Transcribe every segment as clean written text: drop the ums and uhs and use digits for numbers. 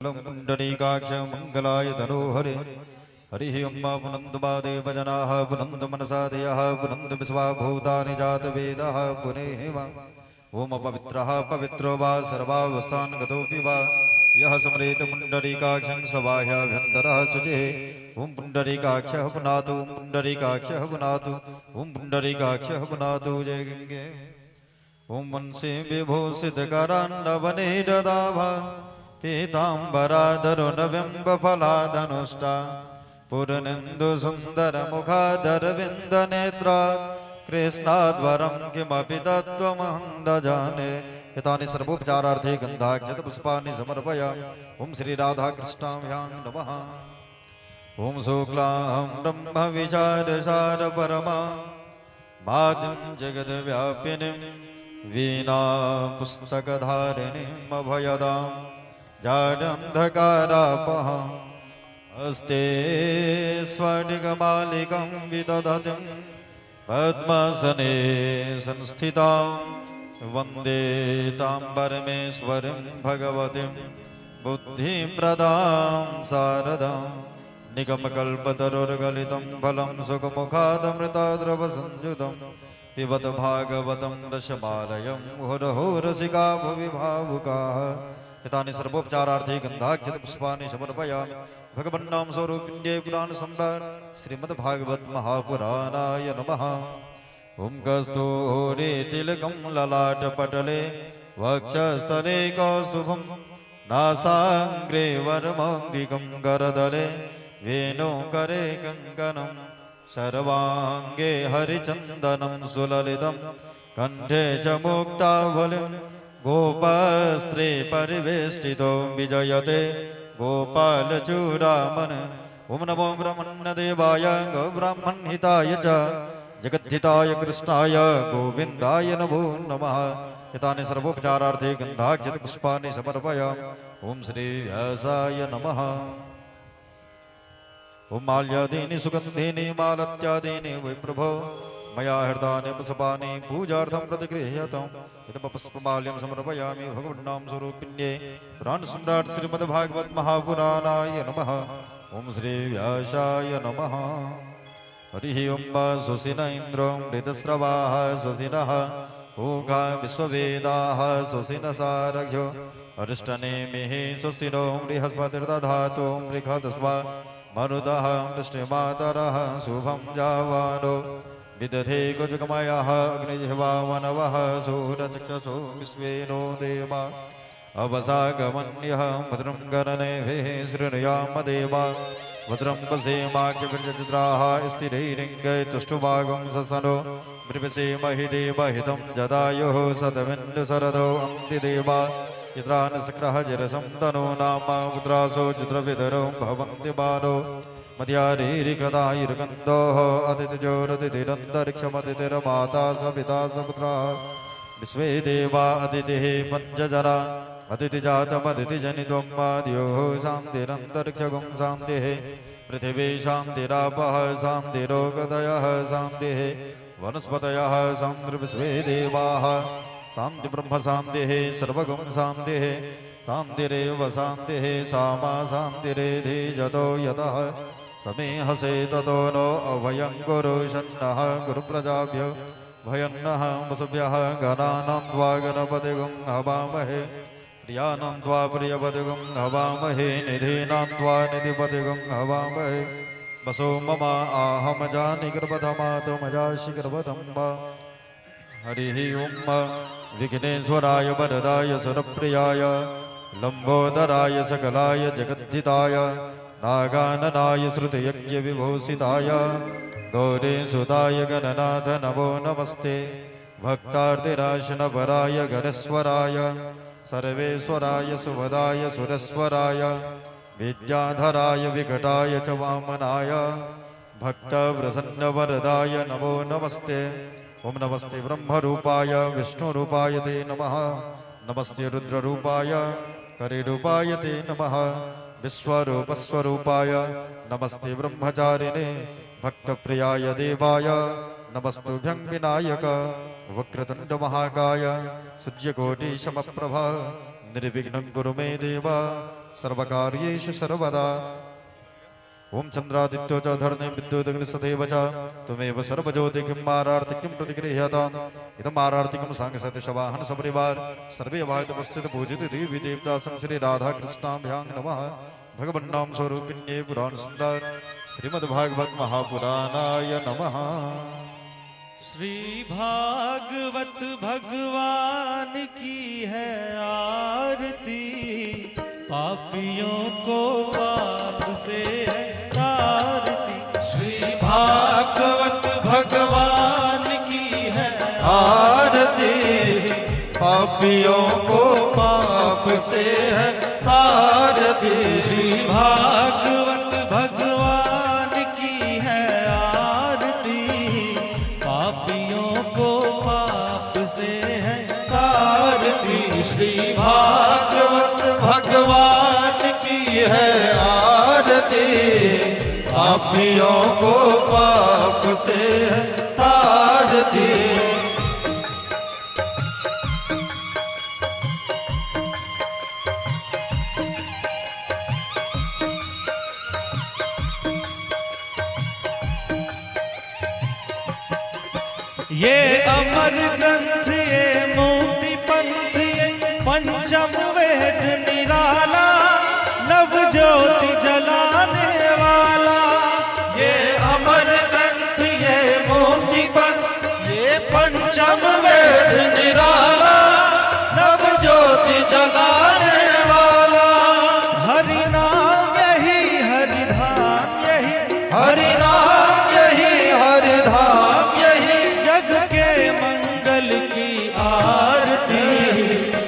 पुण्डरीकाक्ष मङ्गलाय तनोहरे। हरिः ॐ पुनन्तु मा देवजनाः, पुनन्तु मनसा धियः, पुनन्तु विश्वा भूतानि जातवेदः पुनेह वा। ॐ अपवित्रः पवित्रो वा सर्वावस्थान् गतोऽपि वा यः स्मरेत पुण्डरीकाक्षं स बाह्याभ्यन्तरः शुचिः। ॐ पुण्डरीकाक्षः पुनातु, ॐ पुण्डरीकाक्षः पुनातु, ॐ पुण्डरीकाक्षः पुनातु। जय गङ्गे। ॐ वंशे विभूषितकरान्नवनीरदाभा पीताम्बराधरुणबिम्बफलादनुष्टा पूर्णेन्दुसुन्दरमुखादरविन्दनेत्रा कृष्णाद्वरं किमपि तत्त्वमहं न जाने। एतानि सर्वोपचारार्थे गन्धाक्षतपुष्पाणि समर्पयामि। ॐ श्रीराधाकृष्णाभ्यां नमः। ॐ शुक्लां ब्रह्मविचारसारपरमा मातिं जगद्व्यापिनीं वीणा पुस्तकधारिणीम् अभयदां जाडन्धकारापहां हस्ते स्फटिकमालिकं विदधतिं पद्मासने संस्थितां वन्दे तां परमेश्वरीं भगवतीं बुद्धिप्रदां शारदां। निगमकल्पतरुर्गलितं फलं सुखमुखादमृताद्रवसंयुतं पिबत भागवतं रसमालयं मुहुरहो रसिका भुवि भावुकाः। एतानि सर्वोपचारार्थे गन्धाक्षतपुष्पाणि समर्पयामि। भगवन्नाम स्वरूपिण्ये पुराण सम्राट श्रीमद्भागवत महापुराणाय नमः। ॐ कस्तूरी तिलकं ललाटपटले वक्षस्थले कौस्तुभं नासाङ्ग्रे वरमौक्तिकं करदले वेणुकरे कङ्कणं सर्वाङ्गे हरिचन्दनं सुललितं कण्ठे च मुक्तावलिं गोपस्त्री परिवेष्टितो विजयते गोपालचूडामन। ॐ नमो ब्रह्मण्यदेवाय गोब्राह्मणहिताय च जगद्धिताय कृष्णाय गोविन्दाय नमो नमः। एतानि सर्वोपचारार्थे गन्धाक्षतपुष्पाणि समर्पयामि। ॐ श्री व्यासाय नमः। ॐ माल्यादीनि सुगन्धीनि मालत्यादीनि वै प्रभो मया हृतानि पुष्पाणि पूजार्थं प्रतिगृह्यताम्। इदं पुष्पमाल्यं समर्पयामि भगवन्नाम स्वरूपिण्ये पुराण सम्राट श्रीमद्भागवत महापुराणाय नमः। ॐ श्री व्यासाय नमः। हरिः ॐ स्वसिन इन्द्रो मृतस्रवाः स्वसिनः ऊघा विश्ववेदाः स्वसिन सारघ्यो अरिष्टनेमिः स्वसिनो बृहस्पतिर्दधातु बृहदस्वा मरुतः वृष्टिमातरः शुभं जावानो विदधे कुजुकमयः अग्निजिह्वावनवः सूरचक्षसो विश्वेनो देवा अवसागमन्यः भद्रं गणनेभिः शृणुयाम देवा भद्रं पश्येमाक्षभिर्यजत्राः स्थिरैरङ्गै तुष्टुवागुं ससनो वृपसेमहि देवहितं जदायुः सतमिन्दुशरदो अन्ति देवा यत्रानुसक्रः जिरसं तनो नाम पुत्रासो चित्रविदरो भवन्ति बालो मध्यारीरिकदायिर्गन्धोः अतिथिजोरतिथिरन्तरिक्षमतिथिरमाता स पिता स पुत्राः विश्वे देवा अतिथिः पञ्चजना अतिथिजातमतिथिजनित्वं माद्योः शान्तिरन्तरिक्षगुं शान्तिः पृथिवी शान्तिरापः शान्तिरोगदयः शान्तिः वनस्पतयः शान्तिर्विश्वे देवाः शान्ति ब्रह्म शान्तिः सर्वगुं शान्तिः शान्तिरेव शान्तिः सामा शान्तिरेधि जतो यतः समेहसे ततो नो अभयं गुरु शन्नः गुरुप्रजाभ्यो भयन्नः वसुभ्यः गणानां त्वा गणपतिगुं हवामहे प्रियाणां त्वा प्रियपतिगुं हवामहे निधीनां त्वा निधिपतिगुं हवामहे। वसो मम आहमजानि गर्भधमातुमजासि गर्भधं वा। हरिः ॐ विघ्नेश्वराय वरदाय सुरप्रियाय लम्बोदराय सकलाय जगद्धिताय नागाननाय श्रुतयज्ञविभूषिताय गौरीसुताय गणनाथ नमो नमस्ते। भक्तार्तिराशनपराय गणेश्वराय सर्वेश्वराय सुभदाय सुरेश्वराय विद्याधराय विकटाय च वामनाय भक्तप्रसन्नवरदाय नमो नमस्ते। ॐ नमस्ते ब्रह्मरूपाय विष्णुरूपाय ते नमः। नमस्ते रुद्ररूपाय करिरूपाय ते नमः। विश्वरूपस्वरूपाय नमस्ते ब्रह्मचारिणे भक्तप्रियाय देवाय नमस्तुभ्यं विनायक। वक्रतुण्ड महाकाय सूर्यकोटिसमप्रभ निर्विघ्नं कुरु मे देव। सर्वकार्येषु सर्वदा। ओम चंद्रादित्यो च धरणे विद्युदग्निसदैव च त्वमेव सर्वज्योतिकिं आरार्तिकं प्रतिगृह्यताम्। इदम् आरार्तिकं सांगसति शवाहन सपरिवार सर्वे वायुपस्थित पूजित देवी देवता श्री राधा कृष्णाभ्यां नमः। भगवन्नाम स्वरूपिण्ये पुराण सुंदर श्रीमद्भागवत महापुराणाय नमः। श्री भागवत भगवान की है आरती, पापियों को पाप से है तारती। श्री भागवत भगवान की है आरती, पापियों को पाप से है तारती। श्री भागवत भगवान की है आरती, पापियों को पाप से है तारती। श्री भागवत भगवान की है आरती, पापियों को पाप से है तारती। ये अमर ग्रंथ ये मुक्ति पंथ ये पंचम वेद निराला, नव ज्योति जलाने वाला। ये अमर ग्रंथ ये मुक्ति पंथ ये पंचम वेद निराला, नव ज्योति जलाने वाला। हरि नाम यही हरि धाम यही, हरि नाम यही हरि धाम यही, जग के मंगल की आरती,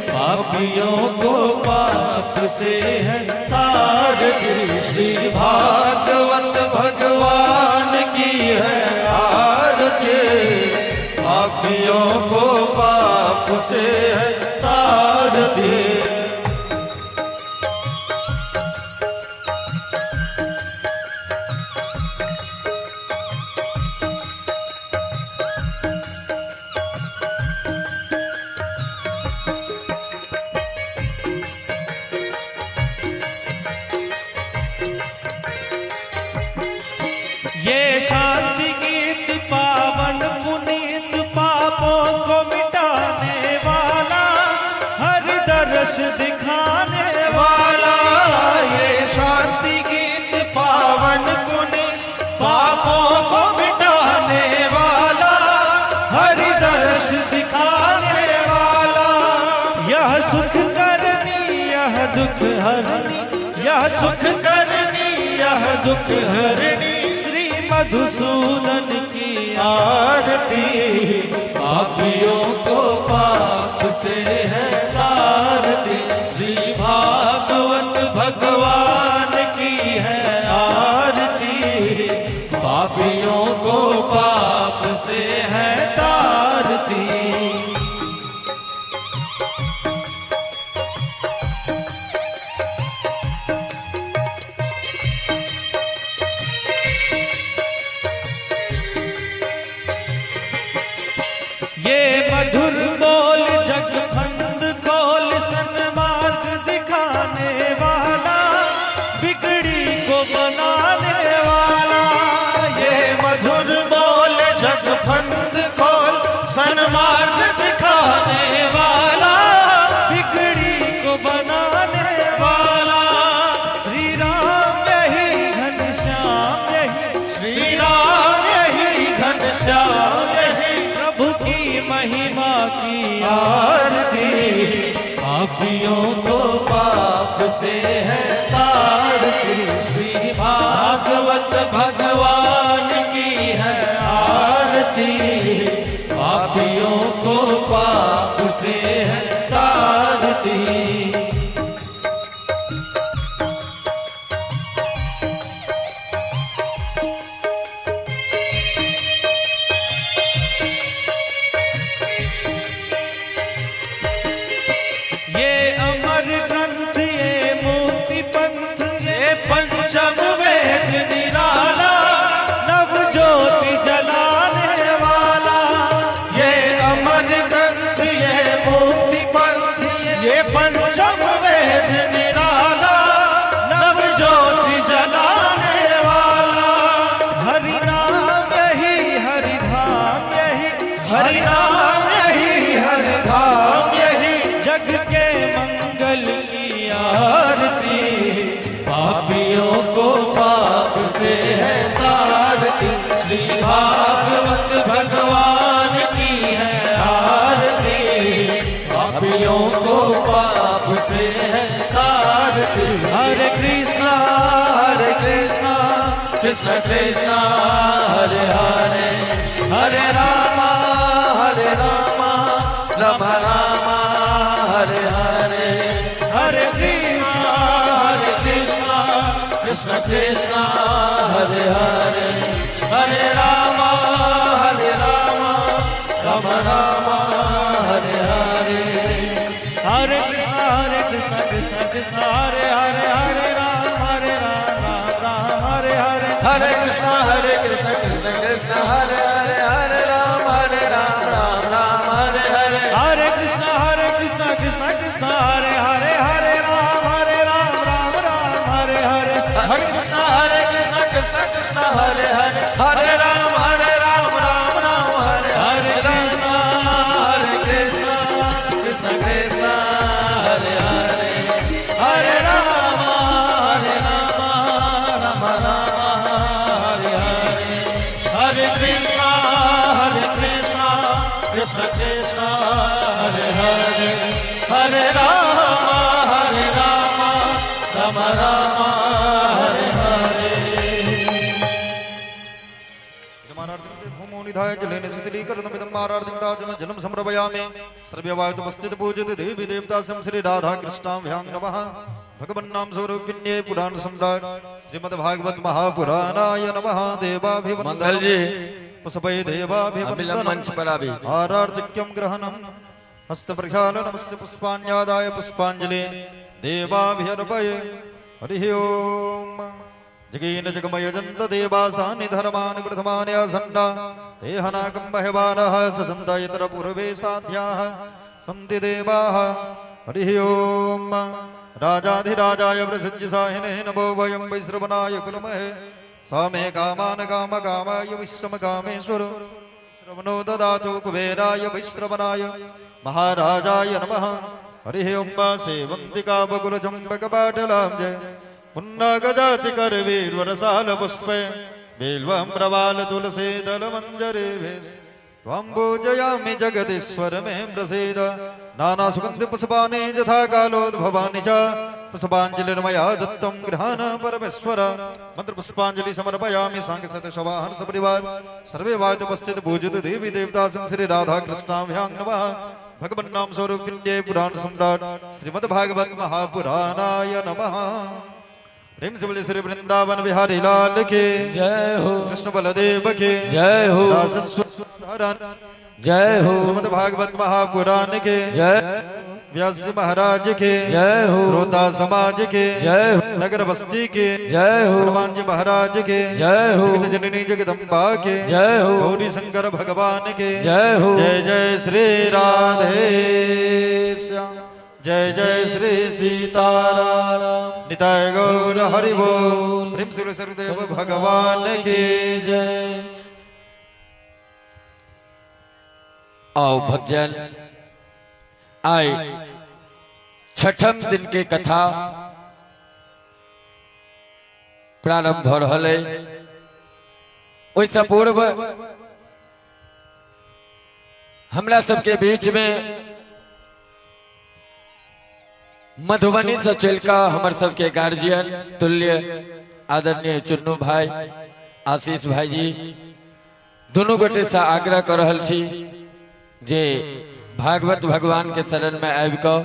पापियों को पाप से है तारती। श्री भागवत भगवान की है आरती, पापियों को पाप से है तारती। ये शांति गीत पावन पुनीत पापों को मिटाने वाला, हर दर्श दिखाने वाला। ये शांति गीत पावन पुनीत पापों को मिटाने वाला, हर दर्श दिखाने वाला। यह सुख करनी यह दुख हरनी, यह सुख करनी यह दुख हरनी, मधुसूदन की आरती, पापियों को पाप से है तारती। श्री भागवत भगवान की है आरती, पापियों को पाप से है तारती। ये मधुर बोल जग फंद खोल सन्मार्ग दिखाने वाला, बिगड़ी को बनाने वाला। ये मधुर बोल जग फंद खोल सन्मार्ग दिखाने वाला, बिगड़ी को बनाने वाला। श्री राम यही घनश्याम यही, श्री राम यही घनश्याम यही, प्रभु की महिमा की आरती, पापियों को पाप से है तारती। श्री भागवत भगवान की है आरती, पापियों को पाप से है तारती। ये अमर ग्रंथ ये मुक्ति पंथ ये पंचम वेद निराला, कृष्णा हरे कृष्णा कृष्ण कृष्णा हरे हरे, हरे रामा हरे रामा राम रामा हरे हरे, हरे कृष्णा हरे कृष्णा कृष्ण कृष्णा हरे हरे, हरे रामा हरे रामा राम रामा हरे हरे, हरे कृष्णा हरे कृष्णा कृष्ण कृष्ण हरे हरे, हरे राम हरे राम राम राम हरे हरे, हरे कृष्णा हरे कृष्ण कृष्ण कृष्ण हरे हरे, हरे राम हरे राम राम राम हरे हरे, हरे कृष्णा हरे कृष्णा कृष्ण कृष्ण हरे हरे, हरे राम हरे राम राम राम हरे हरे, हरे कृष्णा हरे कृष्णा कृष्ण कृष्ण हरे हरे, हरे राम हरे राम राम राम हरे हरे, कृष्णा हरे कृष्णा कृष्ण कृष्ण हरे हरे, हरे राम हरे राम राम राम हरे हरे, हरे कृष्णा हरे कृष्णा कृष्ण कृष्ण हरे हरे, हरे राम हरे राम राम राम हरे हरे। भूमो निधाय जलेन शिथिलीकरणमिदं आरार्तिं जलं समर्पयामि। सर्ववायुपस्थित पूजित देवी देवता श्री राधा कृष्णाभ्यां नमः। भगवन्नाम स्वरूपिण्ये पुराण सम्राट श्रीमद् भागवत महापुराणाय नमः। देवाभिवंदनं मंगल जी पुष्पै देवाभिवंदनं मंच पर आबी। आरार्तिक्यं ग्रहणं हस्तप्रक्षालनमस्य पुष्पाण्यादाय पुष्पांजलि देवाभ्यर्पये। हरिः ओम। जगेन जगमयजन्त देवासानि धर्मानि प्रथमानि आसन्ना ते हनाकं बहवानः ससन्त इतर पूर्वे साध्याः सन्ति देवाः। हरिः ओम। राजाधिराजाय प्रसिद्धिसाहिने नमो वयं वैश्रवणाय कुलमहे सामे कामान काम कामाय विश्वमकामेश्वर श्रवणो ददातु कुबेराय वैश्रवणाय महाराजाय नमः। हरिः ओम। सेवन्तिका बकुलचम्पकपाटलां जय पुन्नागजाति करवीरवरसालपुष्पे बिल्वम्रवाल तुलसी दलमञ्जरे त्वां पूजयामि जगदीश्वर मे प्रसीद। नानासुगन्धिपुष्पाणि यथा कालोद्भवानि च पुष्पाञ्जलिर्मया दत्तं गृहाण परमेश्वर। मन्त्रपुष्पाञ्जलि समर्पयामि साङ्गसतशवाहन सपरिवार सर्वे वायुपस्थित पूजित देवी देवता श्री राधा कृष्णाभ्यां नमः। भगवन्नाम स्वरूपिण्ये पुराण सम्राट श्रीमद् भागवत महापुराणाय नमः। प्रेम से बोले श्री वृंदावन बिहारी लाल के जय हो, कृष्ण बलदेव के जय हो, जय हो, श्रीमद् भागवत महापुराण के जय, व्यास महाराज के जय हो, श्रोता समाज के जय हो, नगर बस्ती के जय हो, हनुमान जी महाराज के जय हो, जगत जननी जगदम्बा के जय हो, गौरी शंकर भगवान के जय हो। जय जय श्री राधे श्याम, जय जय श्री सीताराम, निताय गौर हरि बोल। प्रेम श्री सर्वदेव भगवान की जय। आओ भक्तजन, आए छठम दिन के कथा प्रारंभ हो रहा है। ओहिसँ पूर्व हमरा सबके बीच में मधुबनी से चलका हमर सबके गार्जियन तुल्य आदरणीय चुन्नू भाई, आशीष भाई जी दोनों गोटे से आग्रह कर रहल छी जे भागवत भगवान के शरण में आबि कऽ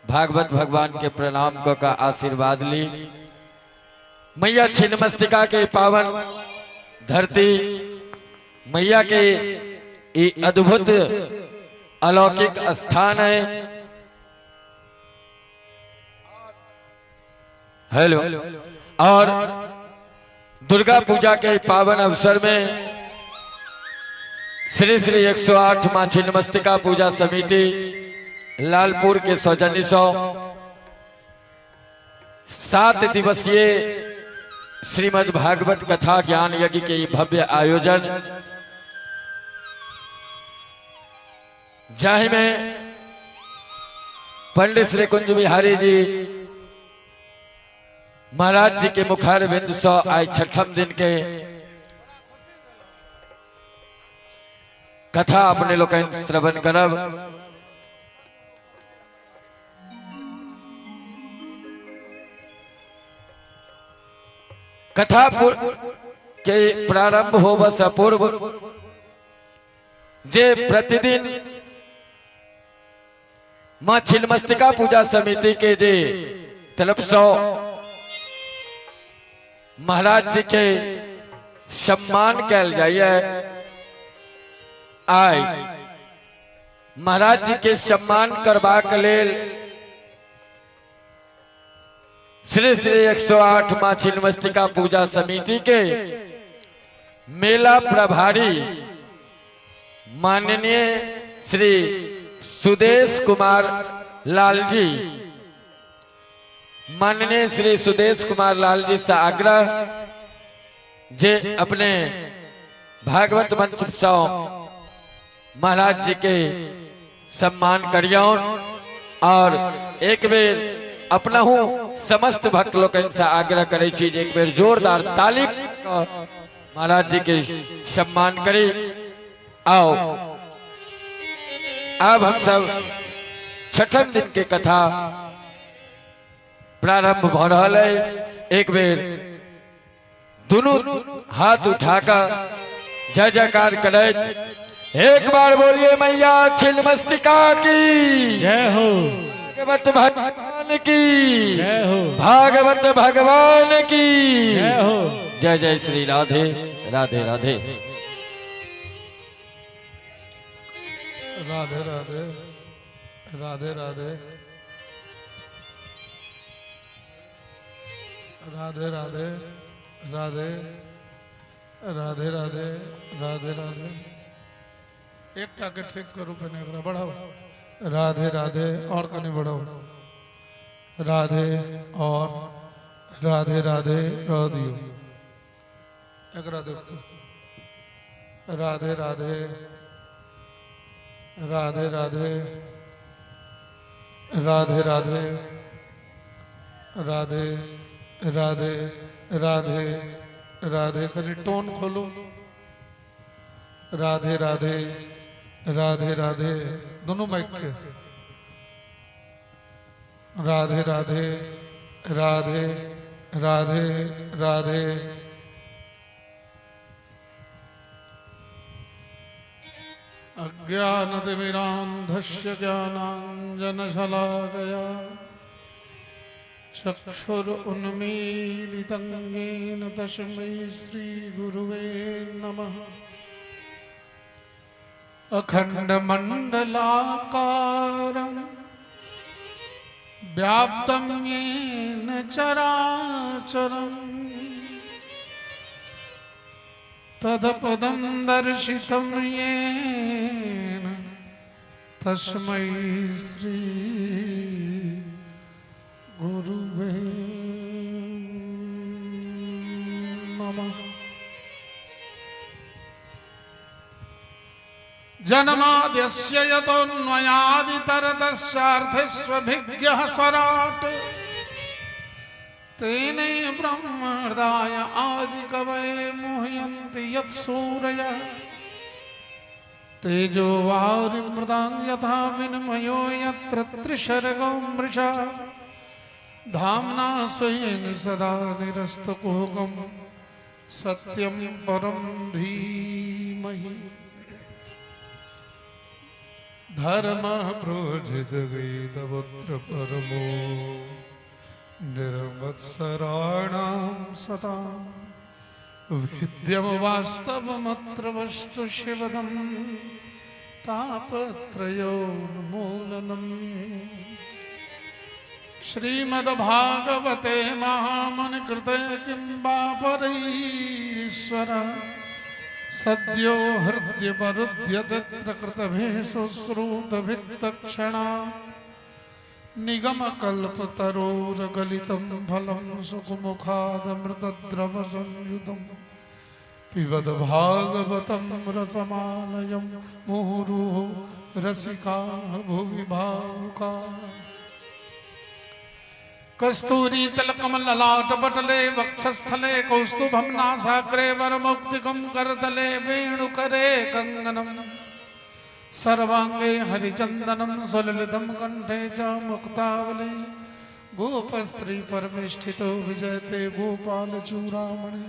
भागवत भगवान के प्रणाम कऽ के आशीर्वाद ली। मैया छिन्नमस्तिका के पावन धरती, मैया के ई अद्भुत अलौकिक स्थान है। हेलो, और दुर्गा पूजा के पावन अवसर में श्री श्री 108 मां छिन्नमस्तिका पूजा समिति लालपुर के सौजन्य सौ 7 दिवसीय श्रीमद् भागवत कथा ज्ञान यज्ञ के भव्य आयोजन, जाहि में पंडित श्री कुंज बिहारी जी महाराज जी के मुखारविंद सौ आइ छठम दिन के कथा अपने लोग श्रवण करब। कथा के प्रारंभ होबऽ से पूर्व जे प्रतिदिन मां छिन्नमस्तिका पूजा समिति के जे तरफ से महाराज जी के सम्मान कैल जाइए, आइ महाराज जी के सम्मान करबाक लेल श्री श्री 108 मां छिन्नमस्तिका पूजा समिति के मेला प्रभारी माननीय श्री सुदेश कुमार लाल जी, माननीय श्री सुदेश कुमार लाल जी से आग्रह जे अपने भागवत मंच से महाराज जी के सम्मान करियौन और एक बेर अपनहु समस्त भक्त लोकनि से आग्रह करै छी जे एक बेर जोरदार ताली महाराज जी के सम्मान करी। आओ अब हम सब छठम दिन के कथा प्रारंभ भ रहल है। एक बेर दोनों हाथ उठाकर जय जयकार करैत एक बार बोलिए मैया छिन्नमस्तिका की जय हो, भागवत भगवान की जय हो, भागवत भगवान की जय हो। जय जय श्री राधे राधे राधे राधे राधे राधे राधे राधे राधे राधे राधे राधे राधे राधे। एकटा के ठीक करू पहिने, एकरा बढ़ाओ। राधे राधे और कनी बढ़ाओ। राधे और राधे राधे रह दियो। एकरा देखो। राधे राधे राधे राधे राधे राधे राधे राधे राधे राधे। खाली टोन खोलो। राधे राधे राधे राधे दोनों माइक के। राधे राधे राधे राधे राधे। अज्ञानतिमिरान्धस्य ज्ञानाञ्जनशलाकया चक्षुरुन्मीलितं येन तस्मै श्रीगुरुवे नमः। अखण्डमण्डलाकारं व्याप्तं येन चराचरं तदपदं दर्शितं येन तस्मै श्री गुरुवे नमः। जन्माद्यस्य यतोऽन्वयादितरतश्चार्थेष्वभिज्ञः स्वराट् तेने ब्रह्महृदाय आदिकवये मुह्यन्ति यत्सूरयः। तेजो वारिमृदां यथा विनिमयो यत्र त्रिसर्गो मृषा धाम्ना स्वेन सदा निरस्तकुहकं सत्यं परं धीमहि। धर्मः प्रोजितगैतवत्र परमो निर्मत्सराणां सतां विद्यम वास्तवमत्र वस्तु शिवदं तापत्रयोन्मूलनम्। श्रीमद्भागवते महामुनिकृते किं वा परैरीश्वर सद्यो हृद्यपरुध्यतत्र कृतभिः सुश्रुतभित्तक्षणा निगमकल्पतरोरगलितं फलं सुखमुखादमृतद्रवसंयुतं पिबत भागवतं रसमालयं मुहुरुः रसिका भुवि भावुका। कस्तूरी तिलकम ललाट पटले वक्षस्थले कौस्तुभम नासाग्रे वरमुक्तिकं करतले वेणुकरे कंगनम सर्वांगे हरिचंदनम सुललितम कंठे च मुक्तावली गोपस्त्री परमेष्ठितो विजयते गोपाल चूड़ामणि।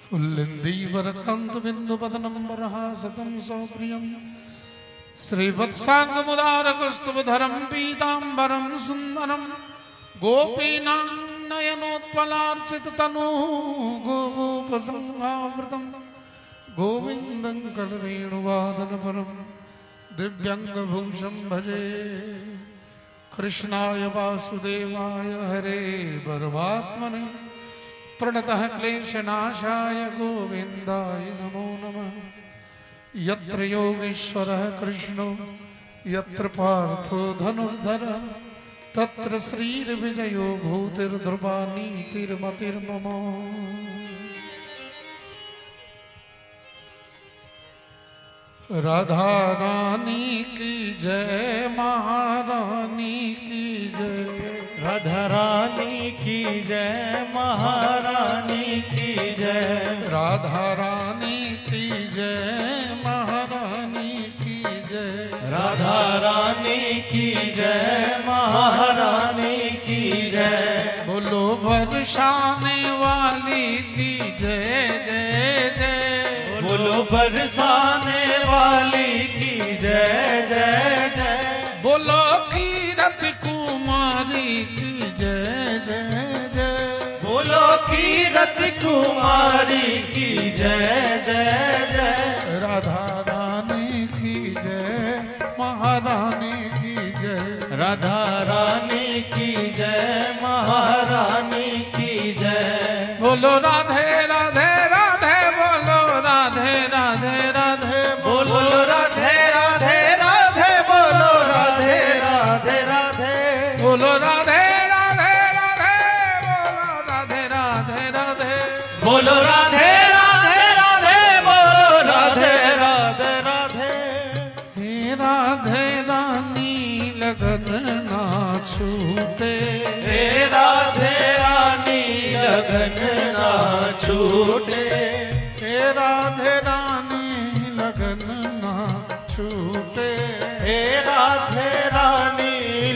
फुल्लिन्दीवरकान्त बिन्दुपदनं वरहासतं सौप्रियं श्रीवत्साङ्गमुदारकस्तुवधरं पीताम्बरं सुन्दरं गोपीनां नयनोत्पलार्चिततनुः गोपोपसंहावृतं गोविन्दं कलवेणुवादनपरं दिव्यङ्गभूषं भजे। कृष्णाय वासुदेवाय हरे परमात्मने प्रणतः क्लेशनाशाय गोविन्दाय नमो नमः। यत्र योगेश्वरः कृष्णो यत्र पार्थो धनुर्धरः तत्र श्रीर्विजयो भूतिर्ध्रुवा नीतिर्मतिर्मम। राधा रानी की जय, महारानी की जय। राधा रानी की जय, महारानी की जय। राधा रानी की जय, महारानी की जय। राधा रानी की जय, महारानी की जय। बोलो बरसाने वाली की जय जय जय। बोलो बरसाने वाली की जय जय जय। बोलो कीरत कुमारी की जय जय जय। बोलो कीरत कुमारी की जय जय जय। राधा रानी की जय, महारानी की जय। राधा रानी की जय, महारानी की जय। बोलो राधे राधे राधे, बोलो राधे राधे राधे। बोलो राधे राधे राधे, बोलो राधे राधे राधे। बोलो राधे राधे राधे, बोलो राधे राधे राधे। बोलो राधे राधे राधे, बोलो राधे राधे राधे। हे राधे रानी लगन ना छूटे। हे राधे रानी लगन ना छूटे। हे राधे रानी लगन ना छूटे। हे राधे रानी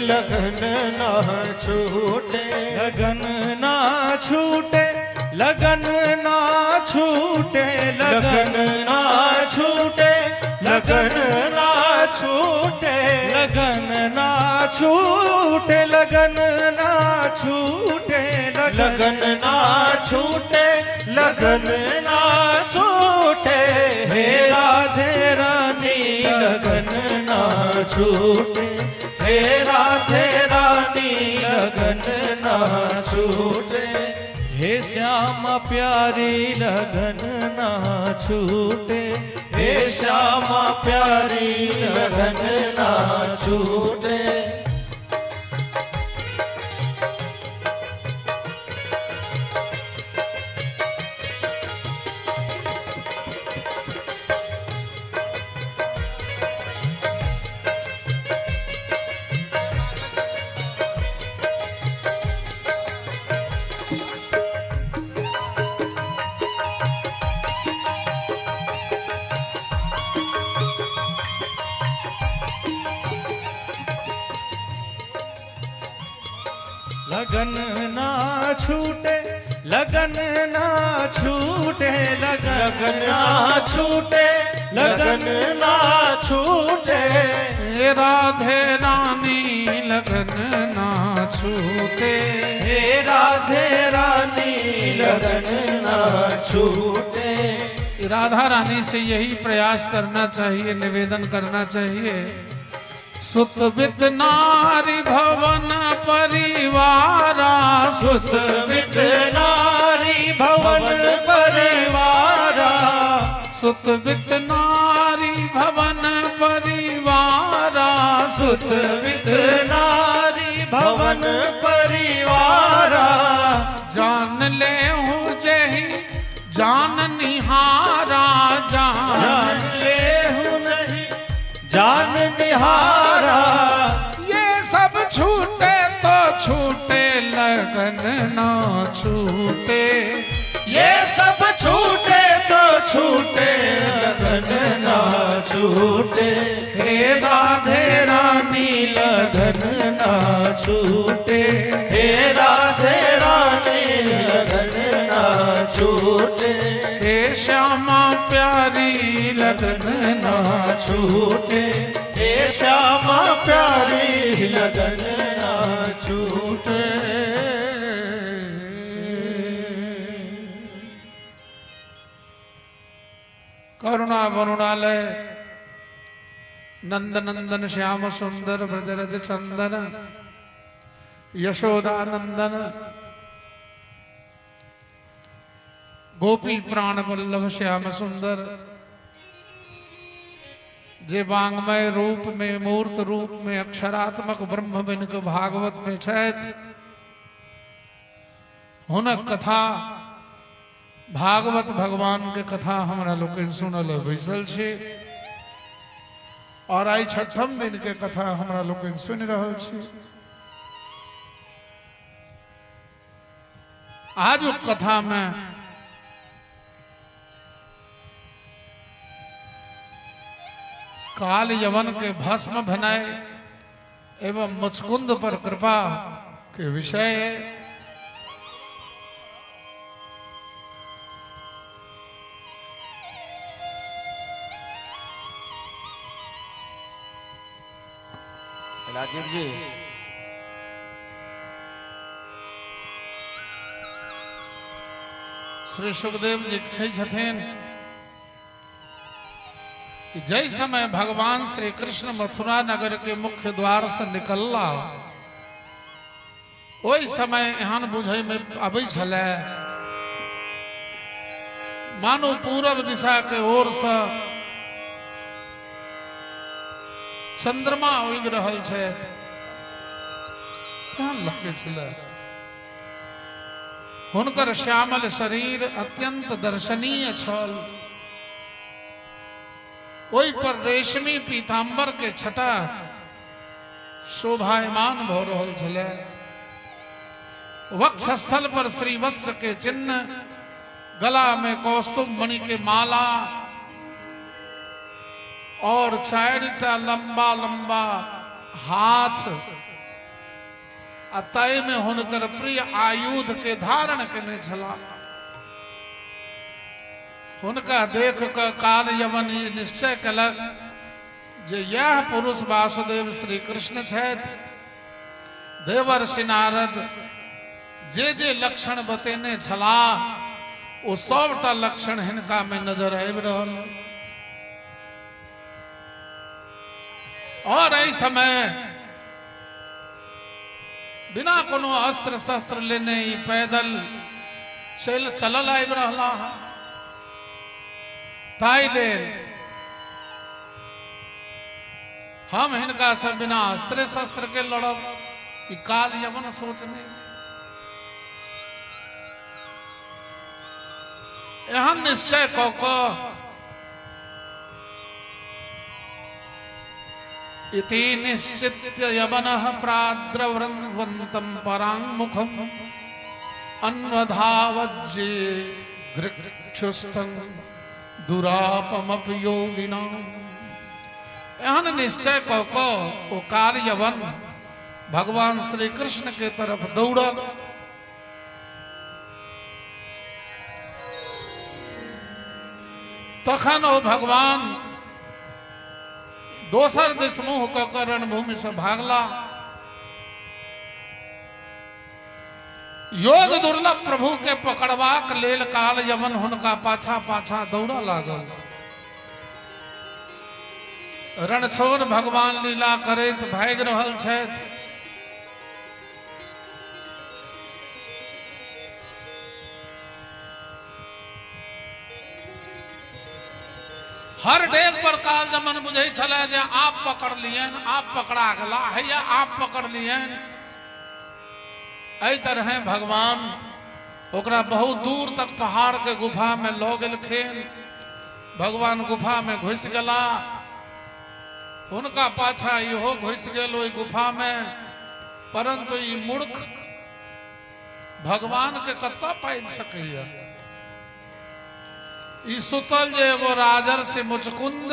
लगन ना छूटे। लगन ना छूटे, लगन ना छूटे, लगन ना छूटे, लगन ना छूटे, लगन ना छूटे, लगन ना छूटे, लगन ना छूटे, लगन ना छूटे। हे राधे रानी लगन ना छूटे। हे राधे रानी लगन ना छूटे। हे श्यामा प्यारी लगन ना छूटे। हे श्यामा प्यारी लगन ना छूटे। लगन ना छूटे, लगन ना छूटे, लगन ना छूटे, लगन ना छूटे। हे राधे रानी लगन ना छूटे। हे राधे रानी लगन ना छूटे। राधा रानी से यही प्रयास करना चाहिए, निवेदन करना चाहिए। सुत वित नारी भवन परिवारा। सुत वित नारी भवन परिवारा। सुत वित नारी भवन परिवारा। सुत वित नारी भवन परिवारा। जान ले हूँ जही जान निहारा। जान ले हूँ नहीं जान निहारा। ये सब छूटे तो छूटे लगन ना छूटे। ये सब छूटे तो छूटे लगन ना छूटे, हे राधे रानी लगन ना छूटे, हे राधे रानी लगन ना छूटे, हे श्यामा प्यारी लगन ना छूटे, हे श्यामा प्यारी लगन ना छूटे। करुणा वरुणालय नंद नंदन श्याम सुंदर ब्रजरज चंदन यशोदानंदन गोपी प्राण वल्लभ श्याम सुंदर, जे वांगमय रूप में मूर्त रूप में अक्षरात्मक ब्रह्म बिन के भागवत में छथि, हुनक कथा भागवत भगवान के कथा हमरा लोकनि सुनल बैसल छी और आई छठम दिन के कथा हमरा लोकनि सुनि रहल छी। आज कथा में काल यवन के भस्म बनाए एवं मुचकुंद पर कृपा के विषय राजीव जी श्री सुखदेव जी कहै छथिन कि जै समय भगवान श्री कृष्ण मथुरा नगर के मुख्य द्वार से निकलला, ओहि समय एहन बुझै में अबै छलै मानो पूरब दिशा के ओर से चंद्रमा उगि रहल छै, तेहन लगै छलै। हुनकर श्यामल शरीर अत्यंत दर्शनीय छल, ओहि पर रेशमी पीतांबर के छटा शोभायमान भ रहल छलै। वक्षस्थल पर श्रीवत्स के चिन्ह, गला में कौस्तुभ मणि के माला और चारिटा लंबा लंबा हाथ, आ तय में हुनकर प्रिय आयुध के धारण केने छला। हुनका देख क काल यवन निश्चय कलक जे यह पुरुष वासुदेव श्री कृष्ण छथि। देवर्षि नारद जे जे लक्षण बतेने छला ओ सबटा लक्षण हिनका में नजर आबि रहल। और एहि समय बिना कोनो अस्त्र शस्त्र लेने ई पैदल चलल आबि रहला हँ, ताहि लेल हम हिनका से बिना अस्त्र शस्त्र के लड़ब, ई काल यवन सोचने। एहन निश्चय कऽ कऽ इति निश्चित्य यवनः प्राद्रवन्तं पराङ्मुखम् अन्वधावज्जे गृक्षुस्तं दुरापमपि योगिनाम्। एहन निश्चय कऽ कऽ ओ काल यवन भगवान श्री कृष्ण के तरफ दौड़ल। तखन ओ भगवान दोसर दिस मुंह कऽ कऽ रणभूमि से भागला। योग दुर्लभ प्रभु के पकड़बाक लेल काल यवन हुनका पाछा पाछा दौड़ लागल। रणछोड़ भगवान लीला करैत भागि रहल छथि। हर डेग पर काल जमन बुझै छलै जे आप पकड़ लियन, आप पकड़ा गेला, हैया आप पकड़ लियन। एहि तरह भगवान ओकरा बहुत दूर तक पहाड़ के गुफा में लऽ गेलखिन। भगवान गुफा में घुसि गेला, हुनका पाछा इहो घुसि गेल ओहि गुफा में। परंतु ई मूर्ख भगवान के कतऽ पाबि सकैया। ई सुतल जे एगो राजर्षि मुचकुंद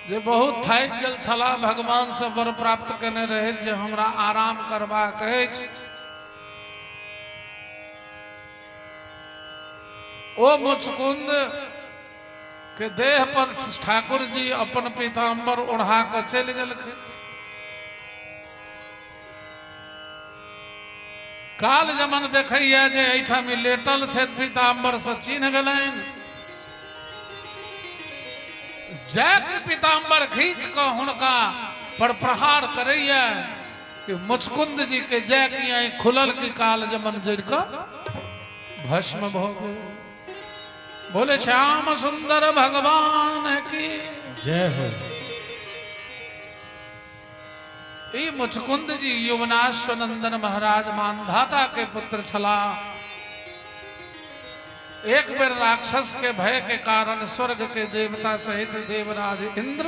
जे बहुत थाकि गेल छलाह, भगवान से वर प्राप्त केने रहे जे हमरा आराम करबाक अछि। ओ मुचकुंद के देह पर ठाकुर जी अपन पीताम्बर ओढ़ा के चलि गेलखिन। काल जमन देखैया जे एहिठाम लेटल छथि, पीताम्बर से चिन्ह गेलनि। जाके पीताम्बर खींच कऽ हुनका पर प्रहार करैया कि मुचकुंद जी के जाके आँखि खुलल कि काल जमन जड़ कऽ भस्म भऽ गेल। बोले श्याम सुंदर भगवान की जय हो। ई मुचकुंद जी युवनाश्वनंदन महाराज मानधाता के पुत्र छला। एक बेर राक्षस के भय के कारण स्वर्ग के देवता सहित देवराज इंद्र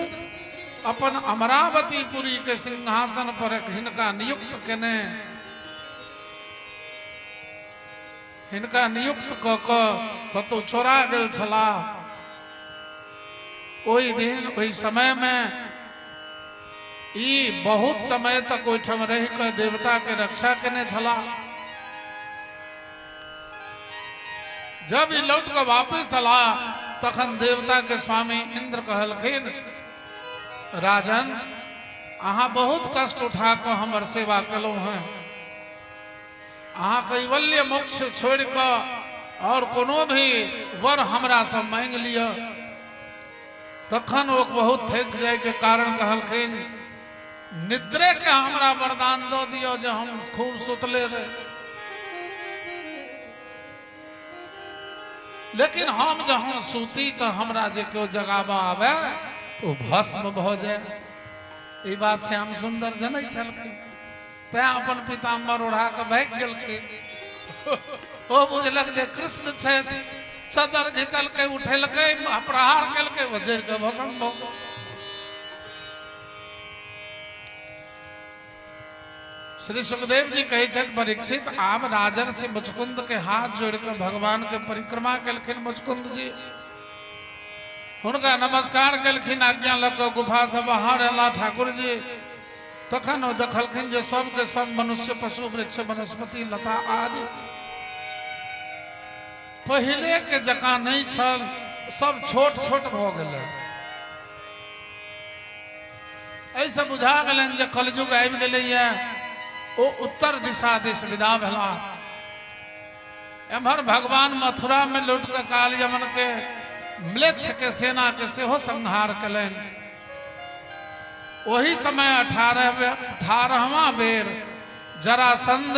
अपन अमरावती पुरी के सिंहासन पर हिनका नियुक्त केने, हिनका नियुक्त क क कतौ चोरा गेल छला। ओहि दिन ओहि समय में ई बहुत समय तक ओहिठाम रहि कऽ देवता के रक्षा केने छला। जब ई लौट कऽ वापस अला तखन देवता के स्वामी इंद्र कहलखिन, राजन अहाँ बहुत कष्ट उठा कऽ हमर सेवा केलहुँ हैं। अहाँ कैवल्य मोक्ष छोड़ि कऽ और कोनो भी वर हमरा से मांगि लिअ। तखन ओ बहुत थकि जाय के कारण कहलखिन, निद्रे के हमरा वरदान दऽ दियौ जे हम खूब सुतले रही, लेकिन हम जहाँ सूती तो हमरा जे केओ जगाबऽ आवे तो भस्म भऽ जाए। ई बात श्याम सुंदर जनै छलखिन, तैं अपन पीताम्बर ओढ़ा कऽ भागि गेलखिन। ओ बुझलक जे कृष्ण छथि, चदर घिचलकै, उठेलकै, प्रहार केलकै, ओ जरि कऽ भस्म भऽ गेल। श्री सुखदेव जी कहै छथि, परीक्षित आब राजर्षि मुचकुंद के हाथ जोड़ कऽ भगवान के परिक्रमा केलखिन। मुचकुंद जी हुनका नमस्कार केलखिन, आज्ञा लऽ कऽ गुफा से बाहर एला ठाकुर जी। तखन ओ देखलखिन जे सबके सब मनुष्य, पशु, वृक्ष, वनस्पति, लता आदि पहिले के जकाँ नहीं छल, सब छोट छोट भऽ गेलै। एहिसँ बुझा गेलनि जे कलयुग आबि गेलैए। ओ उत्तर दिशा दिस विदा भेला। एम्हर भगवान मथुरा में लौट कऽ काल यमन के म्लेच्छ के सेना के सेहो संहार केलनि। ओही समय 18वां बेर जरासंध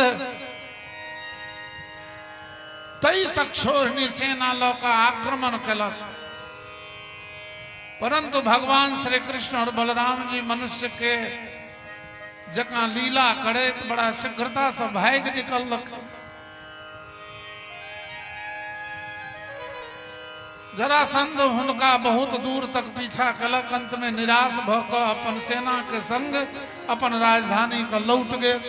23 अक्षौहिणी सेना लऽ कऽ आक्रमण केलक, परंतु भगवान श्री कृष्ण और बलराम जी मनुष्य के जकाँ लीला करैत बड़ा शीघ्रता से भागि निकललक। जरासंध हुनका बहुत दूर तक पीछा केलक, अंत में निराश भऽ कऽ अपन सेना के संग अपन राजधानी के लौट गेल।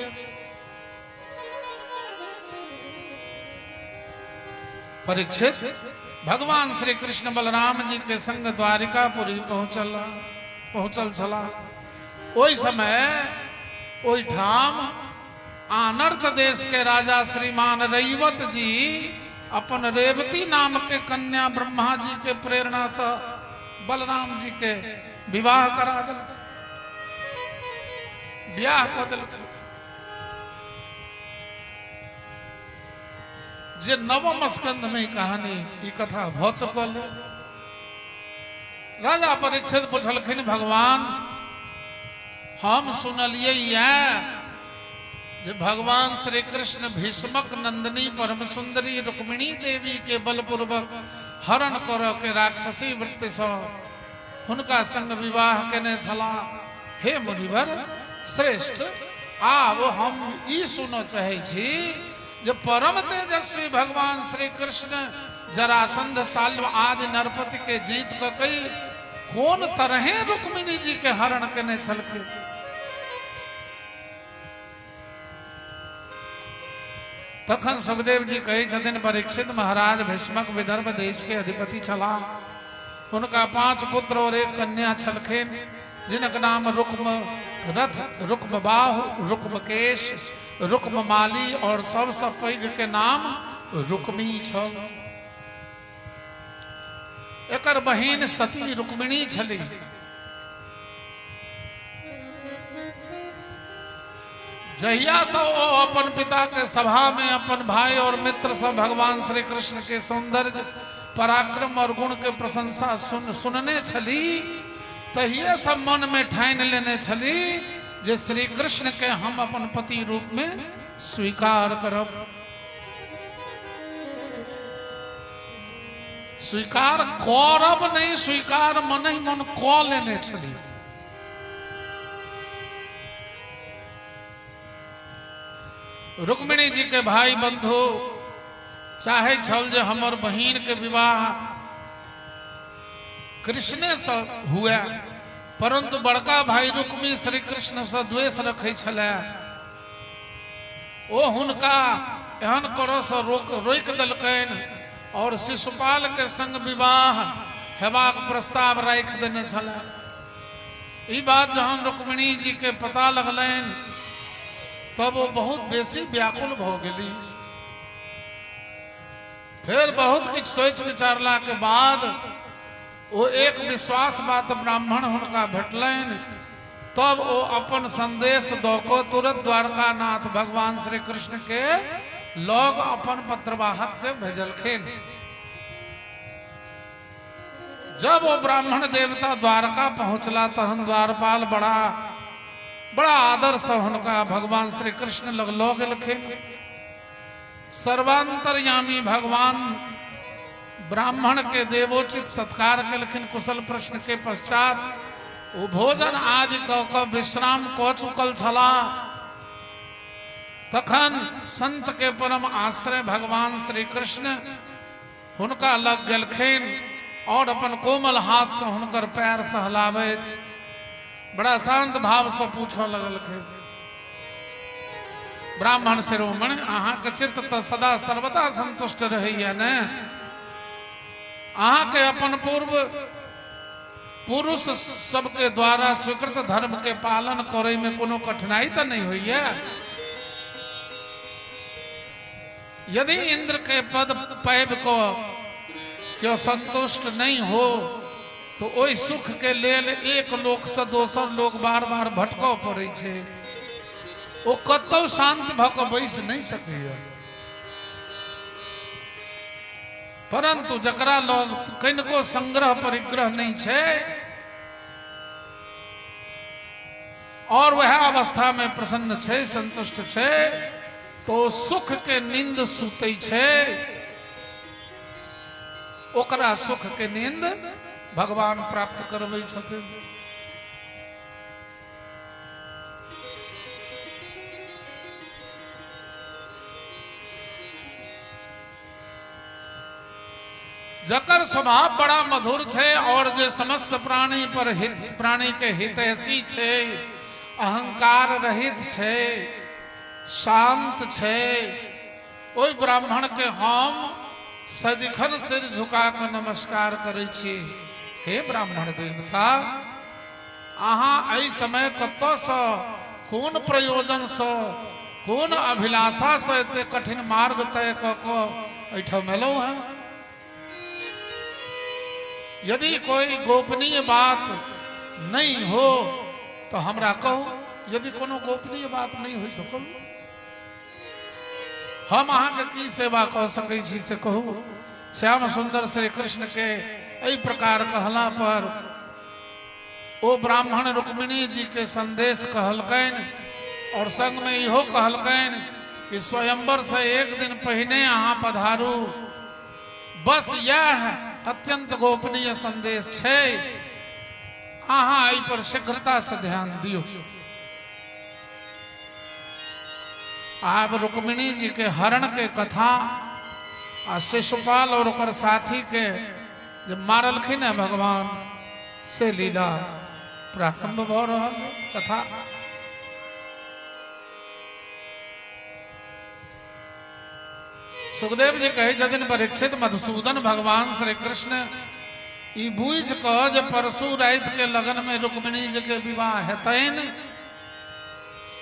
परीक्षित भगवान श्री कृष्ण बलराम जी के संग द्वारिकापुरी पहुंचल छला। ओहि समय ओहिठाम आनर्त देश के राजा श्रीमान रैवत जी अपन रेवती नाम के कन्या ब्रह्मा जी के प्रेरणा से बलराम जी के विवाह करा दिलक, ब्याह कऽ दिलक। जे नवम स्कंद में कहानी ई कथा भऽ चुकल। राजा परीक्षित पुछलखिन, भगवान हम सुनलियै जे भगवान श्री कृष्ण भीष्मक नंदिनी परम सुंदरी रुक्मिणी देवी के बलपूर्वक हरण करऽ के राक्षसी वृत्ति से हुनका संग विवाह केने छला। हे मुनिवर श्रेष्ठ, आब हम ई सुनऽ चाहै छी जे परम तेजस्वी भगवान श्री कृष्ण जरासंध साल्व आदि नरपति के जीत कऽ कई कोन तरहे रुक्मिणी जी के हरण केने छलखिन। तखन सुखदेव जी कहै छथिन, परीक्षित महाराज भीष्मक विदर्भ देश के अधिपति छलाह। हुनका 5 पुत्र और 1 कन्या छलखिन, जिनक नाम रुक्म रथ, रुक्मबाहु, रुक्मकेश, रुक्ममाली और सबसे पैघ के नाम रुक्मी छल। एकर बहिन सती रुक्मिणी छली। जहिया से ओ अपन पिता के सभा में अपन भाई और मित्र सब भगवान श्री कृष्ण के सौंदर्य, पराक्रम और गुण के प्रशंसा सुनने छली, तहिए सब मन में ठान लेने छली जे श्री कृष्ण के हम अपन पति रूप में स्वीकार करब। स्वीकार करब नहीं, स्वीकार मन ही मन क लेने छली। रुक्मिणी जी के भाई बंधु चाहे छल जे हमर बहिन के विवाह कृष्णे से हुए, परंतु बड़का भाई रुक्मी श्री कृष्ण से द्वेष रखे छले। ओ हुनका एहन करऽ से रोक देलकनि और शिशुपाल के संग विवाह हेबाक प्रस्ताव राखि देने छले। ई बात जहन रुक्मिणी जी के पता लगलनि तब वो बहुत बेसी व्याकुल भ गेली। फिर बहुत किछु सोच विचारला के बाद वो एक विश्वास बात ब्राह्मण हुनका भेटलनि, तब वो अपन संदेश दऽ कऽ तुरंत द्वारकानाथ भगवान श्री कृष्ण के लग अपन पत्रवाहक के भेजलखिन। जब वो ब्राह्मण देवता द्वारका पहुंचला तहन द्वारपाल बड़ा बड़ा आदर से हुनका भगवान श्री कृष्ण लग लऽ गेलखिन। सर्वांतर्यामी भगवान ब्राह्मण के देवोचित सत्कार केलखिन। कुशल प्रश्न के पश्चात वो भोजन आदि कऽ कऽ विश्राम कऽ चुकल छलाह। तखन संत के परम आश्रय भगवान श्री कृष्ण हुनका लग गेलखिन और अपन कोमल हाथ से हुनकर पैर सहलाबैत बड़ा शांत भाव से पूछऽ लगलखिन, ब्राह्मण शिरोमणि, अहाँके चित्त तऽ सदा सर्वदा संतुष्ट रहैया ने? अहाँके अपन पूर्व पुरुष सबके द्वारा स्वीकृत धर्म के पालन करे में कोनो कठिनाई तऽ नहीं होइया? यदि इंद्र के पद पाबि कऽ केओ संतुष्ट नहीं हो तो ओहि सुख के लेल एक लोक से दोसर लोक बार बार भटकऽ पड़ै छै। ओ कतौ शांत भऽ कऽ बैस नहीं सकैया। परंतु जकरा लग कनिको संग्रह परिग्रह नहीं छै और वह अवस्था में प्रसन्न छै, संतुष्ट छै, तो सुख के नींद सुतै छै। ओकरा सुख के नींद भगवान प्राप्त करबै छथिन। जकर स्वभाव बड़ा मधुर छै और जे समस्त प्राणी पर हित, प्राणी के हितैषी छै, अहंकार रहित छै, शांत छै, ओहि ब्राह्मण के हम सदिखन सिर झुका कऽ नमस्कार करै छी। हे ब्राह्मण देवता, अहाँ एहि समय कतऽसँ, कोन प्रयोजनसँ, कोन अभिलाषासँ एते कठिन मार्ग तय कऽ कऽ एहिठाम एलहुँ हेँ? यदि कोई गोपनीय बात नहीं हो तो हमरा कहू, यदि कोनो गोपनीय बात नहीं हो तो कहू, हम अहाँके की सेवा कऽ सकै छी से कहू। श्याम सुंदर श्री कृष्ण के एहि प्रकार कहला पर ओ ब्राह्मण रुक्मिणी जी के संदेश कहलकनि और संग में इहो कहलकनि कि स्वयंवर से एक दिन पहिने अहाँ पधारू। बस यह अत्यंत गोपनीय संदेश छै, अहाँ एहि पर शीघ्रता से ध्यान दियौ। आब रुक्मिणी जी के हरण के कथा आ शिशुपाल और ओकर साथी के जे मारलखिन है भगवान, से लीला प्रारंभ भऽ रहल कथा। सुखदेव जी कहै छथिन परीक्षित, मधुसूदन भगवान श्री कृष्ण ई बुझि कऽ जे परसू राति के लगन में रुक्मिणी जी के विवाह हेतनि,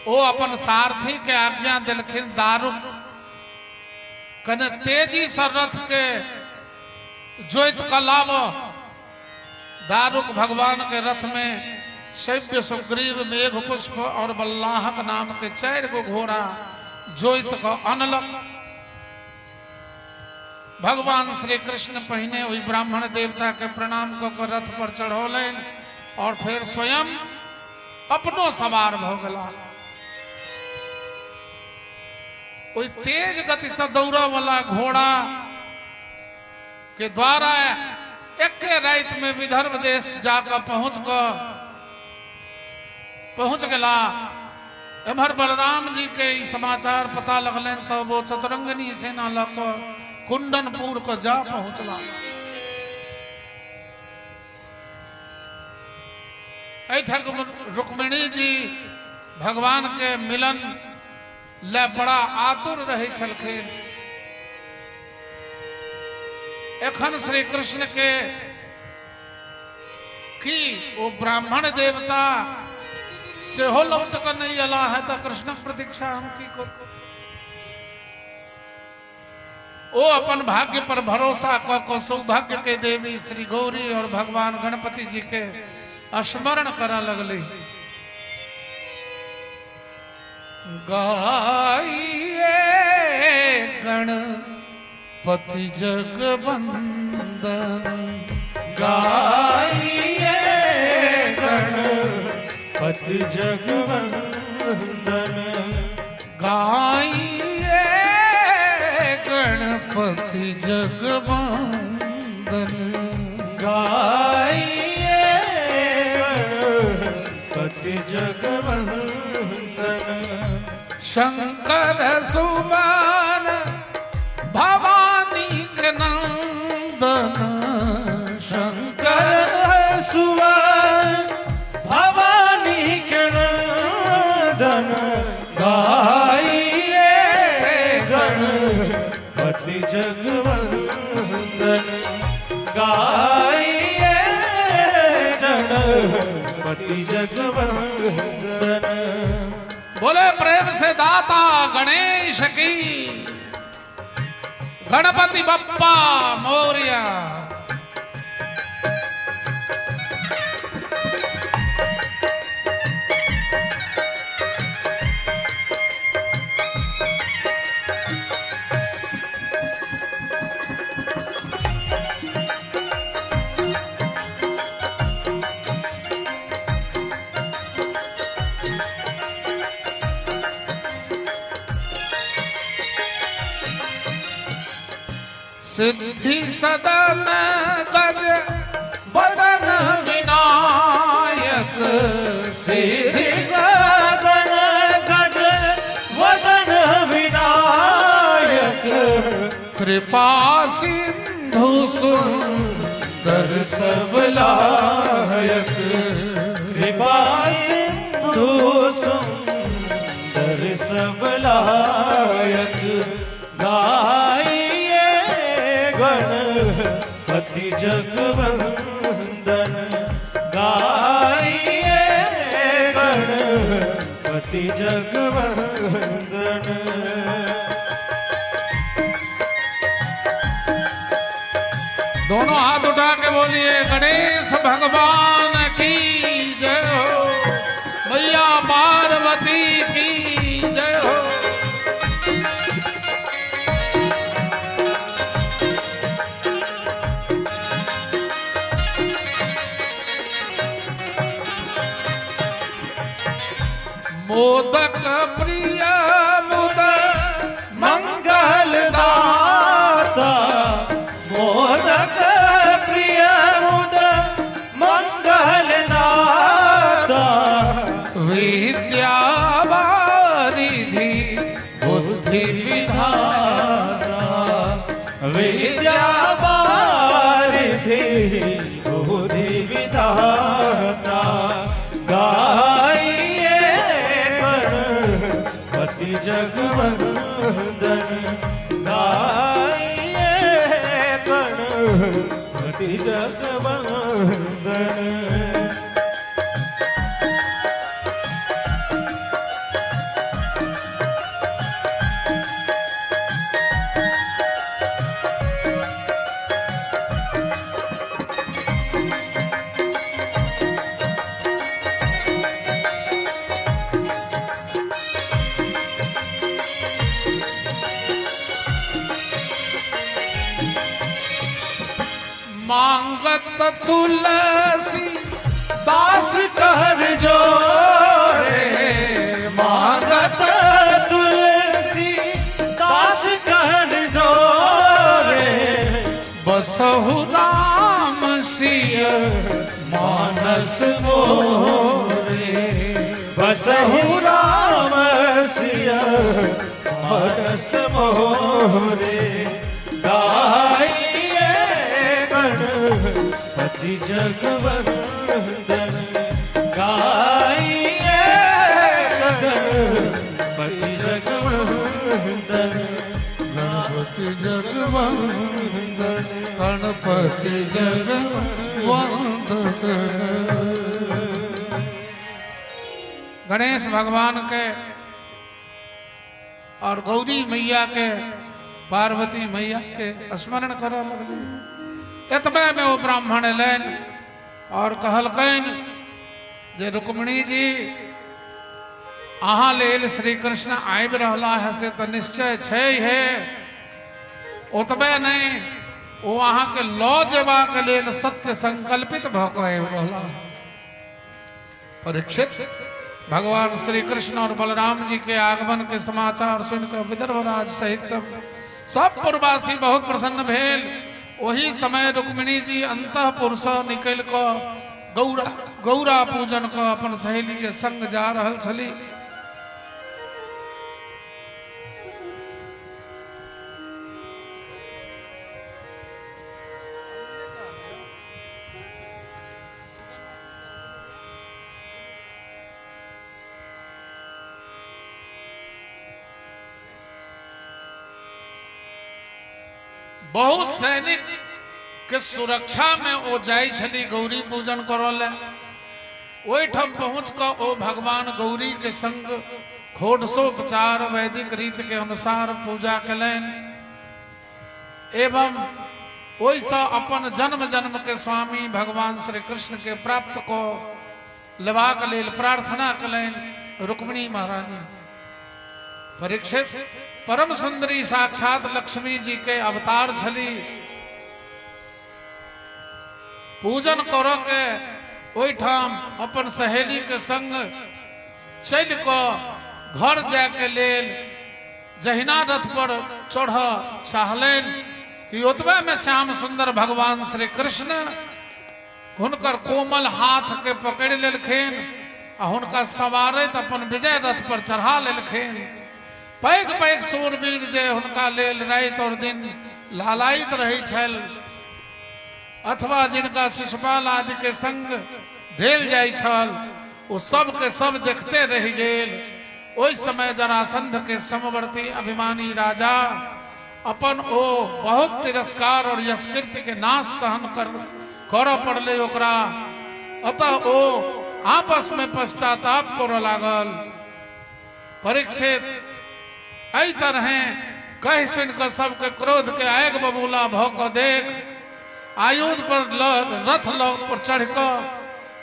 ओ अपन सारथी के आज्ञा देलखिन दारुक कने तेजी से रथ के जोइत कऽ लाब। दारुक भगवान के रथ में शैव्य, सुग्रीव, मेघ पुष्प और बल्लाहक नाम के 4 गो घोड़ा जोइत कऽ अनलक। भगवान श्री कृष्ण पहिने ओहि ब्राह्मण देवता के प्रणाम कऽ कऽ रथ पर चढ़ौलनि और फिर स्वयं अपनो सवार भऽ गेला। ओहि तेज गति से दौड़ऽ वाला घोड़ा के द्वारा एके राति में विदर्भ देश जाकर पहुंच गेला। एम्हर बलराम जी के ई समाचार पता लगलनि तब वो चतुरंगनी सेना लऽ कऽ कुंडनपुर के जा पहुंचला। एहिठाम रुक्मिणी जी भगवान के मिलन ले बड़ा आतुर रहै छलखिन। एखन श्री कृष्ण के की ओ ब्राह्मण देवता सेहो लौट कऽ नहीं अला है तऽ कृष्णक प्रतीक्षा हम की करू। ओ अपन भाग्य पर भरोसा कऽ कऽ सौभाग्य के देवी श्री गौरी और भगवान गणपति जी के स्मरण करऽ लगली। गाइए गणपति जगवंदन, गाइए गणपति जगवंदन, गाइए गणपति जगवंदन, गाइए गणपति जगवंदन। शंकर सुवन भवानी के नंदन, शंकर सुवन भवानी के नंदन, गाइए गणपति जगवंदन, गाइए गणपति जगवंदन। बोले प्रेम से दाता गणेश की, गणपति बप्पा मोरिया। सिद्धि सदन गज बदन विनायक, सिद्धि सदन गज वदन विनायक, कृपा सिंधु सुंदर सब लायक, कृपा सिंधु सुंदर सब लायक। गाइए गणपति जगवंदन, गाइए गणपति जगवंदन। दोनों हाथ उठा के बोलिए गणेश भगवान की जय हो, मैया पार्वती की जय हो। मोदक प्रिय मुद मंगल दाता, मोदक प्रिय मुद मंगल दाता, विद्या वारिधि बुद्धि विधाता, विद्या वारिधि बुद्धि विधाता। गाइए गणपति जगवंदन, गाइए गणपति जगवंदन। मांगत तुलसी दास कर जोरे, मांगत तुलसी दास कर जोरे, बसहु राम सिय मानस मोरे, बसहु राम सिय मानस मोरे। गाइए गणपति जगवंदन, गाइए गणपति जगवंदन, गणपति जगवंदन, गणपति जगवंदन। गणेश भगवान के और गौरी मैया के, पार्वती मैया के स्मरण करऽ लगली। एतबे में ओ ब्राह्मण अयलनि और कहलकनि जे रुक्मिणी जी, अहाँ लेल श्री कृष्ण आबि रहला है से तऽ निश्चय छै हे। ओतबे नहि, ओ अहाँके लऽ जेबाक लेल सत्य संकल्पित भऽ कऽ आबि रहला। परीक्षित, भगवान श्री कृष्ण और बलराम जी के आगमन के समाचार सुनकर विदर्भराज सहित सब सब पुरवासी बहुत प्रसन्न भेल। ओही समय रुक्मिणी जी अंतःपुर से निकल कऽ गौरा गौरा पूजन कऽ अपन सहेली के संग जा रहल छली। बहुत सैनिक के सुरक्षा में ओ जाइ छली गौरी पूजन करऽ ले। ओहिठाम पहुँच कऽ ओ भगवान गौरी के संग खोडसोपचार वैदिक रीत के अनुसार पूजा कयलनि एवं ओहिसँ अपन जन्म जन्म के स्वामी भगवान श्री कृष्ण के प्राप्त कऽ लेबाक लेल प्रार्थना कयलनि रुक्मिणी महारानी। परीक्षित, परम सुंदरी साक्षात लक्ष्मी जी के अवतार छली। पूजन करऽ के ओहिठाम अपन सहेली के संग चलि कऽ घर जाय के लेल जहिना रथ पर चढ़ऽ चाहलनि कि ओतबे में श्याम सुंदर भगवान श्री कृष्ण हुनकर कोमल हाथ के पकड़ि लेलखिन आ हुनका सवारैत अपन विजय रथ पर चढ़ा लेलखिन। पैघ पैघ शूरवीर जे हुनका लेल राति और दिन लालायित रहै छल अथवा जिनका शिशुपाल आदि के संग देल जाइ छल, ओ सबके सब देखते रहि गेल। ओहि समय जरासंध के समवर्ती अभिमानी राजा अपन ओ बहुत तिरस्कार और यशकीर्ति के नाश सहन करऽ पड़लै ओकरा। अतः ओ आपस में पश्चाताप करऽ लागल। परीक्षित, एहि तरहे कहि सुनि कऽ सबके क्रोध के आगि बबूला भऽ कऽ देख आयुध पर रथ लग पर चढ़ि कऽ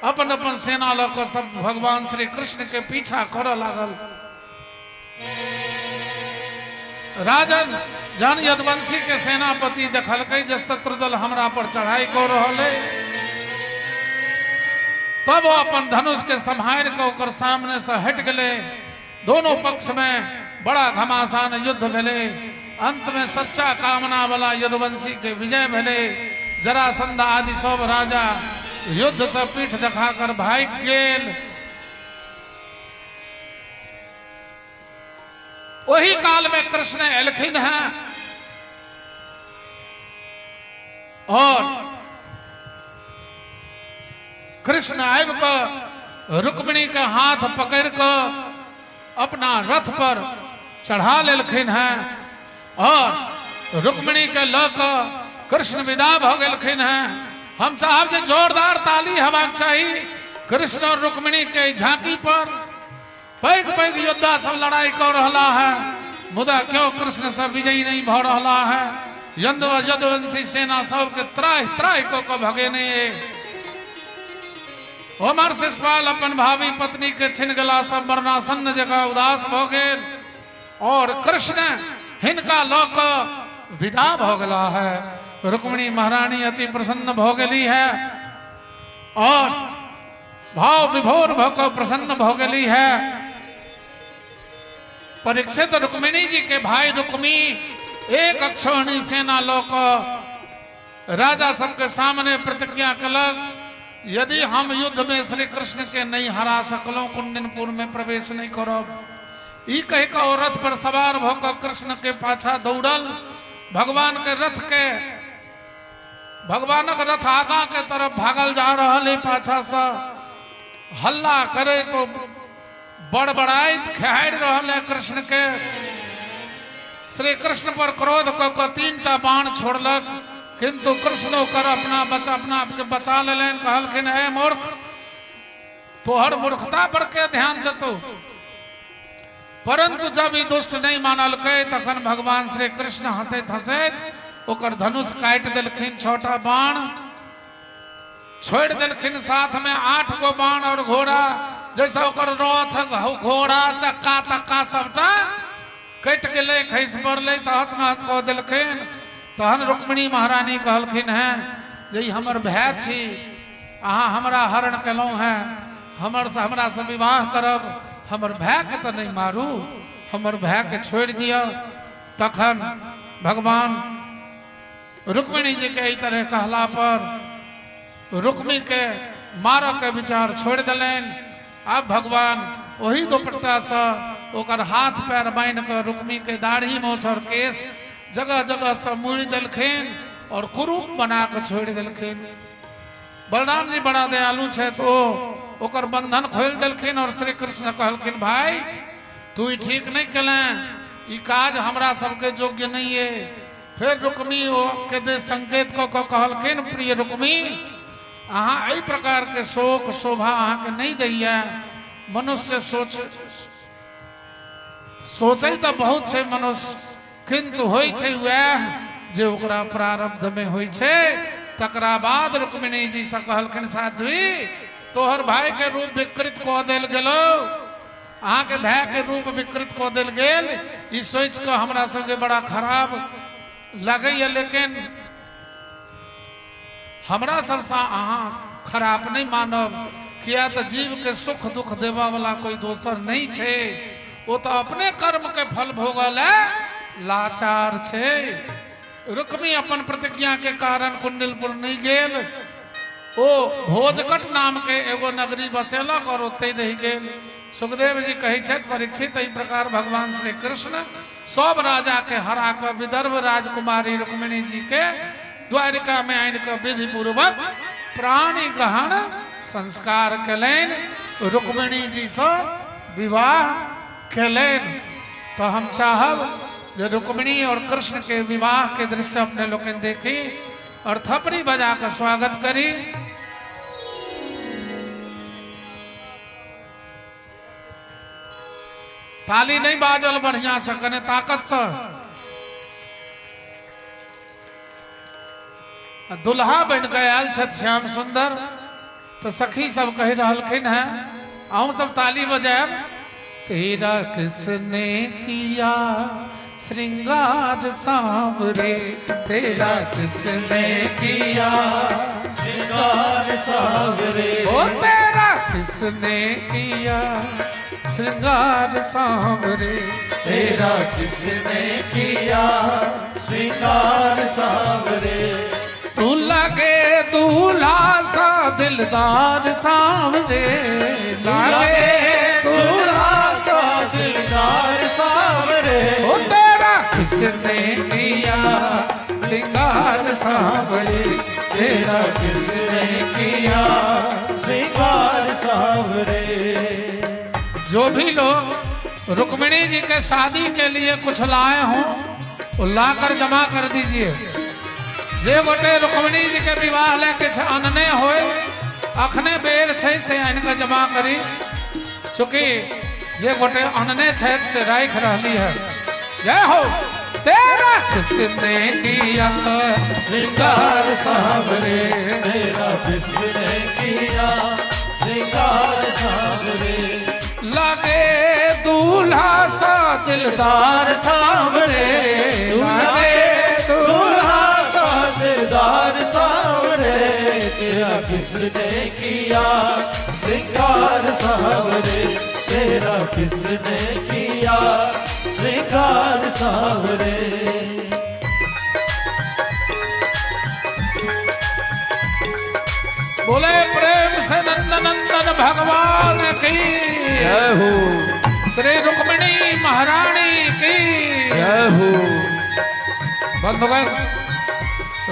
अपन अपन सेना लऽ कऽ सब भगवान श्री कृष्ण के पीछा करऽ लागल। राजन जहन यदुवंशी के सेनापति देखलकै जे शत्रुदल हमरा पर चढ़ाई कऽ रहल है, तब ओ अपन धनुष के सम्हारि कऽ ओकर सामने से हटि गेलै। दोनों पक्ष में बड़ा घमासान युद्ध भेलै। अंत में सच्चा कामना वाला यदुवंशी के विजय भेलै। जरासंध आदि सब राजा युद्ध से पीठ दिखाकर भागि गेल। ओही काल में कृष्ण एलखिन हैं और कृष्ण आबि कऽ रुक्मिणी के हाथ पकड़ कऽ अपना रथ पर चढ़ा लेलखिन हैं और रुक्मिणी के लऽ कऽ कृष्ण विदा भ गेलखिन हैं। हम चाहब जे जोरदार ताली हेबाक चाही कृष्ण और रुक्मिणी के झांकी पर। पैघ पैघ योद्धा सब लड़ाई कर रहा है, मुदा क्यों कृष्ण से विजयी नहीं भ रहा है। यदुवंशी सेना सबके त्राहि त्राहि को भगेने। ओमर शिषपाल अपन भावी पत्नी के छिन गेला सब मरणासन्न जगह उदास भ गेल और कृष्ण हिनका ल क विदा भ गेला है। रुक्मिणी महारानी अति प्रसन्न भ गेली है और भाव विभोर भ क प्रसन्न भ गेली है। परीक्षित रुक्मिणी जी के भाई रुक्मी एक अक्षौहिणी सेना ल क राजा सबके सामने प्रतिज्ञा कलक, यदि हम युद्ध में श्री कृष्ण के नहीं हरा सकलौं कुंडिनपुर में प्रवेश नहीं करब। ई कह के ओ रथ पर सवार भ क कृष्ण के पाछा दौड़ल। भगवान के रथ के भगवानक रथ आगा के तरफ भागल जा रहल है, पाछा से हल्ला करे तो बड़बड़ाइत खेहारि रहल है कृष्ण के। श्री कृष्ण पर क्रोध क क 3टा बाण छोड़लक, किंतु कृष्ण ओकर अपना आपके बचा लेलनि। कहलखिन हे मूर्ख, तोहर मूर्खता पर के ध्यान देतौ। परंतु जब ई दुष्ट नहीं मानलकै तखन भगवान श्री कृष्ण हंसैत हंसैत ओकर धनुष काटि देलखिन, 6टा बाण छोड़ि देलखिन, साथ में 8 गो बाण और घोड़ा, जैसे ओकर रथ घोड़ा चक्का तक्का सबटा कटि गेलै, खसि पड़लै, तहस नहस कऽ देलखिन। तहन रुक्मिणी महारानी कहलखिन हैं जे ई हमर भाय छी, अहाँ हमरा हरण केलहुँ हैं, हमरा से विवाह करब, हमर भायके तऽ नहीं मारू, हमर भायके छोड़ि दिअ। तखन भगवान रुक्मिणी जी के एहि तरह कहला पर रुक्मी के मारऽ के विचार छोड़ि देलनि। आब भगवान ओही दुपट्टा से ओकर हाथ पैर बान्हि कऽ रुक्मी के दाढ़ी मोछ और केश जगह जगह से मुड़ि देलखिन और कुरूप बना कऽ छोड़ि देलखिन। बलराम जी बड़ा दयालु छथि, ओ ओकर बंधन खोलि देलखिन और श्री कृष्ण कहलखिन भाई तू ई ठीक नहीं केलें, ई काज हमरा सबके योग्य नहीं है। फिर रुक्मी ओ के दे संकेत कऽ कऽ कहलखिन प्रिय रुक्मी, अहाँ एहि प्रकार के शोक शोभा अहाँके नहीं दैया। मनुष्य सोचै तऽ बहुत छै मनुष्य, किंतु होइ छै वएह जे ओकरा प्रारब्ध में होइ छै। तकरा बाद रुक्मिणी जी से कहलखिन साध्वी, तोहर भाई के रूप विकृत कऽ देल गेलो, अहाँके भाय के रूप विकृत कऽ देल गेल, ई सोचि कऽ हमरा सबके बड़ा खराब लगैया, लेकिन हमरा सबसँ अहाँ खराब नहीं मानब, किया तऽ जीव के सुख दुख देबऽ वाला कोई दोसर नहीं छै, ओ तऽ अपने कर्म के फल भोगल लाचार छै। रुक्मी अपन प्रतिज्ञा के कारण कुंडिलपुर नहीं गेल, ओ भोजकट नाम के एगो नगरी बसेलक और ओतहि रहि गेल। सुखदेव जी कहै छथि परीक्षित, एहि प्रकार भगवान श्री कृष्ण सब राजा के हरा कऽ विदर्भ राजकुमारी रुक्मिणी जी के द्वारिका में आनि कऽ विधि पूर्वक प्राणी ग्रहण संस्कार केलनि, रुक्मिणी जी से विवाह केलनि। तो हम चाहब जे रुक्मिणी और कृष्ण के विवाह के दृश्य अपने लोकनि देखी और थपड़ी बजा कर स्वागत करी। ताली नहीं बाजल बढ़िया से, कने ताकत से। दुल्हा बन के आयल छथि श्याम सुंदर, तो सखी सब कहि रहलखिन हैं, अहूँ सब ताली बजायब। तेरा किसने किया श्रृंगार सांवरे, तेरा किसने किया श्रृंगार सांवरे, ओ तेरा किसने किया श्रृंगार सांवरे, तेरा किसने किया श्रृंगार सांवरे, तू लगे दूल्हा सा दिलदार सांवरे, लगे दूल्हा सा दिलदार सांवरे, ओ तेरा किसने किया श्रृंगार सांवरे, तेरा किसने किया श्रृंगार सांवरे। जो भी लोग रुक्मिणी जी के शादी के लिए कुछ लाए हों वो लाकर जमा कर दीजिए। जे गोटे रुक्मिणी जी के विवाह ले किछु अनने होय, अखने बेर छै से आनि कऽ जमा करी। चूँकि जे गोटे अनने छथि से राखि रहली है। जय हो। तेरा किसने किया श्रृंगार सांवरे, तेरा किसने किया श्रृंगार सांवरे, लागे दूल्हा सा दिलदार सांवरे, लागे दूल्हा सा दिलदार सांवरे, तेरा किसने किया श्रृंगार सांवरे, तेरा किसने किया श्रृंगार सांवरे। बोले प्रेम से नंद नंदन भगवान की जय हो। श्री रुक्मिणी महारानी की जय हो। बंधुगण,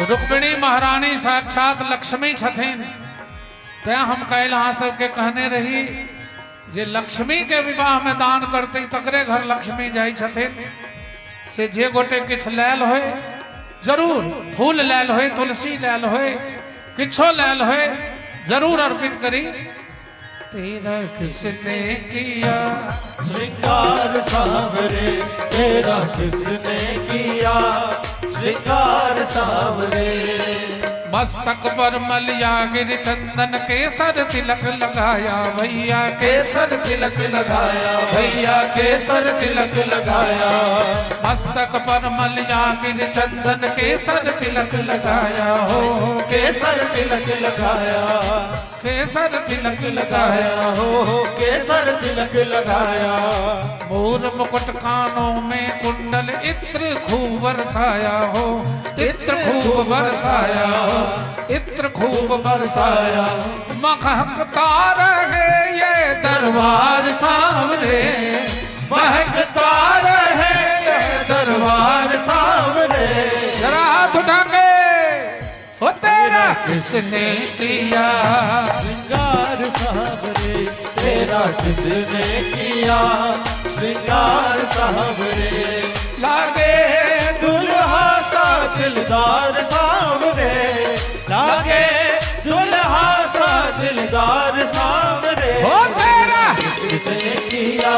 रुक्मिणी महारानी साक्षात लक्ष्मी छथिन, तैं हम काल्हि अहाँ सबके कहने रही जे लक्ष्मी के विवाह में दान करते तकरे घर लक्ष्मी जाइ छथिन। से जे गोटे किछु लायल होय, जरूर फूल लायल होय, तुलसी लायल होय, किछो लायल होय, जरूर अर्पित करी। तेरा किसने किया श्रृंगार सांवरे, तेरा किसने किया श्रृंगार सांवरे, मस्तक पर मलिया गिर चंदन केसर तिलक लगाया भैया, केसर तिलक लगाया भैया, केसर तिलक लगाया, मस्तक पर मलिया गिर चंदन केसर तिलक लगाया हो, केसर तिलक लगाया, केसर तिलक लगाया हो, केसर तिलक लगाया, मोर मुकुट कानों में कुंडल इत्र खूब बरसाया हो, इत्र खूब बरसाया हो, इत्र खूब बरसाया, महकता रहे ये दरबार सामने, महकता रहे ये दरबार सामने, जरा हाथ उठा के हो तेरा किसने किया श्रृंगार सांवरे, तेरा किसने किया श्रृंगार सांवरे, लागे दुल्हा सा दिलदार सांवरे, लागे दुल्हा सा दिलदार सांवरे, हो तेरा किसने किया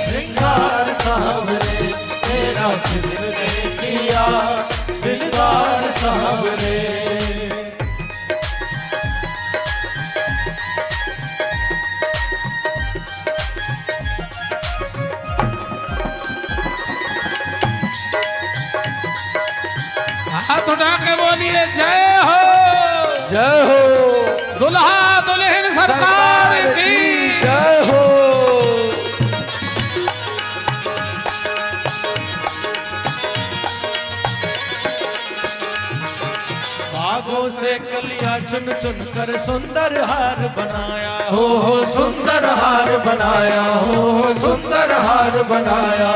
श्रृंगार सांवरे, तेरा किसने किया दिलदार सांवरे। हाथ उठा के बोलिए जय हो, जय हो। दुल्हा दुल्हन सरकार की जय हो। बागों से कलियां चुन चुन कर सुंदर हार बनाया हो, सुंदर हार बनाया हो, सुंदर हार बनाया,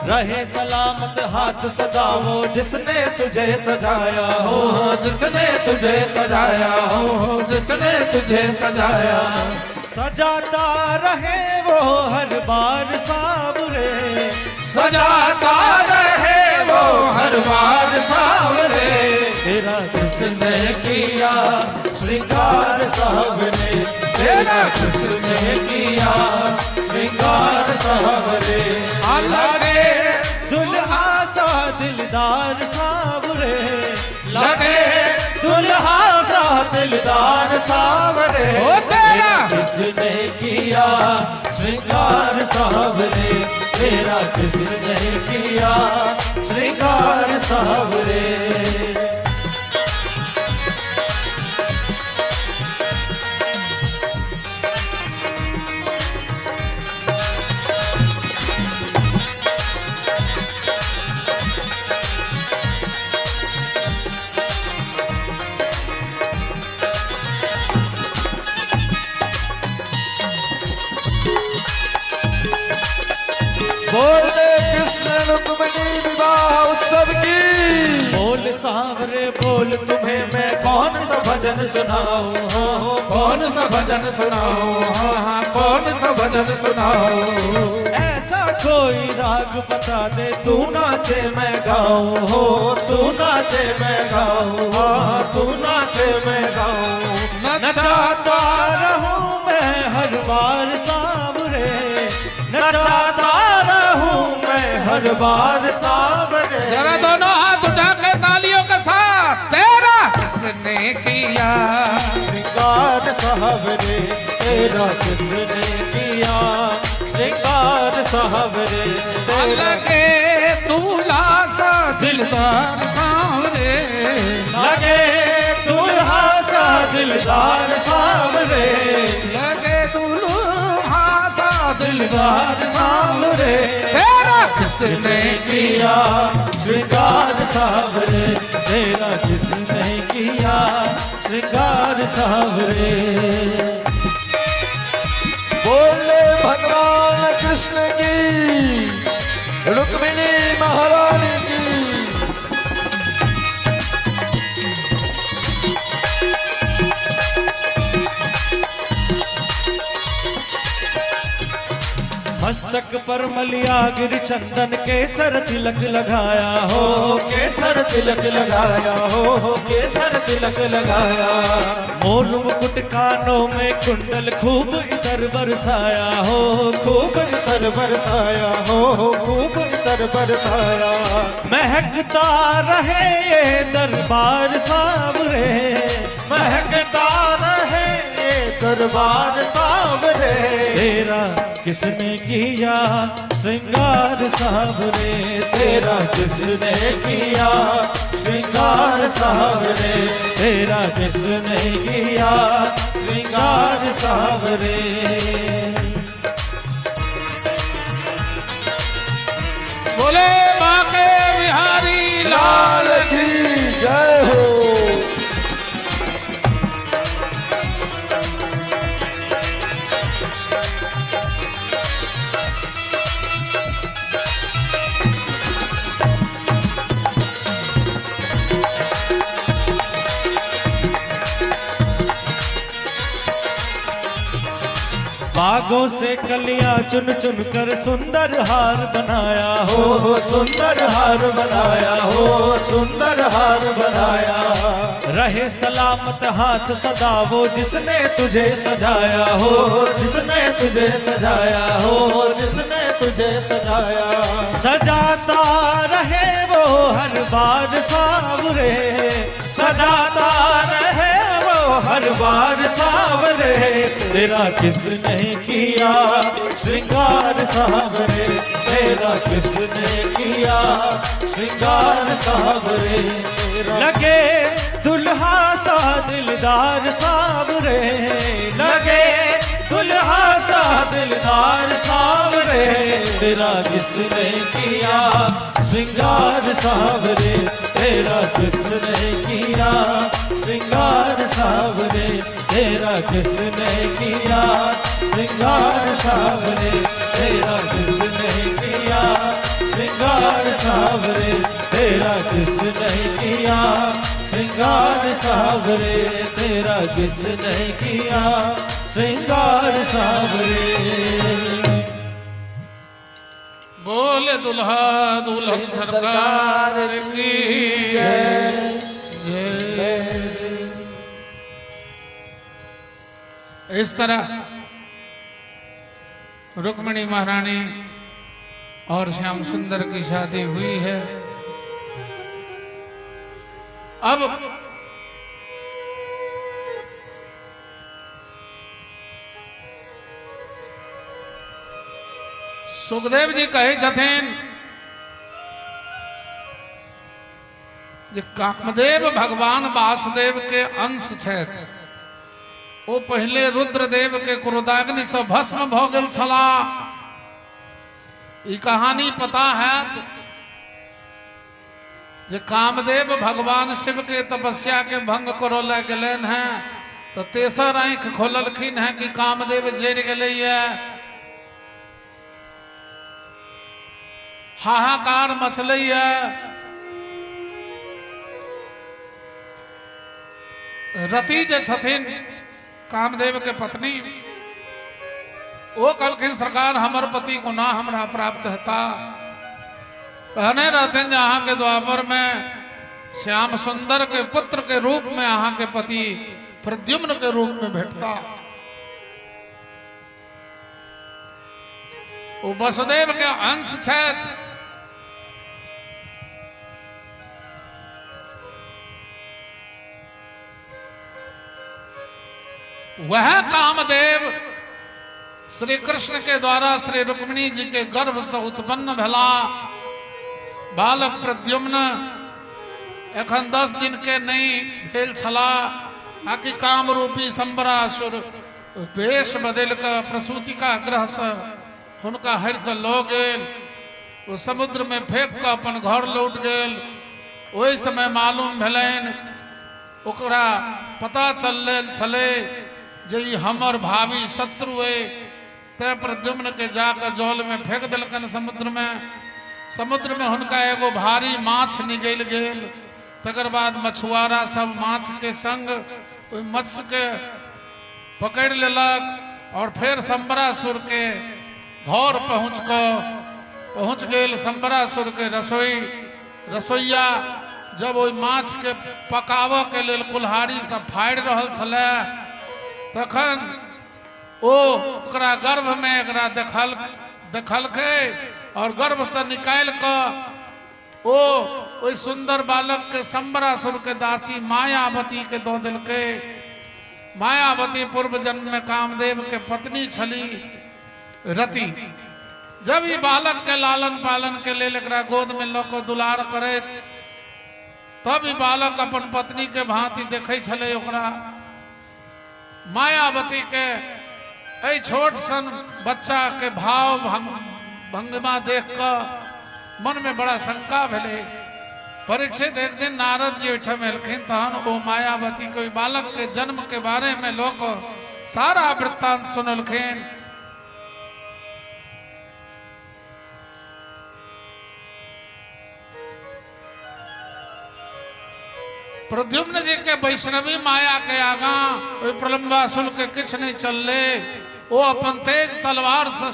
रहे सलामत हाथ सदा वो जिसने तुझे सजाया हो, जिसने तुझे सजाया हो, जिसने तुझे सजाया, सजाता रहे वो हर बार सांवरे, सजाता रहे वो हर बार सांवरे, तेरा किसने किया श्रृंगार सांवरे, तेरा किसने किया श्रृंगार सांवरे, लगे दुल्हा सा दिलदार सांवरे, लगे दुल्हा सा दिलदार सांवरे, तेरा किसने किया श्रृंगार सांवरे, तेरा किसने किया श्रृंगार सांवरे। बोले कृष्ण रुक्मिणी विवाह उत्सव की। बोल सांवरे बोल तुम्हें मैं कौन सा भजन सुनाऊं, हो कौन सा भजन सुनाऊं, हाँ कौन सा भजन सुनाऊं, ऐसा कोई राग बता दे, तू नाचे मैं गाऊं हो, तू नाचे मैं गाऊं, तू नाचे मैं गाऊं। नचाता रहूं मैं हर बार सांवरे, नचाता रहूं मैं हर बार सांवरे। जरा दोनों हाथ उठा के तालियों के साथ, तेरा किसने किया श्रृंगार सावरे, तेरा किसने किया श्रृंगार सावरे। लगे दूल्हा सा दिलदार सांवरे, लगे दूल्हा सा दिलदार सांवरे, लगे दूल्हा सा दिलदार सांवरे। तेरा किसने किया श्रृंगार सावरे, तेरा किसने किया श्रृंगार सावरे। बोले भगवान कृष्ण की, रुक्मिणी महारानी की। मस्तक पर मलियागिर चंदन केसर तिलक लगाया हो, केसर तिलक लगाया हो, केसर तिलक लगाया। मोर मुकुट कानों में कुंडल खूब इतर बरसाया हो, खूब इतर बरसाया हो, खूब इतर बरसाया। महकता रहे ये दरबार सांवरे, महकता रहे ये दरबार सांवरे। तेरा किसने किया श्रृंगार सांवरे, तेरा किसने किया श्रृंगार सांवरे, तेरा किसने किया श्रृंगार सांवरे। बोले बांके बिहारी लाल की जय हो। बागों से कलियां चुन चुन कर सुंदर हार बनाया हो, सुंदर हार बनाया हो, सुंदर हार बनाया। रहे सलामत हाथ सदा वो जिसने तुझे सजाया हो, जिसने तुझे सजाया हो, जिसने तुझे सजाया। सजाता रहे वो हर बार सांवरे, सजाता रहे वो हर बार सांवरे। तेरा किसने किया श्रृंगार सांवरे, तेरा किसने किया श्रृंगार सांवरे। लगे दुल्हा सा दिलदार सांवरे, लगे दुल्हा सा दिलदार सांवरे। तेरा किसने किया श्रृंगार सांवरे, तेरा किसने किया श्रृंगार सांवरे, तेरा किसने किया श्रृंगार सांवरे, तेरा किसने किया श्रृंगार सांवरे, तेरा किसने किया श्रृंगार सांवरे, तेरा किसने किया श्रृंगार सांवरे। बोले दुल्हा दुल्हन सरकार की जय। इस तरह रुक्मिणी महारानी और श्याम सुंदर की शादी हुई है। अब सुखदेव जी कहे छथिन जे कामदेव भगवान वासुदेव के अंश छथि। ओ पहले रुद्रदेव के क्रोधाग्नि से भस्म भ गेल छला। ई कहानी पता है जे कामदेव भगवान शिव के तपस्या के भंग करो ले गेलन है तो तेसर आंख खोललखिन है कि कामदेव जरि गेलैया। हाहाकार मचलैया। रति जे छथिन कामदेव के पत्नी, ओ कहलखिन सरकार हमर पति कोना हमरा प्राप्त हेता। कहने रहथिन जे अहाँके द्वापर में श्याम सुंदर के पुत्र के रूप में अहाँके पति प्रद्युम्न के रूप में भेटता। ओ वसुदेव के अंश छथि। वह कामदेव श्री कृष्ण के द्वारा श्री रुक्मिणी जी के गर्भ से उत्पन्न भेला बालक प्रद्युम्न एखन 10 दिन के नहीं भेल छला, आकि कामरूपी शंबरासुर वेश बदल के प्रसूतिका ग्रह से हुनका हरि के लऽ गेल। ओ समुद्र में फेंक के अपन घर लौट गेल। ओहि समय मालूम भेलनि, ओकरा पता चलल छलै जे ई हमर भावी शत्रु अइ, तें प्रद्युम्न के जाके जल में फेंक देलकनि समुद्र में। समुद्र में हुनका एगो भारी माछ निगलि गेल। तकर बाद मछुआरा सब माछ के संग ओहि मत्स्य के पकड़ि लेलक और फेर शंबरासुर के घर पहुँच गेल। शंबरासुर के रसोईया जब ओहि माछ के पकाबऽ के लेल कुल्हाड़ी से फाड़ि रहल छलै, तखन ओ ओकरा गर्भ में एकरा देखलकै और गर्भ से निकालि कऽ ओ ओहि सुंदर बालक के शंबरासुर के दासी मायावती के दऽ देलकै। मायावती पूर्व जन्म में कामदेव के पत्नी छली रति। जब ई बालक के लालन पालन के लेल एकरा गोद में लऽ कऽ दुलार करैत, तब ई बालक अपन पत्नी के भांति देखै छलै ओकरा। मायावती के एहि छोट सन बच्चा के भाव भंगिमा देख कऽ मन में बड़ा शंका भेलै। परीक्षित एक दिन नारद जी ओहिठाम एलखिन, तहन ओ मायावती के ओहि बालक के जन्म के बारे में लऽ कऽ सारा वृत्तांत सुनलखिन। प्रद्युम्न जी के वैष्णवी माया के आगा ओहि प्रलंबासुर के किछु नहीं चलले। ओ अपन तेज तलवार से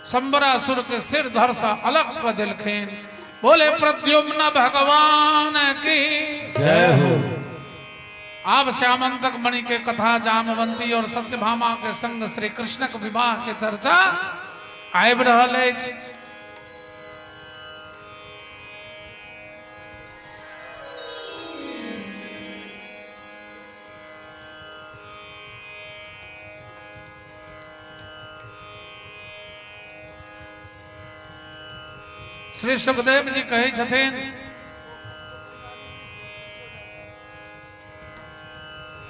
शंबरासुर के सिर धर से अलग कर देलखिन। बोले प्रद्युम्न भगवान की जय हो। आब श्यामंतक मणि के कथा, जामवंती और सत्यभामा के संग श्री कृष्ण के विवाह के चर्चा आबि रहल अछि। श्री सुखदेव जी कहै छथिन,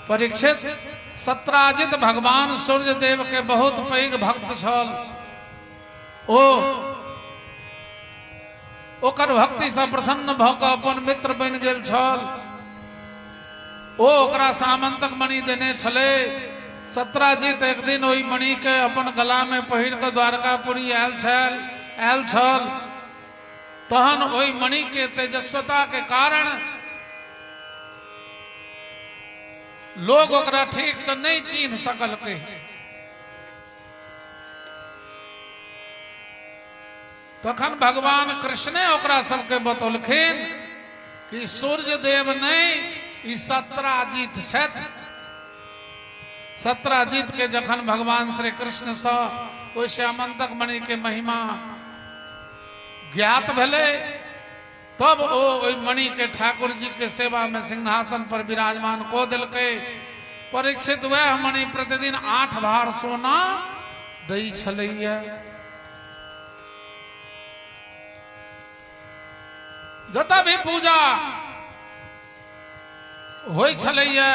परीक्षित सत्राजित भगवान सूर्य देव के बहुत पैघ भक्त छल। ओ ओकर भक्ति से प्रसन्न भऽ कऽ अपन मित्र बनि गेल छल। ओ ओकरा सामंतक मणि देने छलै। सत्राजित एक दिन ओहि मणि के अपन गला में पहिर कऽ द्वारकापुरी आयल छल। तहन ओहि मणि के तेजस्वता के कारण लोग ओकरा ठीक से नहीं चिन्ह सकलकै। तखन भगवान कृष्णे ओकरा सबके बतौलखिन कि सूर्य देव नहीं, ई सत्राजित छथि। सत्राजित के जखन भगवान श्री कृष्ण सँ ओहि श्यामंतक मणि के महिमा ज्ञात भेलै, तब ओ ओहि मणि के ठाकुर जी के सेवा में सिंहासन पर विराजमान कऽ देलकै। परीक्षित वएह मणि प्रतिदिन 8 भार सोना दै छलैया। जतऽ भी पूजा होइ छलैया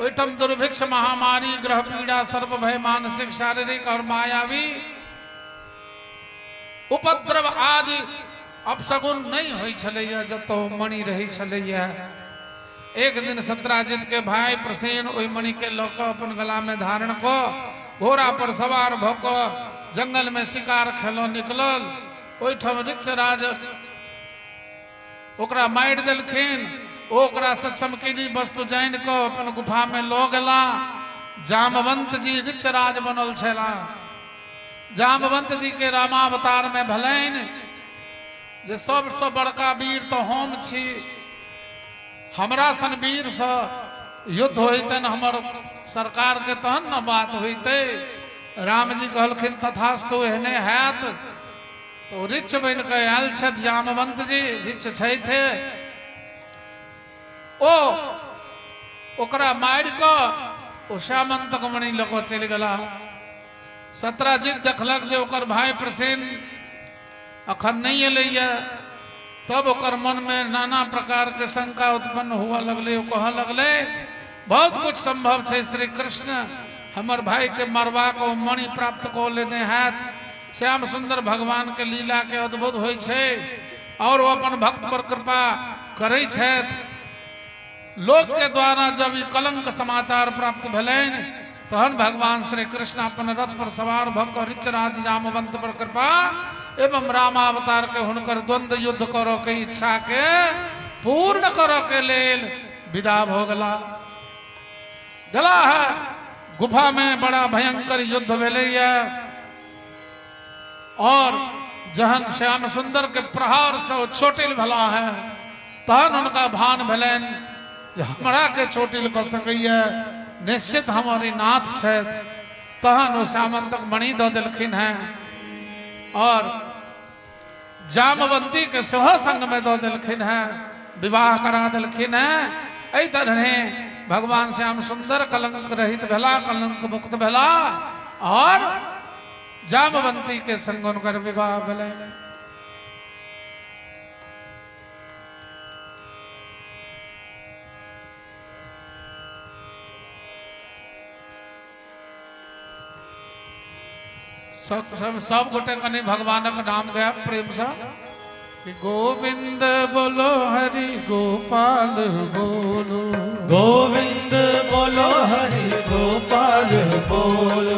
ओहिठाम दुर्भिक्ष, महामारी, ग्रह पीड़ा, सर्व भय, मानसिक, शारीरिक और मायावी उपद्रव आदि अपशगुन नहीं होइ छलैया जतऽ मणि रहै छलैया। एक दिन सत्राजित के भाई प्रसेन ओहि मणि के लऽ कऽ अपन गला में धारण कऽ घोड़ा पर सवार भऽ कऽ जंगल में शिकार खेलऽ निकलल। ओहिठाम ऋक्षराज ओकरा मारि देलखिन। ओ ओकरा से चमकीली वस्तु जानि कऽ अपन गुफा में लऽ गेला। जामवंत जी रिच राज बनल छला। जामवंत जी के रामावतार में भलनि जे सबसँ बड़का वीर तो हम छी, हमरा सन वीर से युद्ध होइतनि हमर सरकार के तहन न बात होइतै। राम जी कहलखिन तथास्तु एहने हैत। तो रिच बनि कऽ आयल छथि जामवंत जी, रिच छथि। ओ ओकरा मारि कऽ ओ श्यामंतक मणि लऽ कऽ चलि गेला। सत्राजित देखलक जे ओकर भाई प्रसेन अखन नहीं एलैया, तब ओकर मन में नाना प्रकार के शंका उत्पन्न हुआ लगले। ओ कह लगले बहुत कुछ संभव छै, श्री कृष्ण हमर भाई के मरवा के मणि प्राप्त कऽ लेने हैत। श्याम सुंदर भगवान के लीला के अद्भुत होइ छै और ओ अपन भक्त पर कृपा करै छथि। लोक के द्वारा जब ई कलंक समाचार प्राप्त भेलनि तहन भगवान श्री कृष्ण अपन रथ पर सवार भऽ कऽ ऋचराज जामवंत पर कृपा एवं रामावतार के हुनकर द्वंद्व युद्ध करऽ के इच्छा के पूर्ण करऽ के लेल विदा भऽ गेला। गेला है गुफा में बड़ा भयंकर युद्ध भेलैया और जहन श्याम सुंदर के प्रहार से ओ चोटिल भला है तहन हुनका भान भेलनि जे हमरा के चोटिल कऽ सकैया, निश्चित हमर ई नाथ छथि। तहन ओ सामंतक मणि दऽ देलखिन हैं और जामवंती के सेहो संग में दऽ देलखिन हैं, विवाह करा देलखिन हैं। एहि तरहे भगवान श्याम सुंदर कलंक रहित भेला, कलंक मुक्त भेला और जामवंती के संग हुनकर विवाह भेलनि। सब सब सब गोटे कनि भगवानक नाम गायब प्रेम से कि गोविंद बोलो हरि गोपाल बोलो, गोविंद बोलो हरि गोपाल बोलो,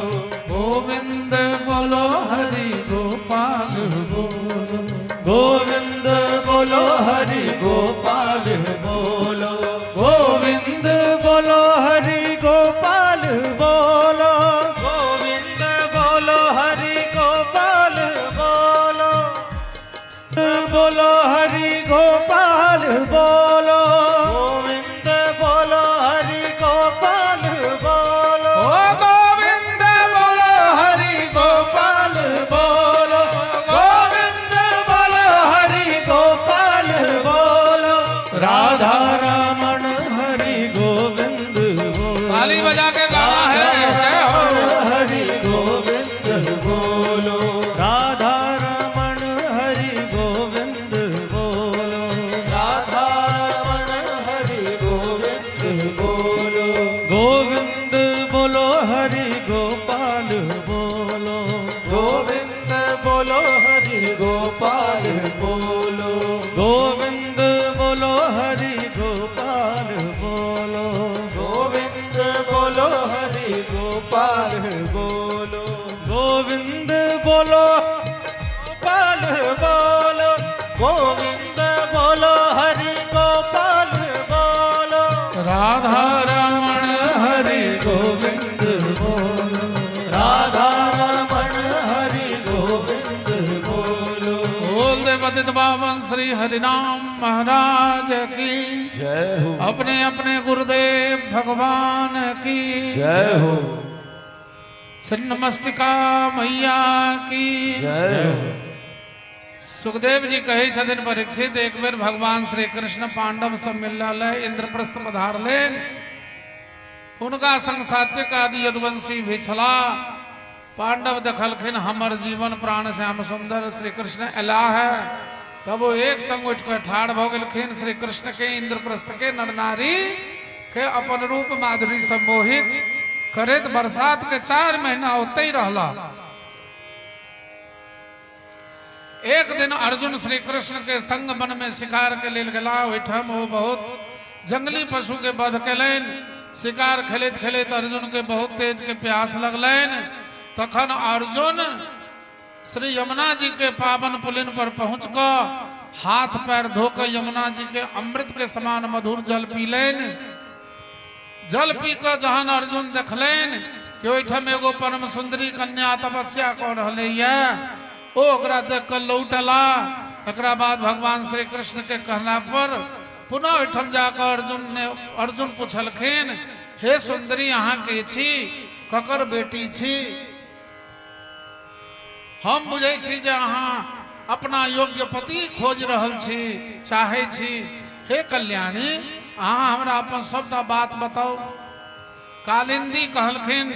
गोविंद बोलो हरि गोपाल बोलो, गोविंद बोलो हरि गोपाल बोलो, गोविंद बोलो हरि गोपाल बोलो, गोविंद बोलो हरि गोपाल बोलो, बोलो हरि गोपाल बोलो, गोविंद बोलो हरि गोपाल बोलो, ओ गोविंद बोलो हरि गोपाल बोलो, गोविंद बोलो हरि गोपाल बोलो, राधा रमण हरि गोविंद बोलो, ताली बजा के गाना है, जय हो। हरि गोविंद बोलो, राधा रमण हरि गोविंद बोलो, राधा रमण हरि गोविंद बोलो, गोविंद बोलो हरि गोपाल बोलो, गोविंद बोलो हरि गोपाल बोलो, गोविंद बोलो हरि गोपाल बोलो, गोविंद बोलो हरि गोपाल बोलो, गोविंद बोलो गोपाल बोलो, गोविंद बोलो हरि गोपाल बोलो, राधा रमण हरि गोविंद बोलो, राधा रमण हरि गोविंद बोलो। बोल दे पतित पावन श्री हरिनाम महाराज की जय हो। अपने अपने गुरुदेव भगवान की जय हो। श्री नमस्तिका मैया की जय हो। सुखदेव जी कहै छथिन परीक्षित एक बेर भगवान श्री कृष्ण पांडव सब मिलल इंद्रप्रस्थ पधारले, हुनका संग सात्विक आदि यदुवंशी भी छला। पांडव देखलखिन हमर जीवन प्राण श्याम सुंदर श्री कृष्ण अला है, तब वो एक संग उठ कर ठाढ़ भऽ गेलखिन। श्री कृष्ण के इंद्रप्रस्थ के नर नारी के अपन रूप माधुरी सम्मोहित करैत बरसात के 4 महीना ओतहि रहला। एक दिन अर्जुन श्री कृष्ण के संग वन में शिकार के लेल गेला। ओहिठाम ओ बहुत जंगली पशु के वध केलनि। शिकार खेलैत खेलैत अर्जुन के बहुत तेज के प्यास लगलनि। तखन अर्जुन श्री यमुना जी के पावन पुलिन पर पहुंच कऽ हाथ पैर धो के यमुना जी के अमृत के समान मधुर जल पीलनि। जल पी कऽ जहन अर्जुन देखलनि कि ओहिठाम एगो परम सुन्दरी कन्या तपस्या कऽ रहलैए, ओ ओकरा देख कऽ लौटला। एकरा बाद भगवान श्री कृष्ण के कहला पर पुनः ओहिठाम जाकऽ अर्जुन पुछलखिन, हे सुन्दरी, अहाँ के छी, ककर बेटी छी? हम बुझै छी जे अहाँ अपना योग्य पति खोजि रहल छी, चाहै छी। हे कल्याणी, अहाँ हमरा अपन सबटा बात बताउ। कालिंदी कहलखिन,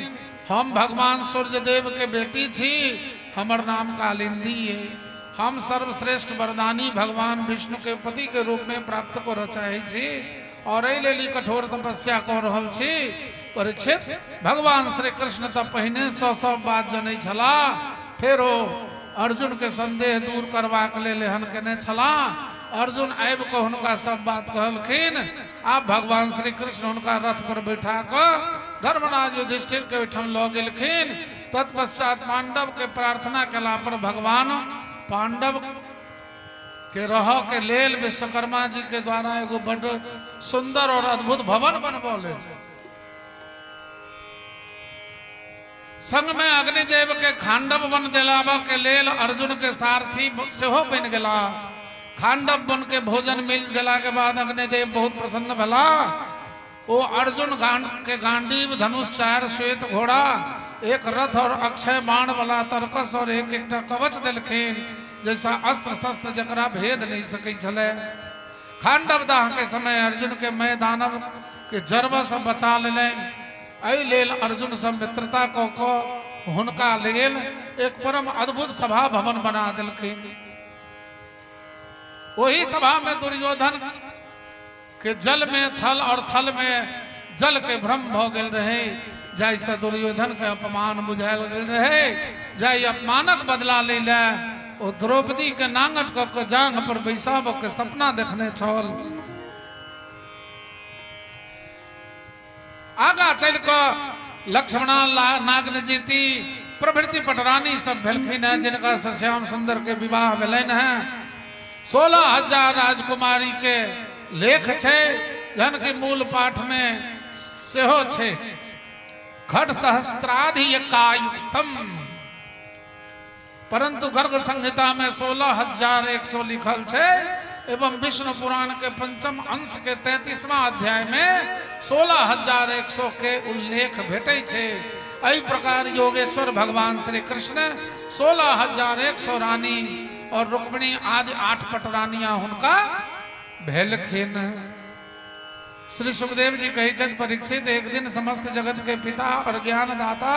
हम भगवान सूर्यदेव के बेटी छी, हमर नाम कालिंदी है। हम सर्वश्रेष्ठ वरदानी भगवान विष्णु के पति के रूप में प्राप्त करऽ चाहै छी और एहि लेल ई कठोर तपस्या कऽ रहल छी। परीक्षित, भगवान श्री कृष्ण तऽ पहिने सँ सब बात जनै छलाह, फेर ओ अर्जुन के संदेह दूर करबाक लेल एहन केने छलाह। अर्जुन आबि कऽ हुनका सब बात कहलखिन। आब भगवान श्री कृष्ण हुनका रथ पर बैठा कऽ धर्मराज युधिष्ठिर के ओहिठाम लऽ गेलखिन। तत्पश्चात पांडव के प्रार्थना केला पर भगवान पांडव के रहऽ के लेल विश्वकर्मा जी के द्वारा एगो बड्ड सुंदर और अद्भुत भवन बनबौले। संग में अग्निदेव के खांडव वन दिलाबऽ के लेल अर्जुन के सारथी सेहो बनि गेला। खांडव वन के भोजन मिल गेला के बाद अग्निदेव बहुत प्रसन्न भेला। ओ अर्जुन के गांडीव धनुष, 4 श्वेत घोड़ा, एक रथ और अक्षय बाण वाला तरकस और एक एकटा कवच देलखिन, जैसा अस्त्र शस्त्र जकरा भेद नहीं सकै छलै। खांडव दाह के समय अर्जुन के मय दानव के जरबा से बचा लेलनि। एहि लेल अर्जुन से मित्रता कऽ कऽ हुनका लेल एक परम अद्भुत सभा भवन बना देलखिन। ओही सभा में दुर्योधन के जल में थल और थल में जल के भ्रम भऽ गेल रहे, जाहिसँ दुर्योधन के अपमान बुझायल गेल रहे। जाहि अपमानक बदला लै लए ओ द्रौपदी के नांगट कऽ के जांघ पर बैसाबऽ के सपना देखने छल। आगा चलि कऽ लक्ष्मणा, नागनजीती प्रभृति पटरानी सब भेलखिन हैं, जिनका से श्याम सुंदर के विवाह भेलनि हैं। 16,000 राजकुमारी के लेख छै, जहन कि मूल पाठ में सेहो छै। खट सहस्त्राधिकायुक्तम, परंतु गर्ग संहिता में 16,100 लिखल छै एवं विष्णु पुराण के पंचम अंश के 33वां अध्याय में 16,100 के उल्लेख भेटै छै। एहि प्रकार योगेश्वर भगवान श्री कृष्ण 16,100 रानी और रुक्मिणी आदि 8 पटरानियां हुनका भेलखिन। श्री सुखदेव जी कहै छथि, परीक्षित, एक दिन समस्त जगत के पिता और ज्ञानदाता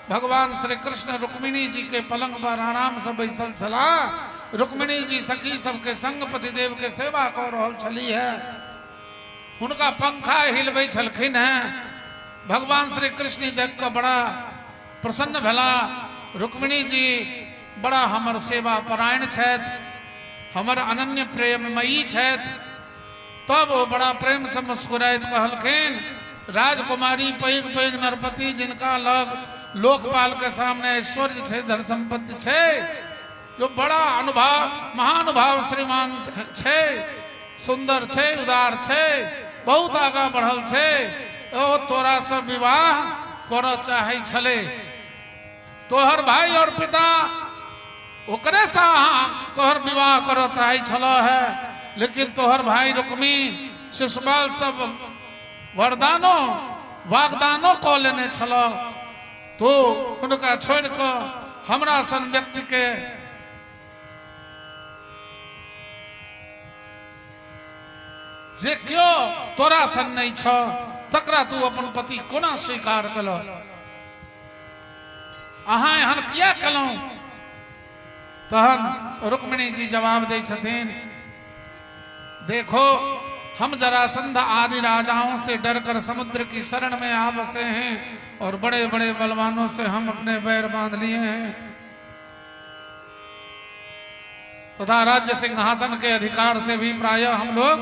भगवान श्री कृष्ण रुक्मिणी जी के पलंग पर आराम से बैसल छलाह। रुक्मिणी जी सखी सबके संग पतिदेव के सेवा कऽ रहल छली है। हुनका पंखा हिलबै छलखिन हैं। भगवान श्री कृष्ण देख कऽ बड़ा प्रसन्न भेला। रुक्मिणी जी बड़ा हमर सेवा परायण छथि, हमर अनन्य प्रेममयी छथि। तब ओ बड़ा प्रेम से मुस्कुराइत कहलखिन, राजकुमारी, पैघ पैघ नरपति जिनका लग लोकपाल के सामने ऐश्वर्य छै, धन संपत्ति छै, जो बड़ा अनुभाव महानुभाव श्रीमान छै, सुंदर छै, उदार छै, बहुत आगा बढ़ल छै, ओ तोरा से विवाह करऽ चाहै छलै। तोहर भाई और पिता ओकरे से अहाँ तोहर विवाह करऽ चाहै छल है, लेकिन तोहर भाई रुक्मी शिशुपाल सब वरदानो वागदानो कऽ लेने छल, तो हुनका छोड़ि कऽ हमरा सन व्यक्ति के जे केओ तोरा सन नहीं छ तकरा तू अपन पति कोना स्वीकार कलह? अहाँ एहन किया कलहुँ? तहन रुक्मिणी जी जवाब दै छथिन, देखो हम जरासंध आदि राजाओं से डरकर समुद्र की शरण में आ बसे हैं और बड़े बड़े बलवानों से हम अपने बैर बांध लिए हैं तथा राज्य सिंहासन के अधिकार से भी प्रायः हम लोग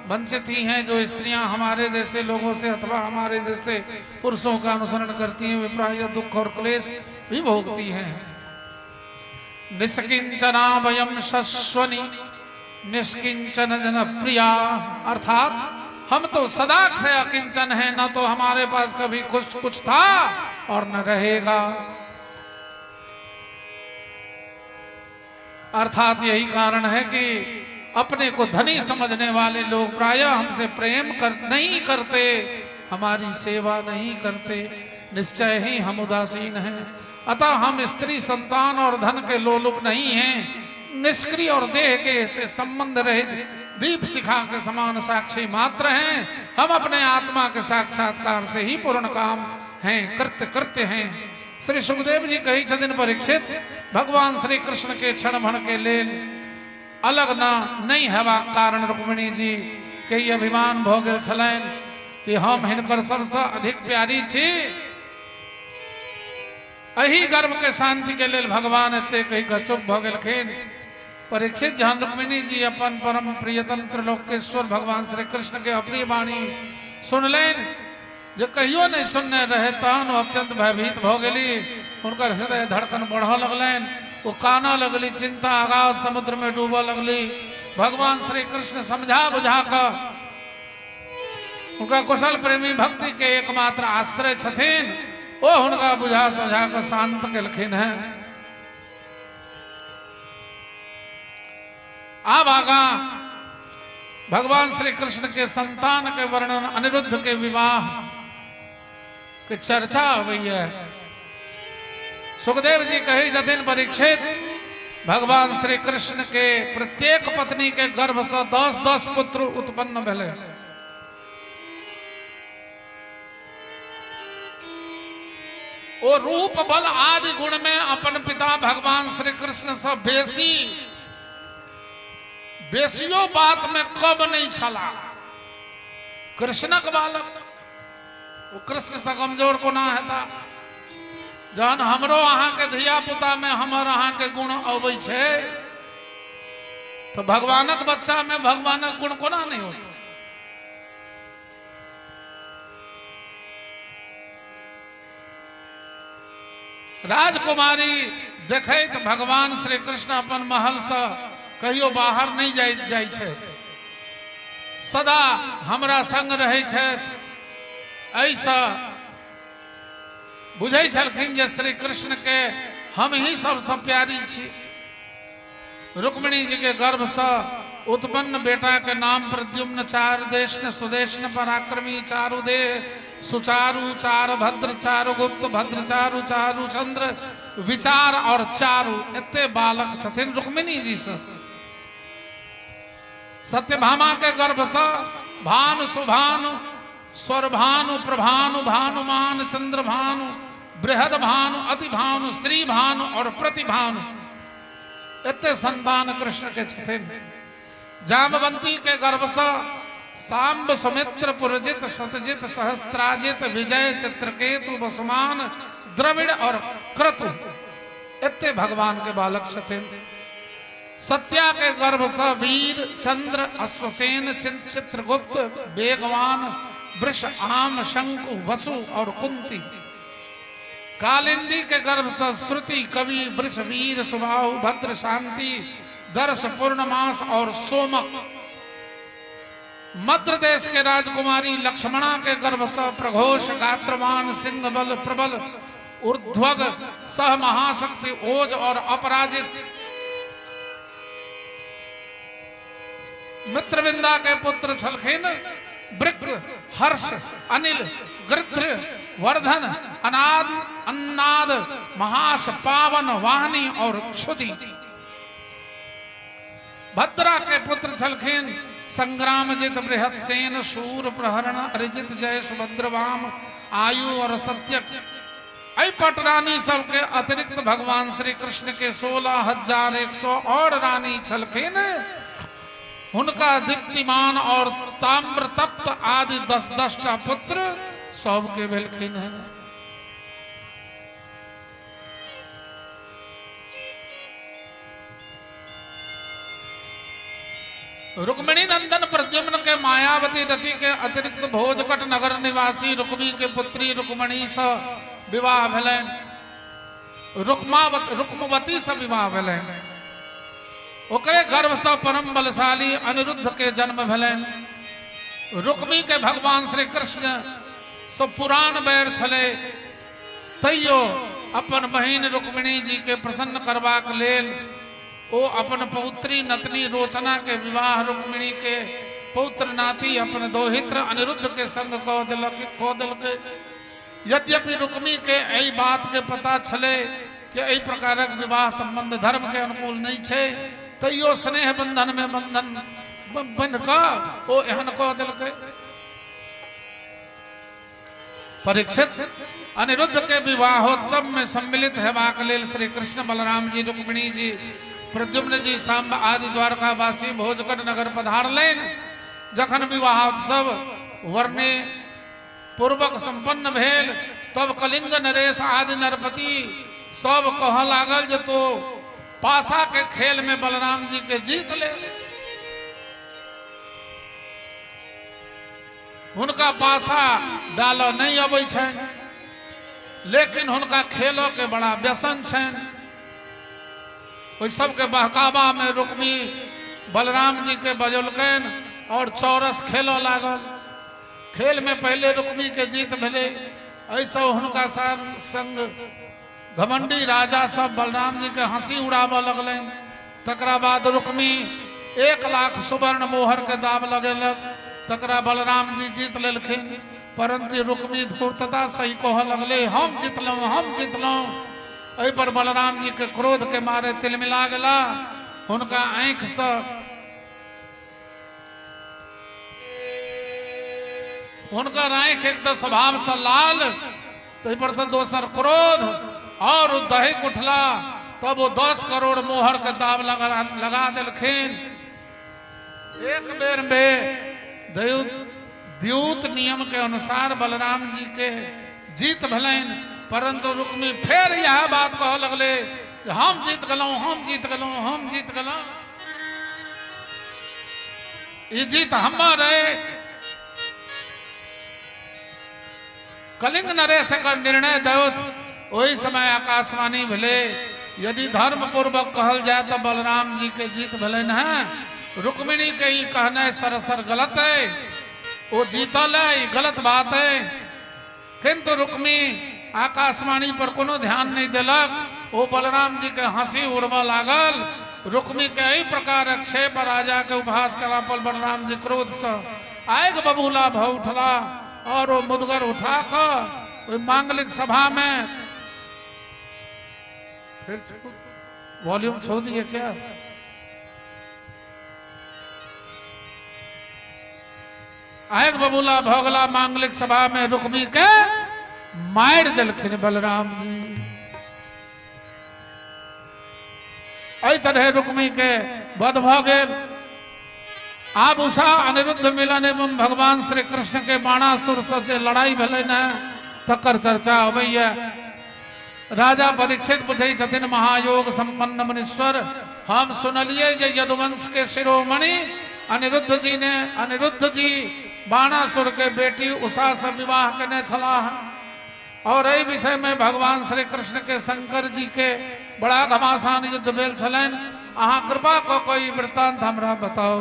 वंचित ही हैं। जो स्त्रियां हमारे जैसे लोगों से अथवा हमारे जैसे पुरुषों का अनुसरण करती हैं, वे प्रायः दुख और क्लेश भी भोगती हैं। निष्किंचना वयम शस्वनी निष्किंचन जन प्रिया, अर्थात हम तो सदा से अकिंचन हैं, न तो हमारे पास कभी कुछ कुछ था और न रहेगा। अर्थात यही कारण है कि अपने को धनी समझने वाले लोग प्रायः हमसे प्रेम कर नहीं करते, हमारी सेवा नहीं करते, निश्चय ही हम उदासीन हैं। अतः हम स्त्री संतान और धन के लोलुप नहीं हैं, निष्क्रिय और देह के से संबंध रहित दीप शिखा के समान साक्षी मात्र हैं। हम अपने आत्मा के साक्षात्कार से ही पूर्ण काम हैं, कृत्य कृत्य हैं। श्री सुखदेव जी कही छथिन परीक्षित, भगवान श्री कृष्ण के क्षण भर के लेल अलग ना नहीं हेबाक कारण रुक्मिणी जी के ई अभिमान भऽ गेल छलनि कि हम हिनकर सबसँ अधिक प्यारी छी। एहि गर्व के शांति के लेल भगवान एते कहि कऽ चुप भऽ गेलखिन। परीक्षित जहन रुक्मिणी जी अपन परम प्रियतम त्रिलोकेश्वर भगवान श्री कृष्ण के अप्रिय वाणी सुनलनि जे कहियो नहीं सुनने रहे, तहन ओ अत्यंत भयभीत भऽ गेली। हुनकर हृदय धड़कन बढ़ऽ लगलनि, ओ कानऽ लगली, चिंता अगाध समुद्र में डूबऽ लगली। भगवान श्री कृष्ण समझा बुझा कऽ हुनका कुशल प्रेमी भक्ति के एकमात्र आश्रय छथिन, ओ हुनका बुझा सुझा कऽ शांत केलखिन हैं। आब आगा भगवान श्री कृष्ण के संतान के वर्णन, अनिरुद्ध के विवाह के चर्चा अबैया। सुखदेव जी कही छथिन परीक्षित, भगवान श्री कृष्ण के प्रत्येक पत्नी के गर्भ से 10-10 पुत्र उत्पन्न भेलै। ओ रूप बल आदि गुण में अपन पिता भगवान श्री कृष्ण से बेसी बेसियो बात में कम नहीं छला। कृष्णक बालक वो कृष्ण से कमजोर कोना हेता। जहन हमरो अहाँ के धिया पुता में हमर अहाँ के गुण अबै छै तो भगवानक बच्चा में भगवानक गुण कोना नहीं होता। राजकुमारी देखैत भगवान श्री कृष्ण अपन महल से कहियो बाहर नहीं जाइ छै, सदा हमरा संग रहै छथि। एहिसँ बुझै छलखिन जे श्री कृष्ण के हम ही सबसँ प्यारी छी। रुक्मिणी जी के गर्भ से उत्पन्न बेटा के नाम प्रद्युम्न, चार देशन, सुदेशन, पराक्रमी, चारुदेह, सुचारु, चार भद्र, चारु गुप्त, भद्र चारु, चारु चंद्र, विचार और चारु, एते बालक छथिन रुक्मिणी जी से। सत्यभामा के गर्भ से भानु, सुभानु, स्वरभानु, प्रभानु, भानुमान, चंद्रभानु, बृहद भानु, अति भानु, श्री भानु और प्रतिभानु, एते संतान कृष्ण के छथिन। जामवंती के गर्भ से सांब, सुमित्र, पुरजित, सतजित, सहस्त्राजित, विजय, चित्रकेतु, वसुमान, द्रविड़ और क्रतु, एते भगवान के बालक छथिन। सत्या के गर्भ से वीर, चंद्र, अश्वसेन, चित्रगुप्त, बेगवान, वृष, आम, शंकु, वसु और कुंती। कालिंदी के गर्भ से श्रुति, कवि, वृष, वीर, सुबाहु, भद्र, शांति, दर्श, पूर्णमास और सोमक। मद्र देश के राजकुमारी लक्ष्मणा के गर्भ से प्रघोष, गात्रवान, सिंह बल, प्रबल, ऊर्ध्वग, सह महाशक्ति, ओज और अपराजित। मित्रविंदा के पुत्र छलखिन वृक, हर्ष, अनिल, गृध्र, वर्धन, अनाद, अन्नाद, महास, पावन, वाहनी और क्षुदी। भद्रा के पुत्र छलखिन संग्रामजित, बृहत्सेन, शूर, प्रहरण, अरिजित, जय, सुभद्रवाम, आयु और सत्यक। एहि पटरानी सबके अतिरिक्त भगवान श्री कृष्ण के 16,100 और रानी छलखिन। हुनका दीप्तिमान और ताम्रतप्त आदि 10-10 टा पुत्र सबके भेलखिन हैं। रुक्मिणी नंदन प्रद्युम्न के मायावती रति के अतिरिक्त भोजकट नगर निवासी रुक्मी के पुत्री रुक्मणी से विवाह भेलनि, रुक्मवती से विवाह भेलनि। ओकरे गर्भ से परम बलशाली अनिरुद्ध के जन्म भेलनि। रुक्मी के भगवान श्री कृष्ण सब पुरान बैर छलै, तैयो अपन बहिन रुक्मिणी जी के प्रसन्न करबाक लेल ओ अपन पौत्री नतनी रोचना के विवाह रुक्मिणी के पौत्र नाती अपन दौहित्र अनिरुद्ध के संग कऽ देलकै। यद्यपि रुक्मी के एहि बात के पता छलै कि एहि प्रकारक विवाह संबंध धर्म के अनुकूल नहीं छै, तैयो स्नेह बंधन में बंधन बंध कऽ ओ एहन कऽ देलकै। परीक्षित, अनिरुद्ध के विवाहोत्सव में सम्मिलित हेबाक लेल श्री कृष्ण बलराम जी रुक्मिणी जी प्रद्युम्न जी सांब आदि द्वारकावासी भोजगढ़ नगर पधारलनि। जखन विवाहोत्सव वर्णे पूर्वक संपन्न भेल तब कलिंग नरेश आदि नरपति सब कह लागल जे तो पासा के खेल में बलराम जी के जीत ले। हुनका पासा डाल नहीं अबै छनि, लेकिन हुनका खेलो के बड़ा व्यसन छनि। ओहि सबके बहकावा में रुक्मी बलराम जी के बजौलकनि और चौरस खेलऽ लागल। खेल में पहले रुक्मी के जीत भेलै। एहिसँ हुनका संग घमंडी राजा सब बलराम जी के हंसी उड़ाबऽ लगलनि। तकरा बाद रुक्मी 1 लाख सुवर्ण मोहर के दाब लगेलक, तकरा बलराम जी जीत लेलखिन। परंतु रुक्मी धूर्तता सही कहऽ लगलै, हम जीतलहुँ हम जीतलहुँ। एहि पर बलराम जी के क्रोध के मारे तिलमिला गेला। हुनका आँखिसँ हुनकर आँखि एक तऽ स्वभावसँ लाल, ताहि पर से दोसर क्रोध और दहिक उठला। तब वो 10 करोड़ मोहर के दाब लगा देलखिन। एक बेर में द्यूत नियम के अनुसार बलराम जी के जीत भेलनि, परंतु रुक्मी फेर यह बात कह लगले, हम जीत गेलहुँ हम जीत गेलहुँ हम जीत गेलहुँ, ई जीत हमर अइ। कलिंग नरेश एकर निर्णय दौथ। ओहि समय आकाशवाणी भेलै, यदि धर्म पूर्वक कहल जाय तो बलराम जी के जीत भेलनि हैं, रुक्मिणी के ई कहनाइ सरासर गलत है, वो जीतल है, ई गलत बात है। किंतु रुक्मी आकाशवाणी पर कोनो ध्यान नहीं देलक, वो बलराम जी के हंसी उड़बऽ लागल। रुक्मी के एहि प्रकारक क्षेप राजा के उपहास कला पर बलराम जी क्रोध से आगि बबूला भऽ उठला और वो मुदगर उठा कऽ ओहि मांगलिक सभा में फिर वॉल्यूम छोड़ दिए क्या? आगि बबूला भऽ गेला मांगलिक सभा में रुक्मी के मारि देलखिन बलराम जी। एहि तरह रुक्मी के वध भऽ गेल। आब उषा अनिरुद्ध मिलन एवं भगवान श्री कृष्ण के बाणासुर से जे लड़ाई भेलै ने तकर चर्चा अबैया। राजा परीक्षित पूछै छथिन, महायोग संपन्न मुनीश्वर, हम सुनलियै जे यदुवंश के शिरोमणि अनिरुद्ध जी ने अनिरुद्ध जी बाणासुर के बेटी उषा से विवाह केने छलाह और एहि विषय में भगवान श्री कृष्ण के शंकर जी के बड़ा घमासान युद्ध भेल छलनि। अहाँ कृपा कऽ कऽ ई वृत्तांत हमरा बताउ।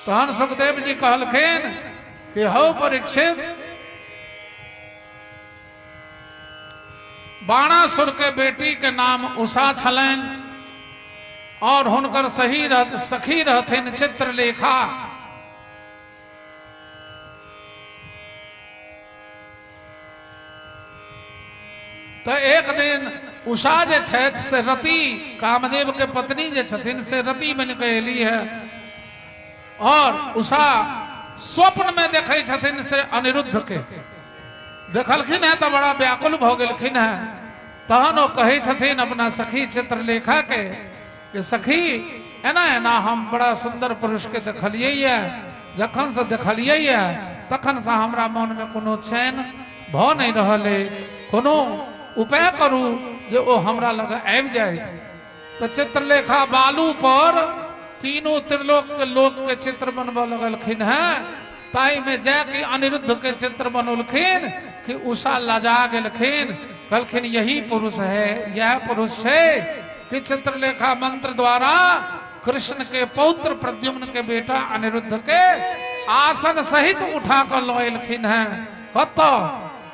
तहन सुखदेव जी कहलखिन कि हौ परीक्षित, बाणासुर के बेटी के नाम उषा छलनि और हुनकर सही सखी रहथिन चित्रलेखा। तो एक दिन उषा जे छथि से रति, कामदेव के पत्नी जे छथिन से रति बन के एली है और उषा स्वप्न में देखै छथिन से अनिरुद्ध के। देखलखिन है तो बड़ा व्याकुल भऽ गेलखिन है। तहन ओ कहै छथिन अपना सखी चित्रलेखा के कि सखी, एना एना हम बड़ा सुंदर पुरुष के देखलियै ये, जखन से देखलियै ये तखन से हमरा मन में कोनो चैन भऽ नहीं रहल है, कोनो उपाय करू जे ओ हमरा लग आबि जाय। तो चित्रलेखा बालू पर तीनों त्रिलोक के लोक के चित्र बनबऽ लगलखिन हैं। ताहि में जाके अनिरुद्ध के चित्र बनौलखिन कि उषा लजा गेलखिन, कहलखिन यही पुरुष है, यह पुरुष है कि चित्रलेखा मंत्र द्वारा कृष्ण के पौत्र प्रद्युम्न के बेटा अनिरुद्ध के आसन सहित उठा कऽ लऽ एलखिन हैं। कतऽ?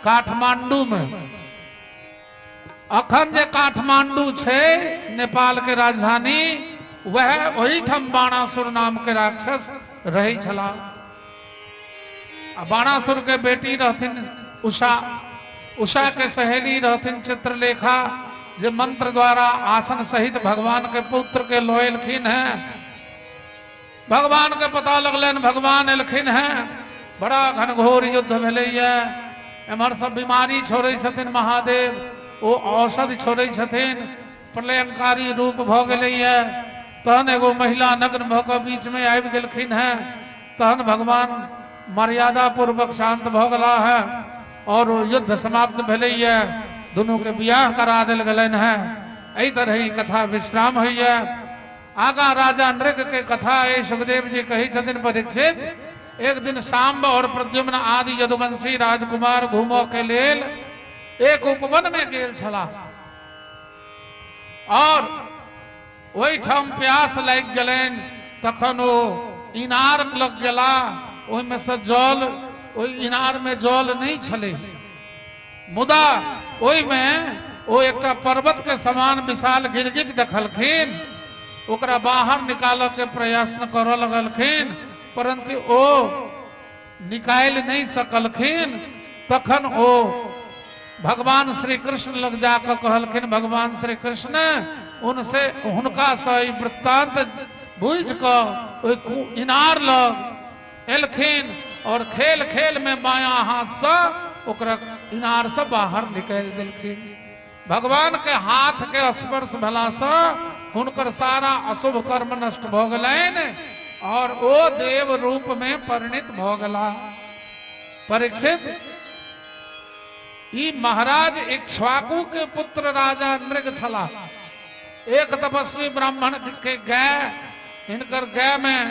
काठमांडू में। अखन जे काठमांडू छै नेपाल के राजधानी, वह ओहिठाम बाणासुर नाम के राक्षस रहै छलाह। आ बाणासुर के बेटी रहथिन उषा, उषा के सहेली रहथिन चित्रलेखा, जे मंत्र द्वारा आसन सहित भगवान के पुत्र के लऽ एलखिन हैं। भगवान के पता लगलनि, भगवान एलखिन हैं। बड़ा घनघोर युद्ध भेलैया। एम्हर सब बीमारी छोड़ै छथिन महादेव, ओ औषधि छोड़ै छथिन, प्रलयंकारी रूप भऽ गेलैया। तहन एगो महिला नग्न भऽ कऽ बीच में आबि गेलखिन हैं। तहन भगवान मर्यादा पूर्वक शांत भऽ गेला है और ओ युद्ध समाप्त भेलैया। दुनू के बियाह करा देल गेलनि हैं। एहि तरह ई कथा विश्राम होइया। आगा राजा नृग के कथा अइ। सुखदेव जी कहै छथिन, परीक्षित, एक दिन सांब और प्रद्युम्न आदि यदुवंशी राजकुमार घूमऽ के लेल एक उपवन में गेल छलाह और ओहिठाम प्यास लागि गेलनि। तखन ओ इनार लग गेला, ओहिमे से जल, ओहि इनार में जल नहि छलै, मुदा ओहिमे ओ एकटा पर्वत के समान विशाल गिरगिट देखलखिन। ओकरा बाहर निकालऽ के प्रयत्न करऽ लगलखिन, परंतु ओ निकालि नहि सकलखिन। तखन ओ भगवान श्री कृष्ण लग जाकऽ कहलखिन। भगवान श्री कृष्ण उनसे हुनका से ई वृत्तांत बुझि कऽ ओहि इनार लग एलखिन और खेल खेल में बायां हाथ से ओकरा इनार से बाहर निकालि देलखिन। भगवान के हाथ के स्पर्श भेला से हुनकर सारा अशुभ कर्म नष्ट भऽ गेलनि और ओ देव रूप में परिणित भऽ गेला। परीक्षित, ई महाराज इक्ष्वाकु के पुत्र राजा नृग छलाह। एक तपस्वी ब्राह्मण के गाय हिनकर गाय में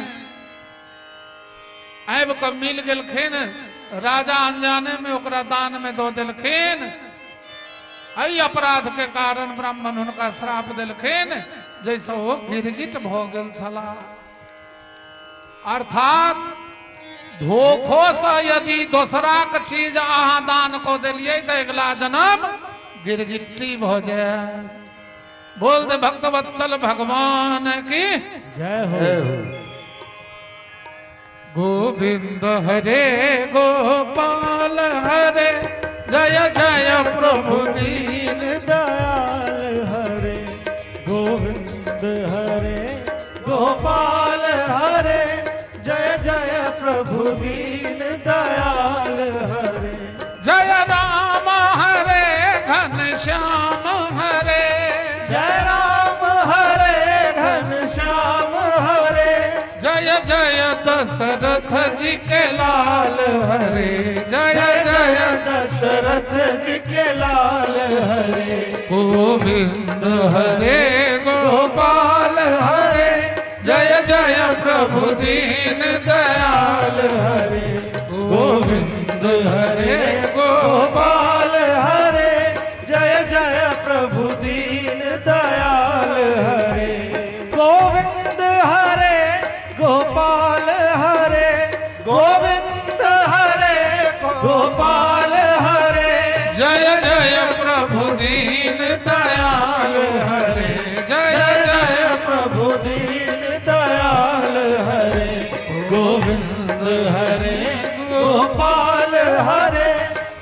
आबि कऽ मिल गेलखिन। राजा अनजाने में ओकरा दान में दऽ देलखिन। एहि अपराध के कारण ब्राह्मण हुनका श्राप देलखिन, जैसे ओ गिरगिट भऽ गेल छलाह। अर्थात धोखो से यदि दोसराक चीज अहाँ दान कऽ देलियै तऽ अगिला जन्म गिरगिट्टी भऽ जाय। बोल दे भक्त वत्सल भगवान की जय हो। गोविंद हरे गोपाल हरे, जय जय प्रभु दीन दयाल हरे, गोविंद हरे गोपाल हरे, जय जय प्रभु दीन दयाल हरे। जय राम हरे घन श्याम हरे, जय राम हरे घन श्याम हरे, जय जय दशरथ जी के लाल हरे, जय जय दशरथ जी के लाल हरे। गोविंद हरे गोपाल हरे, जय जय प्रभु दीन दयाल हरे, गोविंद हरे गोपाल गोपाल हरे, जय जय प्रभु दीन दयाल हरे। गोविंद हरे गोपाल हरे, गोविंद हरे गोपाल हरे, जय जय प्रभु दीन दयाल हरे, जय जय प्रभु दीन दयाल हरे, गोविंद हरे गोपाल हरे,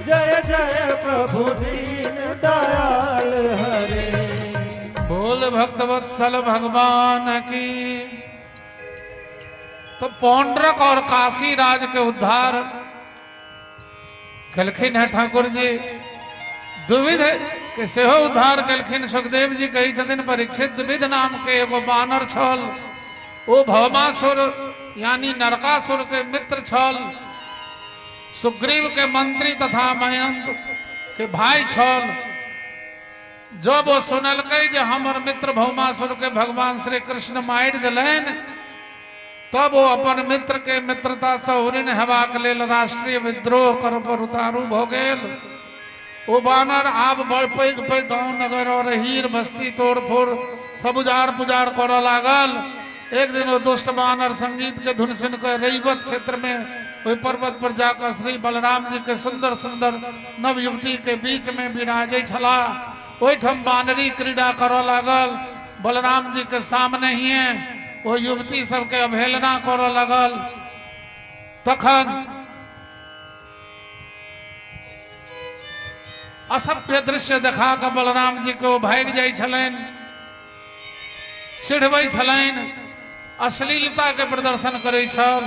जय जय प्रभु दीन दयाल हरे। बोल भक्तवत्सल भगवान की। तो पौंड्रक और काशी राज के उद्धार केलखिन है ठाकुर जी। द्विविध के सेहो उद्धार केलखिन। सुखदेव जी कहै छथिन, परीक्षित, द्विविध नाम के एगो बानर छल, ओ भौमासुर यानी नरकासुर के मित्र छल, सुग्रीव के मंत्री तथा मयंक के भाई छल। जब ओ सुनलकै जे हमर मित्र भौमासुर के भगवान श्री कृष्ण मारि देलनि, तब ओ अपन मित्र के मित्रता से ऋण हेबाक लेल राष्ट्रीय विद्रोह कर पर उतारू भऽ गेल। ओ बानर आब बड़ पैघ पैघ गांव नगर और हीर बस्ती तोड़ फोड़ सब उजाड़ पुजाड़ करऽ लागल। एक दिन ओ दुष्ट बानर संगीत के धुन सुनकर रैवत क्षेत्र में ओहि पर्वत पर जाकर श्री बलराम जी के सुंदर सुंदर नव युवती के बीच में विराजै छलाह। ओहिठाम बानरी क्रीड़ा करऽ लागल। बलराम जी के सामने ही ओ युवती सबके अवहेलना करऽ लागल। तखन असभ्य दृश्य देखा कऽ बलराम जी के ओ भागि जाइ छलनि, चिढ़बै छलनि, अश्लीलता के प्रदर्शन करै छल।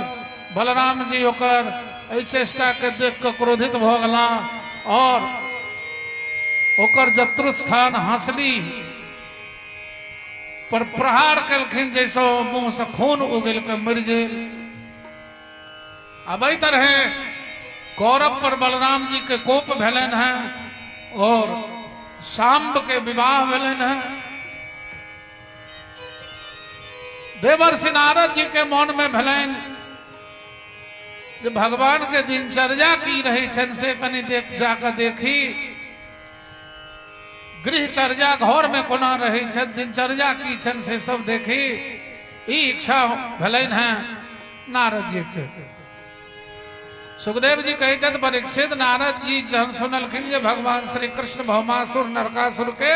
बलराम जी ओकर एहि चेष्टा के देख कऽ क्रोधित भऽ गेलाह और ओकर जत्रु स्थान हंसली पर प्रहार केलखिन, जैसे मुंह से खून उगल के मरि गेल। अब एहि तरहे कौरव पर बलराम जी के कोप भेलनि हैं और सांब के विवाह भेलनि हैं। देवर्षि नारद जी के मन में भेलनि जे भगवान के दिनचर्या की रहे छनि से कनि देख जाकर देखी। गृहचर्या घर में कोना रहे छनि, दिनचर्या की छनि से सब देखी। ई इच्छा भेलनि हैं नारद जी के। सुखदेव जी कहै छथि परीक्षित, नारद जी जहन सुनलखिन जे भगवान श्री कृष्ण भौमासुर नरकासुर के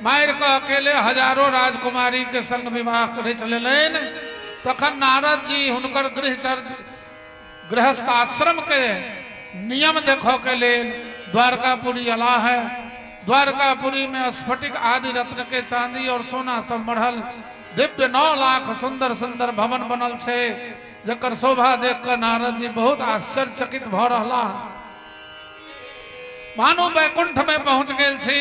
मारि कऽ अकेले हजारों राजकुमारी के संग विवाह रचि लेलनि, तखन नारद जी हुनकर गृहचर्य गृहस्थ आश्रम के नियम देखऽ के लेल द्वारकापुरी अला है। द्वारकापुरी में स्फटिक आदि रत्न के चांदी और सोना सब मढ़ल दिव्य 9 लाख सुंदर सुंदर भवन बनल छै, जकर शोभा देख कऽ नारद जी बहुत आश्चर्यचकित भऽ रहला। मानू वैकुंठ में पहुंच गेल छी।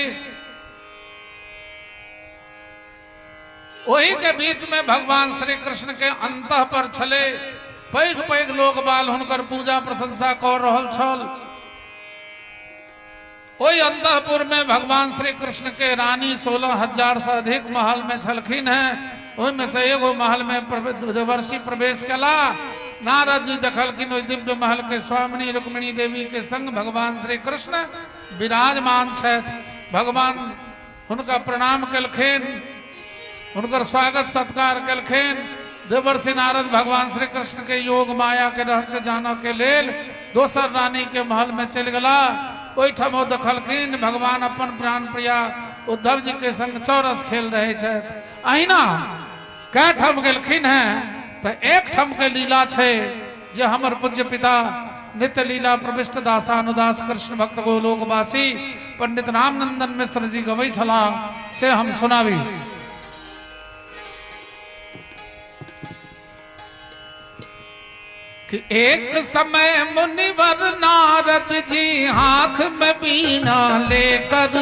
ओही के बीच में भगवान श्री कृष्ण के अंतः पर छले पैघ पैघ लोग बाल हुनकर पूजा प्रशंसा कर रहल छल। ओहि अंतःपुर में भगवान श्री कृष्ण के रानी 16,000 से अधिक महल में छलखिन हैं। ओहिमे से एगो महल में देवर्षि प्रवेश कला। नारद जी देखलखिन ओहि दिव्य महल के स्वामिनी रुक्मिणी देवी के संग भगवान श्री कृष्ण विराजमान छथि। भगवान हुनका प्रणाम केलखिन, हुनकर स्वागत सत्कार केलखिन। देवर्षि नारद भगवान श्री कृष्ण के योग माया के रहस्य जानऽ के लेल दोसर रानी के महल में चलि गेला। ओहिठाम ओ देखलखिन भगवान अपन प्राण प्रिया उद्धव जी के संग चौरस खेल रहे छथि। अहिना कै ठाम गेलखिन हैं तऽ एक ठाम के लीला छै जे हमर पूज्य पिता नित्य लीला प्रविष्ट दासानुदास कृष्ण भक्त गोलोकवासी पंडित रामनंदन मिश्र जी गबै छलाह, से हम सुनाबी। कि एक समय मुनिवर नारद जी हाथ में बीना लेकर,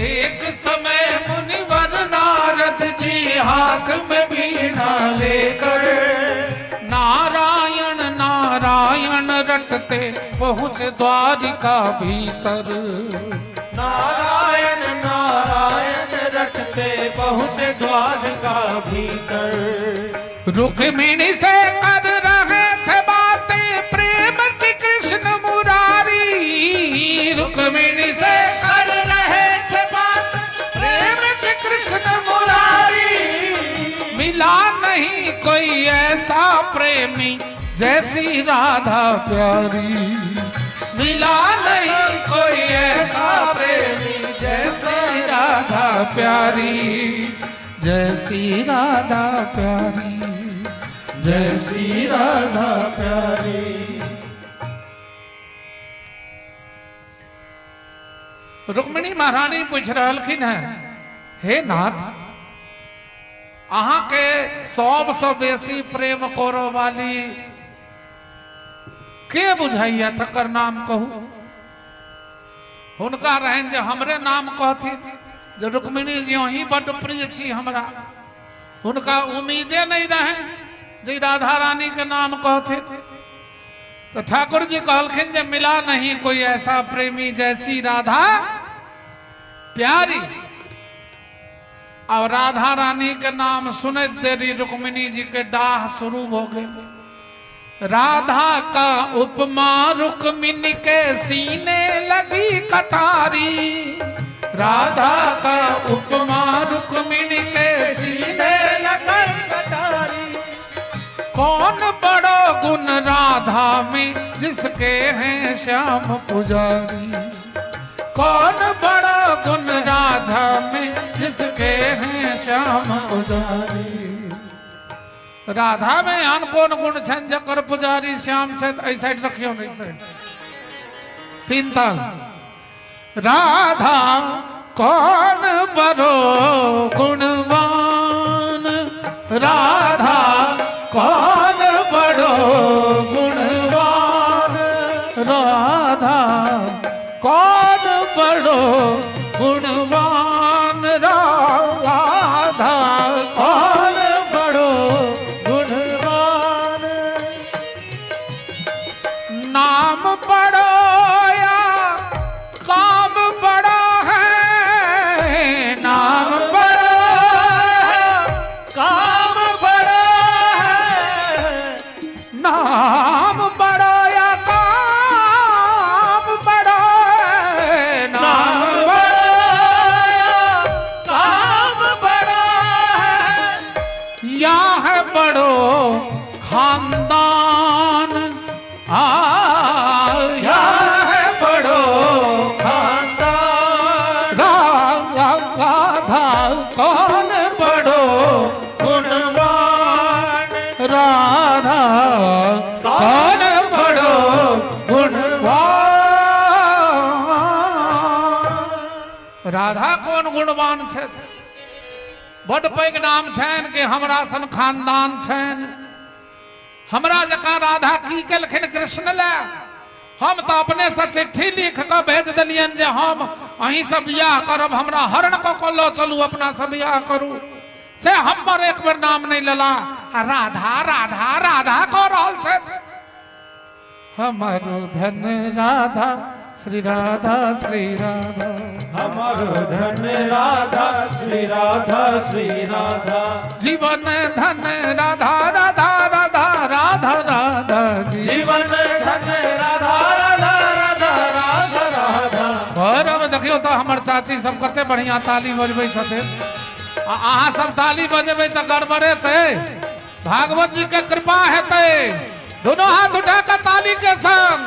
एक समय मुनिवर नारद जी हाथ में बीना लेकर, नारायण नारायण रटते पहुँच द्वारिका भीतर। नारायण नारायण रटते पहुँच द्वारिका भीतर। रुक्मिणी से कर रहे थे बातें प्रेम की कृष्ण मुरारी। रुक्मिणी से कर रहे थे बात प्रेम की कृष्ण मुरारी। मिला नहीं कोई ऐसा प्रेमी जैसी राधा प्यारी। मिला नहीं कोई ऐसा प्रेमी जैसी राधा प्यारी, जैसी राधा प्यारी, जैसी राधा प्यारी। रुक्मिणी महारानी पूछ रहलखिन हैं, हे नाथ, अहाँ के सबसँ बेसी प्रेम करऽ वाली के बुझाइया, तकर नाम कहू। हुनका रहनि जे हमरे नाम कहथिन, जे रुक्मिणी जी अहीं बड्ड प्रिय छी हमरा। हुनका उम्मीदे नहीं रहनि जे राधा रानी के नाम कहथिन। तो ठाकुर जी कहलखिन जे मिला नहीं कोई ऐसा प्रेमी जैसी राधा प्यारी। और राधा रानी के नाम सुनैत देरी रुक्मिणी जी के डाह शुरू हो गए। राधा का उपमा रुक्मिणी के सीने लगी कटारी। राधा का उपमा रुक्मिणी के सीने लगी कटारी। जिसके हैं श्याम पुजारी। कौन बड़ा गुण राधा में जिसके हैं श्याम पुजारी। राधा में आन कोन गुण छनि जकर पुजारी श्याम छथि। एहि साइड रखियौ ने, साइड तीन ताल। राधा कौन बड़ो गुणवान, राधा कौन बड़ो गुणवान, राधा कौन बड़ो गुणवान, राधा कौन बड़ो गुणवान। नाम बड़ो या काम बड़ा है, नाम बड़ा है काम बड़ा है, नाम बड़ा या काम बड़ा है, नाम बड़ा या काम बड़ा है, या है बड़ो खानदान, आ या है बड़ो खानदान। राधा कौन बड़ो गुणवान, राधा कौन बड़ो गुणवान। राधा कौन गुणवान छथि? बड पैघ नाम छनि कि हमरा सन खानदान छनि, हमरा जकाँ राधा की केलखिन कृष्ण ले। हम तो अपने से चिट्ठी लिख के भेज दिलियनि जे हम अहीं से बियाह करब, हमरा हरण कऽ के लऽ चलू, अपना से बियाह करू। से हमर एक बेर नाम नहीं लेला, आ राधा राधा राधा कऽ रहल छथि। हमारो धन राधा श्री राधा श्री राधा, हमारो धन राधा श्री राधा श्री राधा, जीवन धन राधा राधा राधा राधा राधा, जीवन धन राधा राधा राधा राधा राधा। और अब देखियो तो हमर चाची सब कते बढ़िया ताली बजबै छथिन, आ अहाँ सब ताली बजेबै तऽ गड़बड़ेतै। भागवत जी के कृपा हेतै। दोनों हाथ उठा के ताली के संग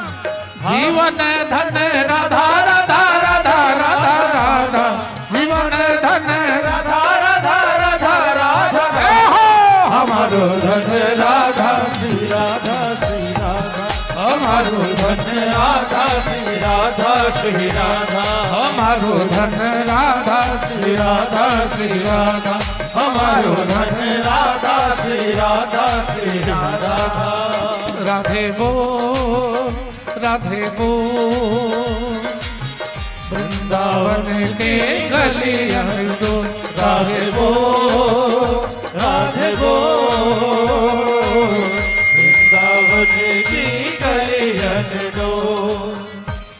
जीवन धन राधा राधा राधा राधा राधा, जीवन धन राधा राधा राधा राधा, हमारो धन राधा श्री राधा श्री राधा, हमारो धन राधा श्री राधा श्री राधा, हमारो धन राधा श्री राधा श्री राधा, हमारो धन राधा श्री राधा श्री राधा। राधे बोल राधे बोल, वृंदावन के गलियन दो, राधे बोल राधे बोल, वृंदावन की गलियन दो।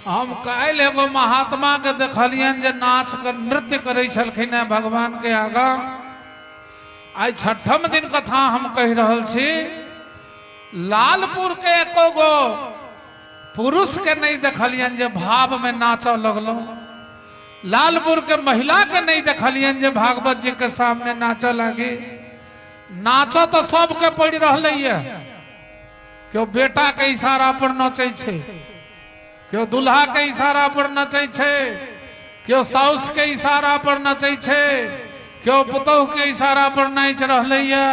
हम काल्हि एगो महात्मा के देखलियनि जे नाच कर नृत्य करै छलखिन हेँ भगवान के आगाँ। आइ छठम दिन कथा हम कहि रहल छी। लालपुर के एको गो पुरुष के नहीं देखलियनि जे भाव में नाचऽ लगलहुँ। लालपुर के महिला के नहीं देखलियनि जे भागवत जी के सामने नाचऽ लागी। नाचऽ तो सबके पड़ि रहलैए, केओ बेटा के इशारा पर नचै छै, केओ दूल्हा के इशारा पर नचै छै, केओ साउस के इशारा पर नचै छै, केओ पुतोहु के इशारा पर नाचि रहलैए,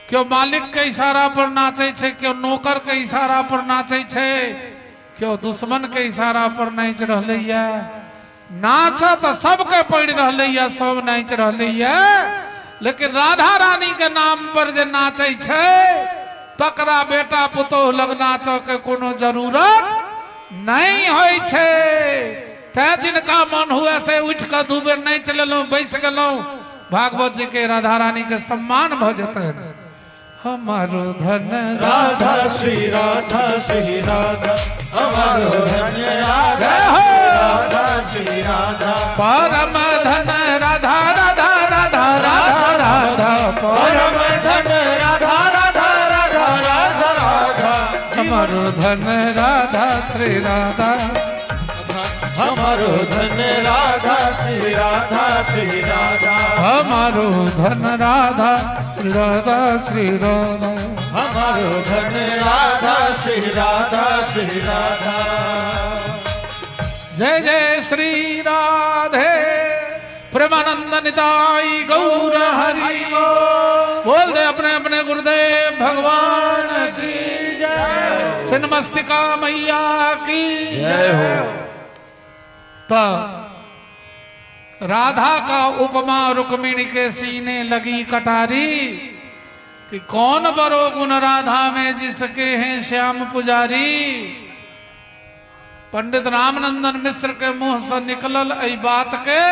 केओ मालिक के इशारा पर नाचै छै, केओ नौकर के इशारा पर नाचै छै, केओ दुश्मन के इशारा पर नाचि रहलैए। नाच तऽ सबके पड़ि रहलैए, सब नाचि रहलैए, लेकिन राधा रानी के नाम पर जे नाचै छै तकरा बेटा पुतोहु लग नाचऽ के कोनो जरूरत नहीं होइ छै। तैं जिनका मन हुए से उठि कऽ दू बेर नाचि लेलहुँ, बैस गेलहुँ, भागवत जी के राधा रानी के सम्मान भऽ जेतै। हमारो धन राधा श्री राधा श्री राधा, हमारो धन राधा राधा श्री राधा, परम धन राधा राधा राधा राधा राधा, परम धन राधा राधा राधा राधा राधा, हमारो धन राधा श्री राधा। हमारो धन राधा श्री राधा श्री राधा। हमारो धन राधा श्री राधा श्री राधा। हमारो धन राधा श्री राधा श्री राधा। जय जय श्री राधे प्रेमानंद निताई गौर हरि। बोल दे अपने अपने गुरुदेव भगवान की जय। छिन्नमस्तिका मैया की जय हो। तो राधा का उपमा रुक्मिणी के सीने लगी कटारी कि कौन बरो गुण राधा में जिसके हैं श्याम पुजारी। पंडित रामनंदन मिश्र के मुंह से निकलल एहि बात के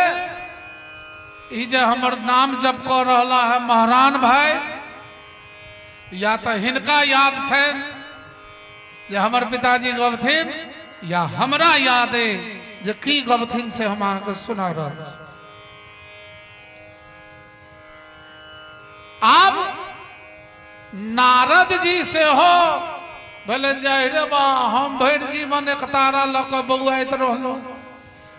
ई जे हमर नाम जप कर रहा है महारान भाई, या तो हिनका याद छनि जे हमर पिताजी गबथिन, या हमरा याद है जे की गबथिन से हम अहाँके सुना रहल छी। आब नारद जी सेहो भेलनि जे रे बा, हम भरि जीवन एक तारा लऽ कऽ बौआइत रहलहुँ,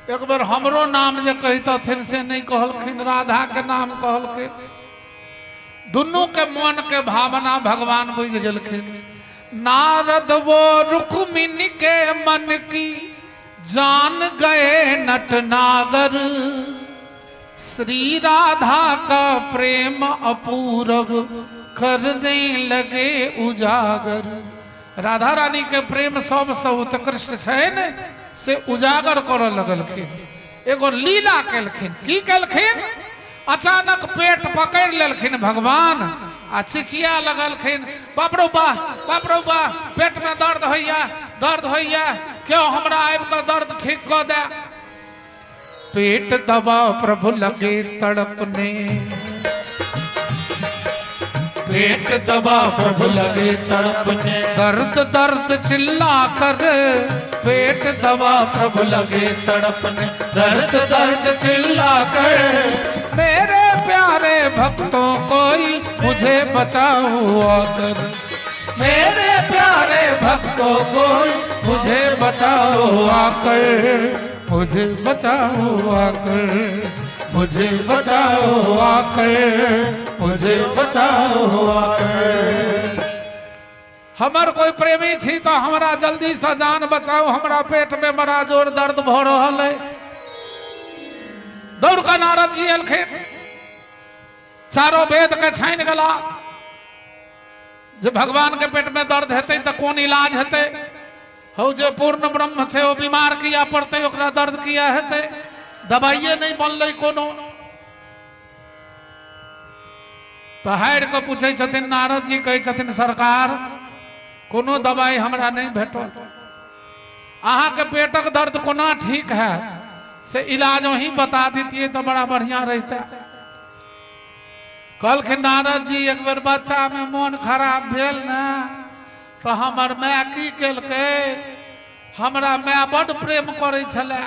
एक बेर हमरो नाम जे कहितथिन से नहीं कहलखिन, राधा के नाम कहलखिन। दुनू के मन के भावना भगवान बुझि गेलखिन। नारद वो रुक्मिणी के मन की जान गए नट नागर, श्री राधा का प्रेम अपूर्व करने लगे उजागर। राधा रानी के प्रेम सबसे उत्कृष्ट छनि से उजागर करऽ लगलखिन। एगो लीला केलखिन। की केलखिन? अचानक पेट पकड़ लेलखिन भगवान आ चिचिया लगलखिन, बाप रो बा, बाप रो बा, पेट में दर्द होइया, दर्द होइया, क्यों हमरा आबि कऽ दर्द ठीक कऽ दे। पेट दबा प्रभु लगे तड़पने, पेट दबा प्रभु लगे तड़पने, दर्द दर्द चिल्ला कर, पेट दबा प्रभु लगे तड़पने, दर्द दर्द चिल्ला कर, मेरे प्यारे भक्तों कोई मुझे बचाओ आकर, मेरे प्यारे भक्तों कोई मुझे बचाओ आकर, मुझे बचाओ आकर, मुझे बचाओ आकर, मुझे बचाओ आकर। हमर कोई प्रेमी छी तो हमरा जल्दी से जान बचाओ, हमरा पेट में बड़ा जोर दर्द भ रहल है। दौड़ के नारद जी एलखिन, चारो वेद के छानि गेला जे भगवान के पेट में दर्द हेतै तो कोन इलाज हेतै। हौ जे पूर्ण ब्रह्म छै ओ बीमार किया पड़तै, ओकरा दर्द किया हेतै, दवाइये नहीं बनलै कोनो। तो हारि कऽ पूछै छथिन नारद जी, कहै छथिन सरकार कोनो दवाई हमरा नहीं भेटल, अहाँके पेटक दर्द कोना ठीक है से इलाज वहीं बता दितियै तो बड़ा बढ़िया रहितै। कहलखिन नारद जी एक बेर बच्चा में मोन खराब भेल ने तो हमर my की केलकै, हमरा my बड प्रेम करै छलै,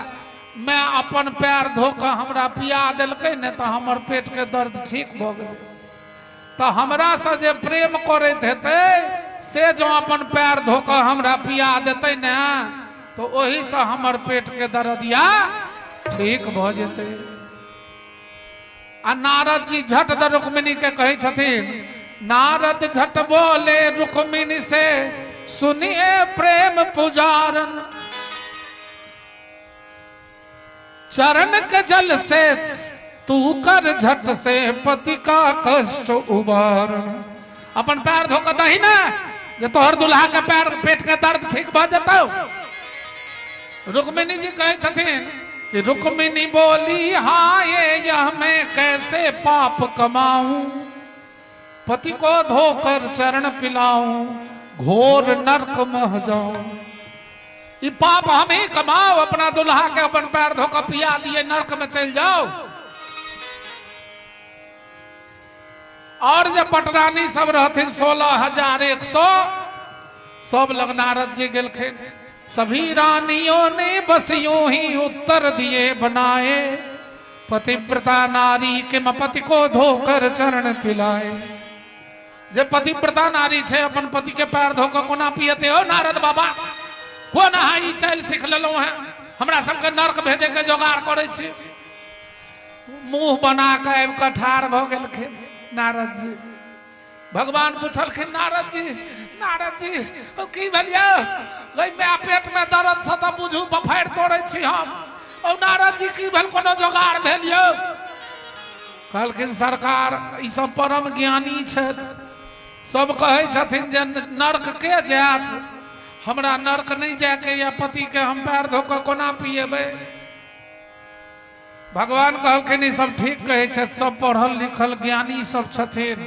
my अपन पैर धो कऽ हमरा पिया देलकै ने तो हमर पेट के दर्द ठीक भऽ गेलै। तो हमरा से जे प्रेम करैत हेतै से जो अपन पैर धो कऽ हमरा पिया देतै ने तो ओही से हमर पेट के दर्दिया ठीक भऽ जेतै। आ नारद जी झट द रुक्मिणी के कहै छथिन, नारद झट बोले रुक्मिणी से सुनिए प्रेम पुजारन, चरण के जल से तू कर झट से पति का कष्ट उबारन। अपन पैर धोकर दही ना जे तोहर दुल्हा के पैर पेट के दर्द ठीक भ जतौ। रुक्मिणी जी कहै छथिन कि रुक्मिणी बोली हाय यह मैं कैसे पाप कमाऊं, पति को धोकर चरण पिलाऊं, घोर नरक मह जाऊं। ये पाप हम ही कमाओ, अपना दुल्हा के अपन पैर धोकर पिया दिए नरक में चल जाओ। और जब पटरानी सब रहथिन 16,100 सब लग नारद जी गेलखिन। सभी रानियों ने बस यूं ही उत्तर दिए बनाए, पतिव्रता नारी के पति को धोकर चरण पिलाए। जे पतिव्रता नारी छे अपन पति के पैर धोकर कोना पियते हो नारद बाबा, कोना ई चालि सीख लेलहुं हैं। हमरा सबके नर्क भेजे के जोगाड़ करै छी। मुंह बना के आबि कऽ ठाढ़ भऽ गेलखिन नारद जी। भगवान पुछलखिन नारद जी, नारद जी की भेल यौ? गई माय पेट में दर्द से तऽ बुझू बफारि तोड़ै छी हम। ओ नारद जी की भेल, कोनो जोगाड़ भेल यौ? कहलखिन सरकार ई सब परम ज्ञानी छथि, सब कहै छथिन जे नर्क के जायत, हमरा नर्क नहि जायके यऽ, पति के हम पैर धो कऽ कोना पिएबै? भगवान कहलखिन ई सब ठीक कहै छथि, सब पढ़ल लिखल ज्ञानी सब छथिन,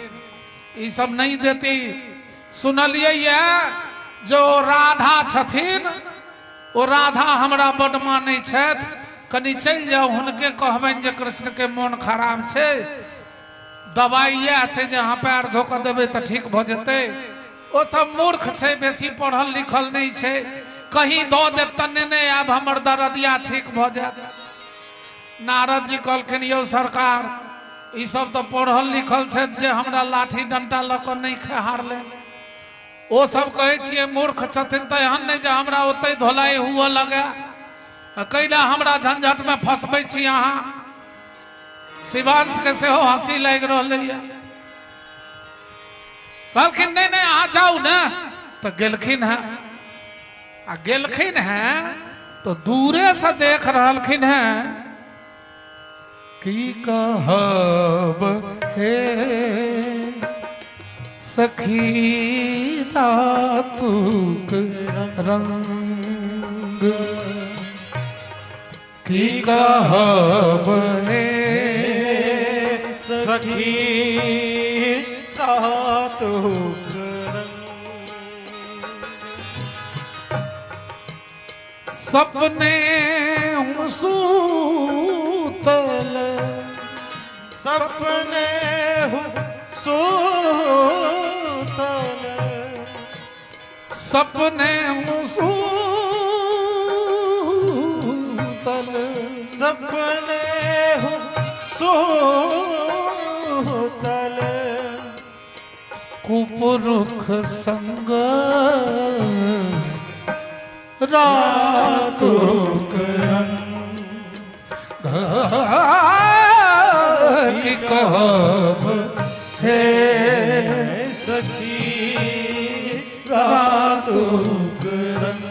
ई सब नहि देती। सुनलियै ये जो राधा छथिन, ओ राधा हमरा बड्ड मानै छथि, कनि चलि जाउ हुनके कहबनि जे कृष्ण के मोन खराब छै, दवाइ इएह छै जे अहाँ पैर धो कऽ देबै तऽ ठीक भऽ जेतै। ओ सब मूर्ख छै, बेसी पढ़ल लिखल नहि छै, कहीं दऽ देत तऽ नेने आयब, हमर दरदिया ठीक भऽ जायत। नारद जी कहलखिन यौ सरकार, ई सब तऽ पढ़ल लिखल छथि जे हमरा लाठी डंटा लऽ कऽ नहि खेहारलनि। ओ सब कहै छियै मूर्ख छथिन तऽ एहन नहि जे हमरा ओतहि धोलाइ हुअ लगए, कैला हमरा झंझटमे फंसबै छी अहाँ? शिवांश के सेहो हंसी लागि रहलैए। कहलखिन नहि नहि अहाँ जाउ ने। तऽ गेलखिन हेँ, आ गेलखिन हेँ तऽ दूरे से देख रहलखिन हेँ। की कहब हे सखी रातुक रंग, की कहब हे सखी रातुक रंग। सपने हूँ सूतल, सपने हूँ सूतल, सपने हूँ सूतल, सपने हूँ सूतल, कुपुरुख संग रातुक रंग। की कहब हे सखी रातुक रंग।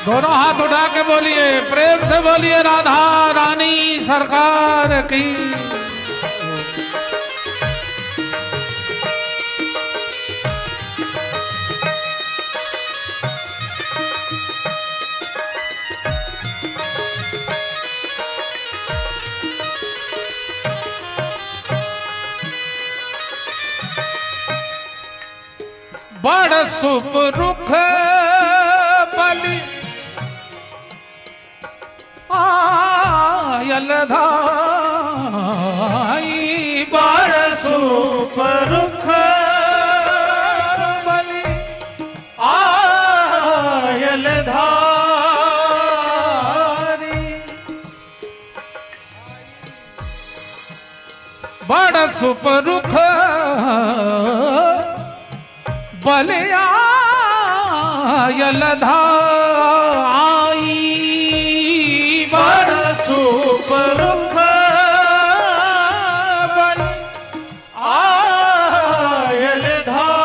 दोनों हाथ उठा के बोलिए, प्रेम से बोलिए राधा रानी सरकार की। बड़ सुप रुख बलि आयल धाई, बड़ सुप रुख बलि आयल धारी, बड़ सुप रुख बलि आयल धाई, बड़ सुप रुख बलि आयल धाई,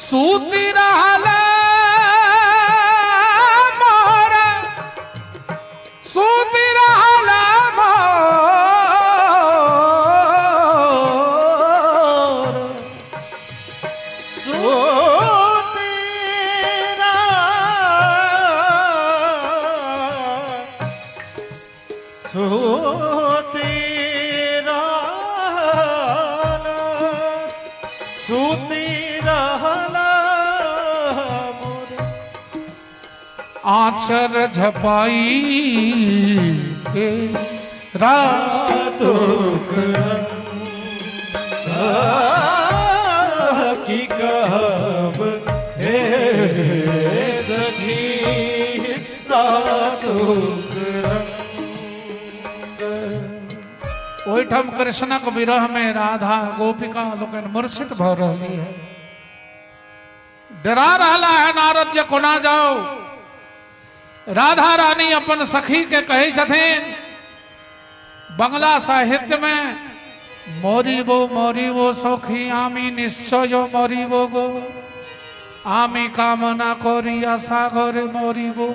सूति रहल मोर, सूति रहल मोर, सूति सूति रहल, सूति रहल मोर, आचर झपाई के रातुक रंग। की कहब हे सखी रातुक रंग। ओहिठाम कृष्णक विरह में राधा गोपिका लोकनि मूर्छित भऽ रहली है। डरा रहला है नारद जे कोना जाओ। राधा रानी अपन सखी के कहै छथिन बंगला साहित्य में, मरिबो मरिबो सखी आमी निश्चय मरिबो गो, आमी कामना करिया सागरे मरिबो,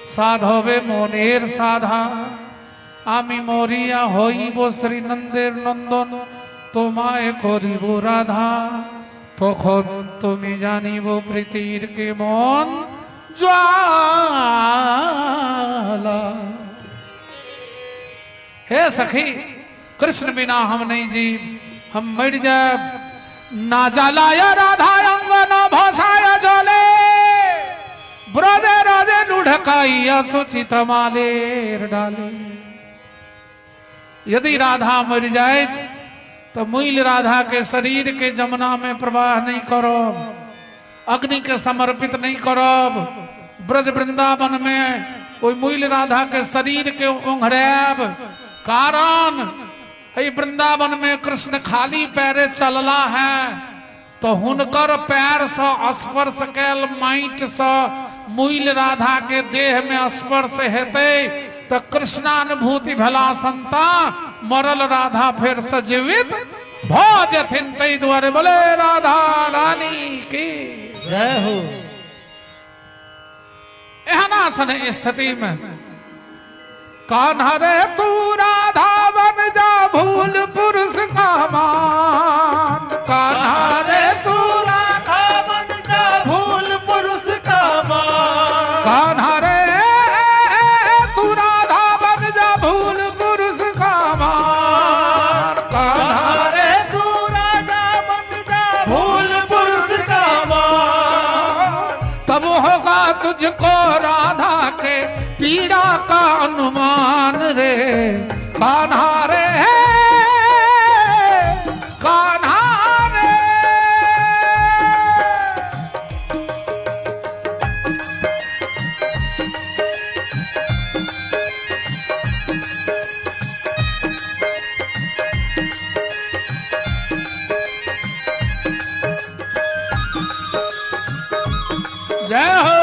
साधवे मनेर साधा, आमी मरिया হইব শ্রীনন্দের নন্দন, তোমায় করিব রাধা, তখন তুমি জানিব প্রীতির কেমন ज्वाला। हे सखी, कृष्ण बिना हम नहीं जीव, हम मर जाए। ना जलाय राधा अंगन भसाय जले, ब्रजे राजे लुढ़काइया सुचित मालेर डाले। यदि राधा मर जाए तो मूल राधा के शरीर के जमुना में प्रवाह नहीं करब, अग्नि के समर्पित नहीं करब, ब्रज वृंदावन में ओहि मूल राधा के शरीर के ओंघरायब। कारण एहि वृंदावन में कृष्ण खाली पैरे चलला है तो हुनकर पैर से स्पर्श कैल माटि से मूल राधा के देह में स्पर्श हेतै तो कृष्णानुभूति भेला संता मरल राधा फेर से जीवित भ जेथिन। तै दुआरे बोले राधा रानी की जय हो। एहना सन स्थिति में कान्हा रे तू राधा बन जा भूल पुरुष का मान, कान्हा रे तू राधा बन जा भूल पुरुष का मान, कान्हा रे तू राधा बन जा भूल पुरुष का मान, कान्हा रे तू राधा बन जा भूल पुरुष का मान, तब होगा तुझको राधा के पीड़ा का अनुमान रे, कान्हा रे कान्हा रे। जय हो।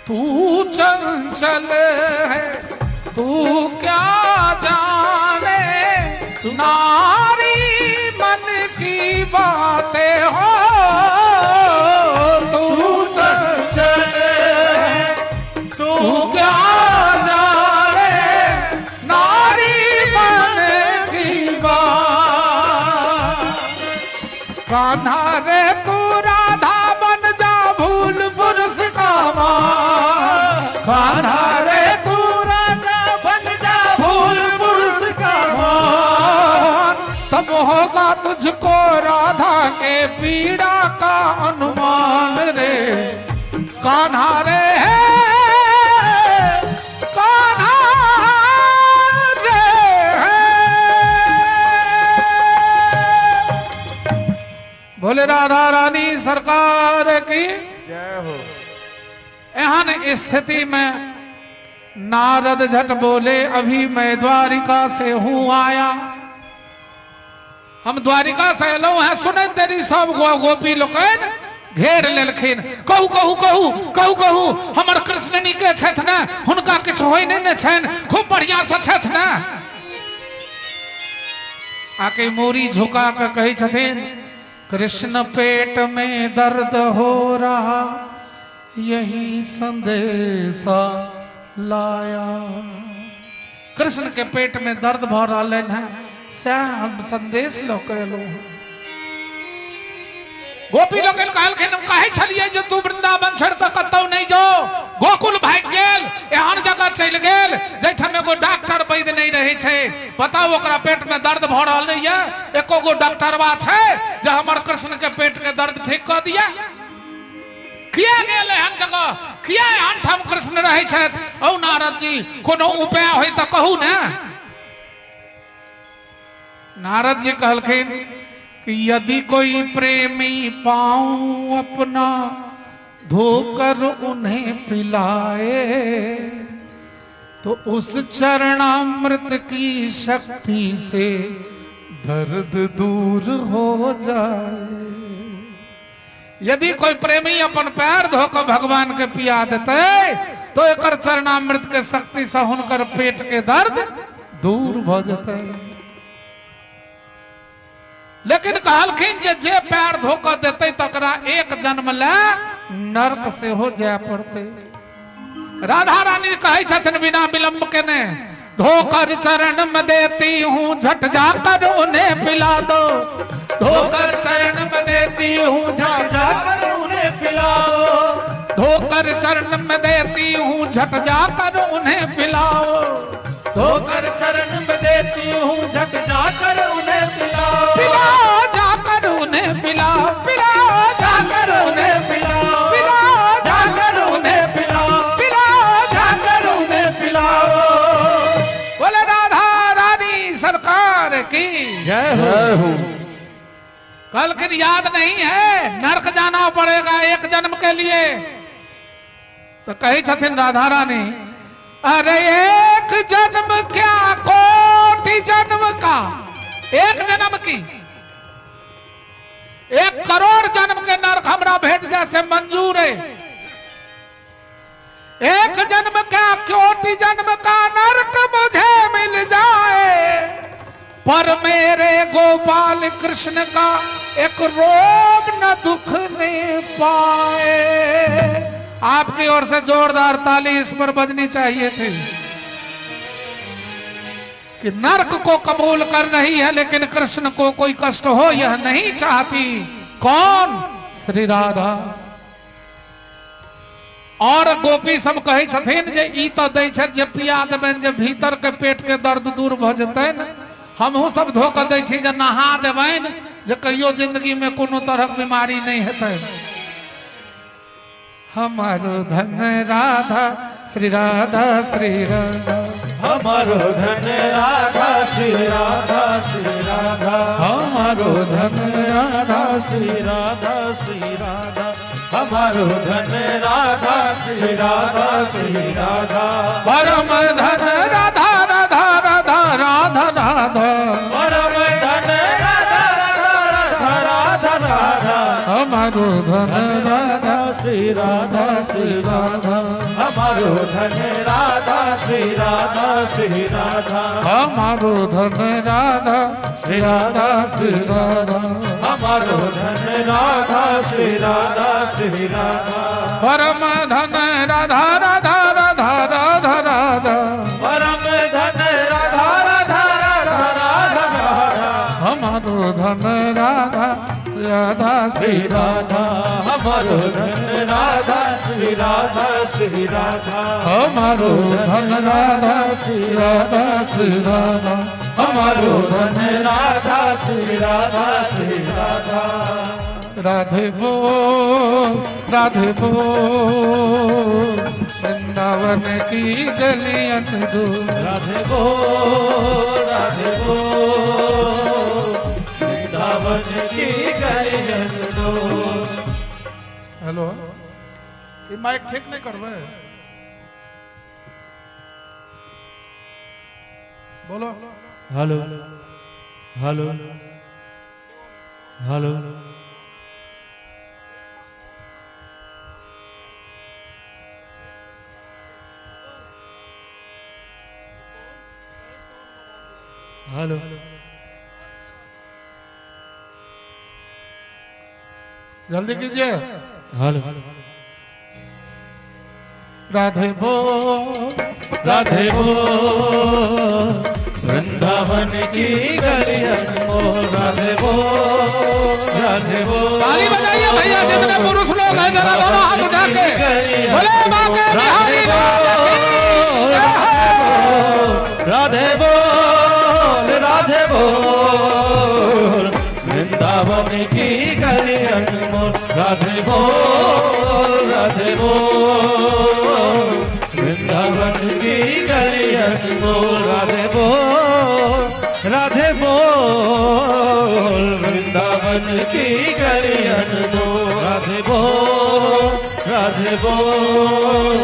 तू चंचल है तू क्या जाने नारी मन की बातें हो, तू चंचल है तू क्या जाने नारी मन की बात, कान्हा रे तू राधा बन जा भूल पुरुष का मान, कान्हा रे तू राधा बन जा भूल पुरुष का मान, तब होगा तुझको राधा के पीड़ा का अनुमान रे, कान्हा रे कान्हा रे। बोले राधा रानी सरकार की जय हो। एहन स्थिति में नारद झट बोले अभी मैं द्वारिका से हूं आया, हम द्वारिका से एलहुं हैं, सुने तेरी सब गोपी लोकनि घेर लेलखिन, कहू कहू कहू कहू कहू हमर कृष्ण नीके छथि ने, हुनका किछु होइ नहि ने छनि, खूब बढ़िया से छथि ने। आके मूड़ी झुका के कहै छथिन कृष्ण पेट में दर्द हो रहा यही संदेशा लाया। कृष्ण के पेट में दर्द भ रहलनि है, सएह हम संदेश लऽ के एलहुं हँ। गोपी लोकनि कहलखिन हम कहै छलियै जे तू वृंदावन छोड़ि कऽ कतौ नहि जो, गोकुल भागि गेल, एहन जगह चलि गेल जाहिठाम एगो डॉक्टर वैद्य नहि रहै छै, बताउ ओकरा पेट में दर्द भऽ रहल यऽ, एको गो डॉक्टरवा छै जे हमर कृष्ण के पेट के दर्द ठीक कऽ दिया? किया गेल एहन जगह, किया एहन ठाम कृष्ण रहै छथि? औ नारद जी कोनो उपाय होय तऽ कहू ने। नारद जी कहलखिन कि यदि कोई प्रेमी पाऊं अपना धोकर उन्हें पिलाए, तो उस चरणामृत की शक्ति से दर्द दूर हो जाए। यदि कोई प्रेमी अपन पैर धोकर भगवान के पिया देते तो एक चरणामृत के शक्ति से हुनकर पेट के दर्द दूर भ जते। लेकिन कहलखिन जे जे पैर धोकर देते तकरा एक जन्म ले नरक से हो जाए पड़ते। राधा रानी कहै छथिन बिना विलंब के ने, धोकर चरण में देती हूँ झट जाकर उन्हें पिला दो, धोकर चरण में देती हूँ झट जाकर उन्हें पिलाओ, धोकर चरण में देती हूँ झट जाकर उन्हें पिलाओ, धोकर चरण में देती हूँ झट जाकर उन्हें पिलाओ, पिलाओ जाकर उन्हें पिलाओ, पिलाओ जाकर उन्हें पिलाओ, पिलाओ जाकर उन्हें पिलाओ, पिलाओ जाकर उन्हें पिलाओ। बोले राधा रानी सरकार की जय हो। कल फिर याद नहीं है नरक जाना पड़ेगा एक जन्म के लिए। तो कही छथिन राधा रानी, अरे एक जन्म क्या कोटि जन्म का, एक जन्म की 1 करोड़ जन्म के नरक हमरा भेट जैसे मंजूर है। एक जन्म क्या कोटि जन्म का नरक मुझे मिल जाए, पर मेरे गोपाल कृष्ण का एक रोम न दुखने पाए। आपकी ओर से जोरदार ताली इस पर बजनी चाहिए थी कि नरक को कबूल कर रही है लेकिन कृष्ण को कोई कष्ट हो यह नहीं चाहती। कौन? श्री राधा। और गोपी सब कहै छथिन जे ई त दै छै जे पिया देबनि जे भीतर के पेट के दर्द दूर भ जेतनि, हमहूँ सब धो के दै छी जे नहा देबनि जे कहियो जिंदगी में कोनो तरहक बीमारी नहीं हेतै। हमारो धन राधा श्री राधा श्री राधा, हमारो धन राधा श्री राधा श्री राधा, हमारो धन राधा श्री राधा श्री राधा, हमारो धन राधा श्री राधा श्री राधा, परम धन राधा राधा राधा राधा राधा, परम धन राधा राधा राधा राधा राधा, हमारो धन राधा श्री राधा श्री राधा, हमारो धन राधा श्री राधा श्री राधा, हमारो धन राधा श्री राधा श्री राधा, हमारो धन राधा श्री राधा श्री राधा, परम धन राधा राधा राधा राधा राधा, परम धन राधा राधा राधा राधा राधा, हमारो धन राधा राधा श्री राधा, हमारो धन राधा श्री राधा श्री राधा, हमारो धन राधा श्री राधा श्री राधा, हमारो धन राधा श्री राधा श्री राधा। राधे बोल राधे बोल वृंदावन की गलियन दो, राधे बोल राधे बोल वृंदावन की गलियन दो। हेलो, ये माइक ठीक नहीं करवे, बोलो। हेलो हेलो हेलो, हेलो, जल्दी कीजिए। हेलो, राधे बोल राधे बोल वृंदावन की गलियन मोर, राधे बोल राधे बोल। ताली बजाइए भैया, जितने पुरुष लोग हैं जरा दोनों हाथ उठा के बोले बांके बिहारी लाल की जय हो। राधे बोल राधे बोल वृंदावन की गलियन मोर, राधे बोल राधे बोल वृंदावन की गलियन मोर, राधे बोल राधे बोल वृंदावन वृंदावन की गलियन दो। राधे बोल राधे बोल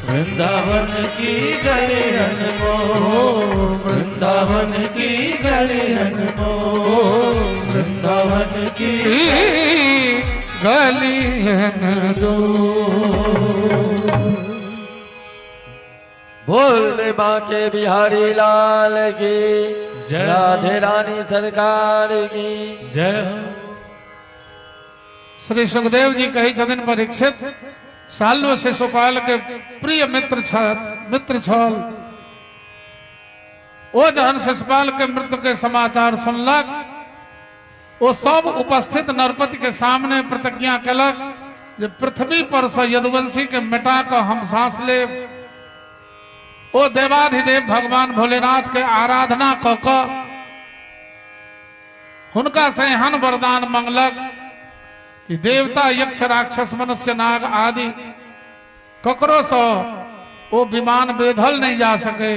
वृंदावन की गलियन मोर, वृंदावन की गलियन मोर, वृंदावन की गलियन दो। बोल रे बांके बिहारी लाल की जय, राधे रानी सरकार की जय हो। श्री सुखदेव जी कहै छथिन परीक्षित, साल्व शिशुपाल के प्रिय मित्र छल। ओ जहन शिशुपाल के मृत्यु के समाचार सुनलक, ओ सब उपस्थित नरपति के सामने प्रतिज्ञा केलक जे पृथ्वी पर से यदुवंशी के मिटा कऽ हम सांस लेब। ओ देवाधिदेव भगवान भोलेनाथ के आराधना कऽ कऽ हुनका से एहन वरदान मंगलक कि देवता यक्ष राक्षस मनुष्य नाग आदि ककरो से ओ विमान बेधल नहीं जा सके।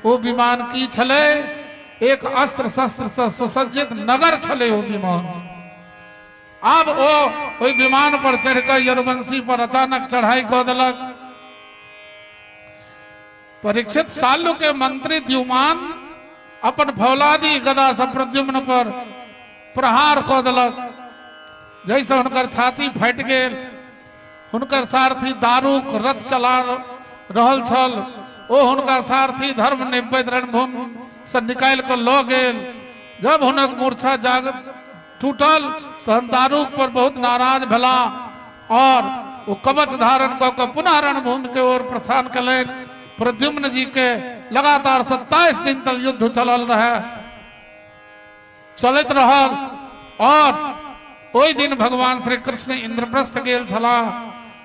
ओ विमान की छले? एक अस्त्र शस्त्र से सुसज्जित नगर छले ओ विमान। आब ओ ओहि विमान पर चढ़िकऽ यदुवंशी पर अचानक चढ़ाई कऽ देलक। परीक्षित, साल्व के मंत्री द्युमान अपन फौलादी गदा से प्रद्युम्न पर प्रहार कऽ देलक, जैसे हुनकर छाती फाटि गेल। हुनकर सारथी दारूक रथ चला रहल छल, ओ हुनका सारथी धर्म निभबैत रणभूमि से निकालि कऽ लऽ गेल। जब हुनक मूर्छा जाग टूटल तहन दारूक पर बहुत नाराज भेला और ओ कवच धारण कऽ कऽ पुनः रणभूमि के ओर प्रस्थान केलनि। प्रद्युम्न जी के लगातार 27 दिन तक युद्ध चलल रहे, चलैत रहल। और ओहि दिन भगवान श्री कृष्ण इंद्रप्रस्थ गेल छलाह।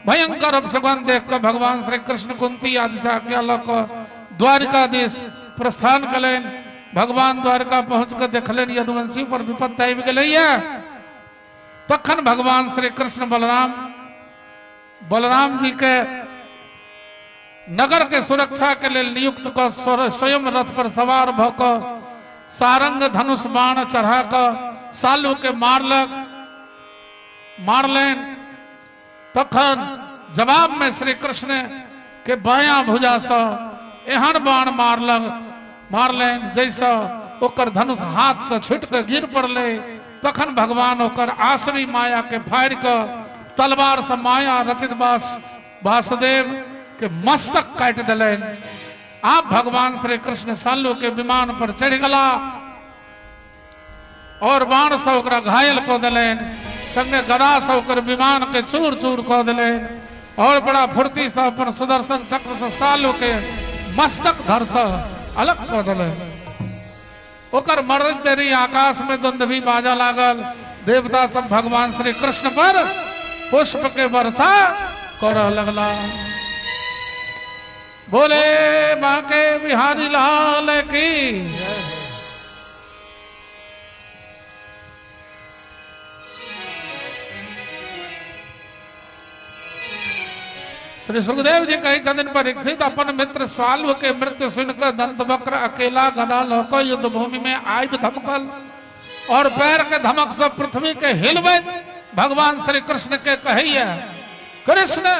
भयंकर अपशगुन देख कऽ भगवान श्री कृष्ण कुंती आदि से आज्ञा लऽ कऽ द्वारिकाधीश प्रस्थान केलनि। भगवान द्वारका पहुँच कऽ देखलनि यदुवंशी पर विपत्ति आबि गेलैया। तखन भगवान श्री कृष्ण बलराम बलराम जी के नगर के सुरक्षा के लेल नियुक्त कऽ स्वयं रथ पर सवार भऽ कऽ सारंग धनुष बाण चढ़ा कऽ साल्व के मारलनि। तखन जवाब में श्री कृष्ण के बायां भुजा से एहन बाण मारलनि जैसे ओकर धनुष हाथ से छूटि कऽ गिर पड़लै। तखन भगवान ओकर आसुरी माया के फाड़ि कऽ तलवार से माया रचित वासुदेव के मस्तक काटि देलनि। आब भगवान श्री कृष्ण साल्व के विमान पर चढ़ि गेला और बाण से ओकरा घायल कऽ देलनि, संगे गदा से ओकर विमान के चूर चूर कऽ देलनि और बड़ा फुर्ती से अपन सुदर्शन चक्र से साल्व के मस्तक धर से अलग कऽ देलनि। ओकर मरण देरी आकाश में दुंदुभी बाजा लागल। देवता सब भगवान श्री कृष्ण पर पुष्प के वर्षा करऽ लगला। बोले बांके बिहारी लाल की। श्री सुखदेव जी कहै छथिन परीक्षित, अपन मित्र साल्व के मृत्यु सुनकर दंतवक्र अकेला गदा लऽ कऽ युद्ध भूमि में आबि धमकल और पैर के धमक से पृथ्वी के हिलबैत भगवान श्री कृष्ण के कहैया, कृष्ण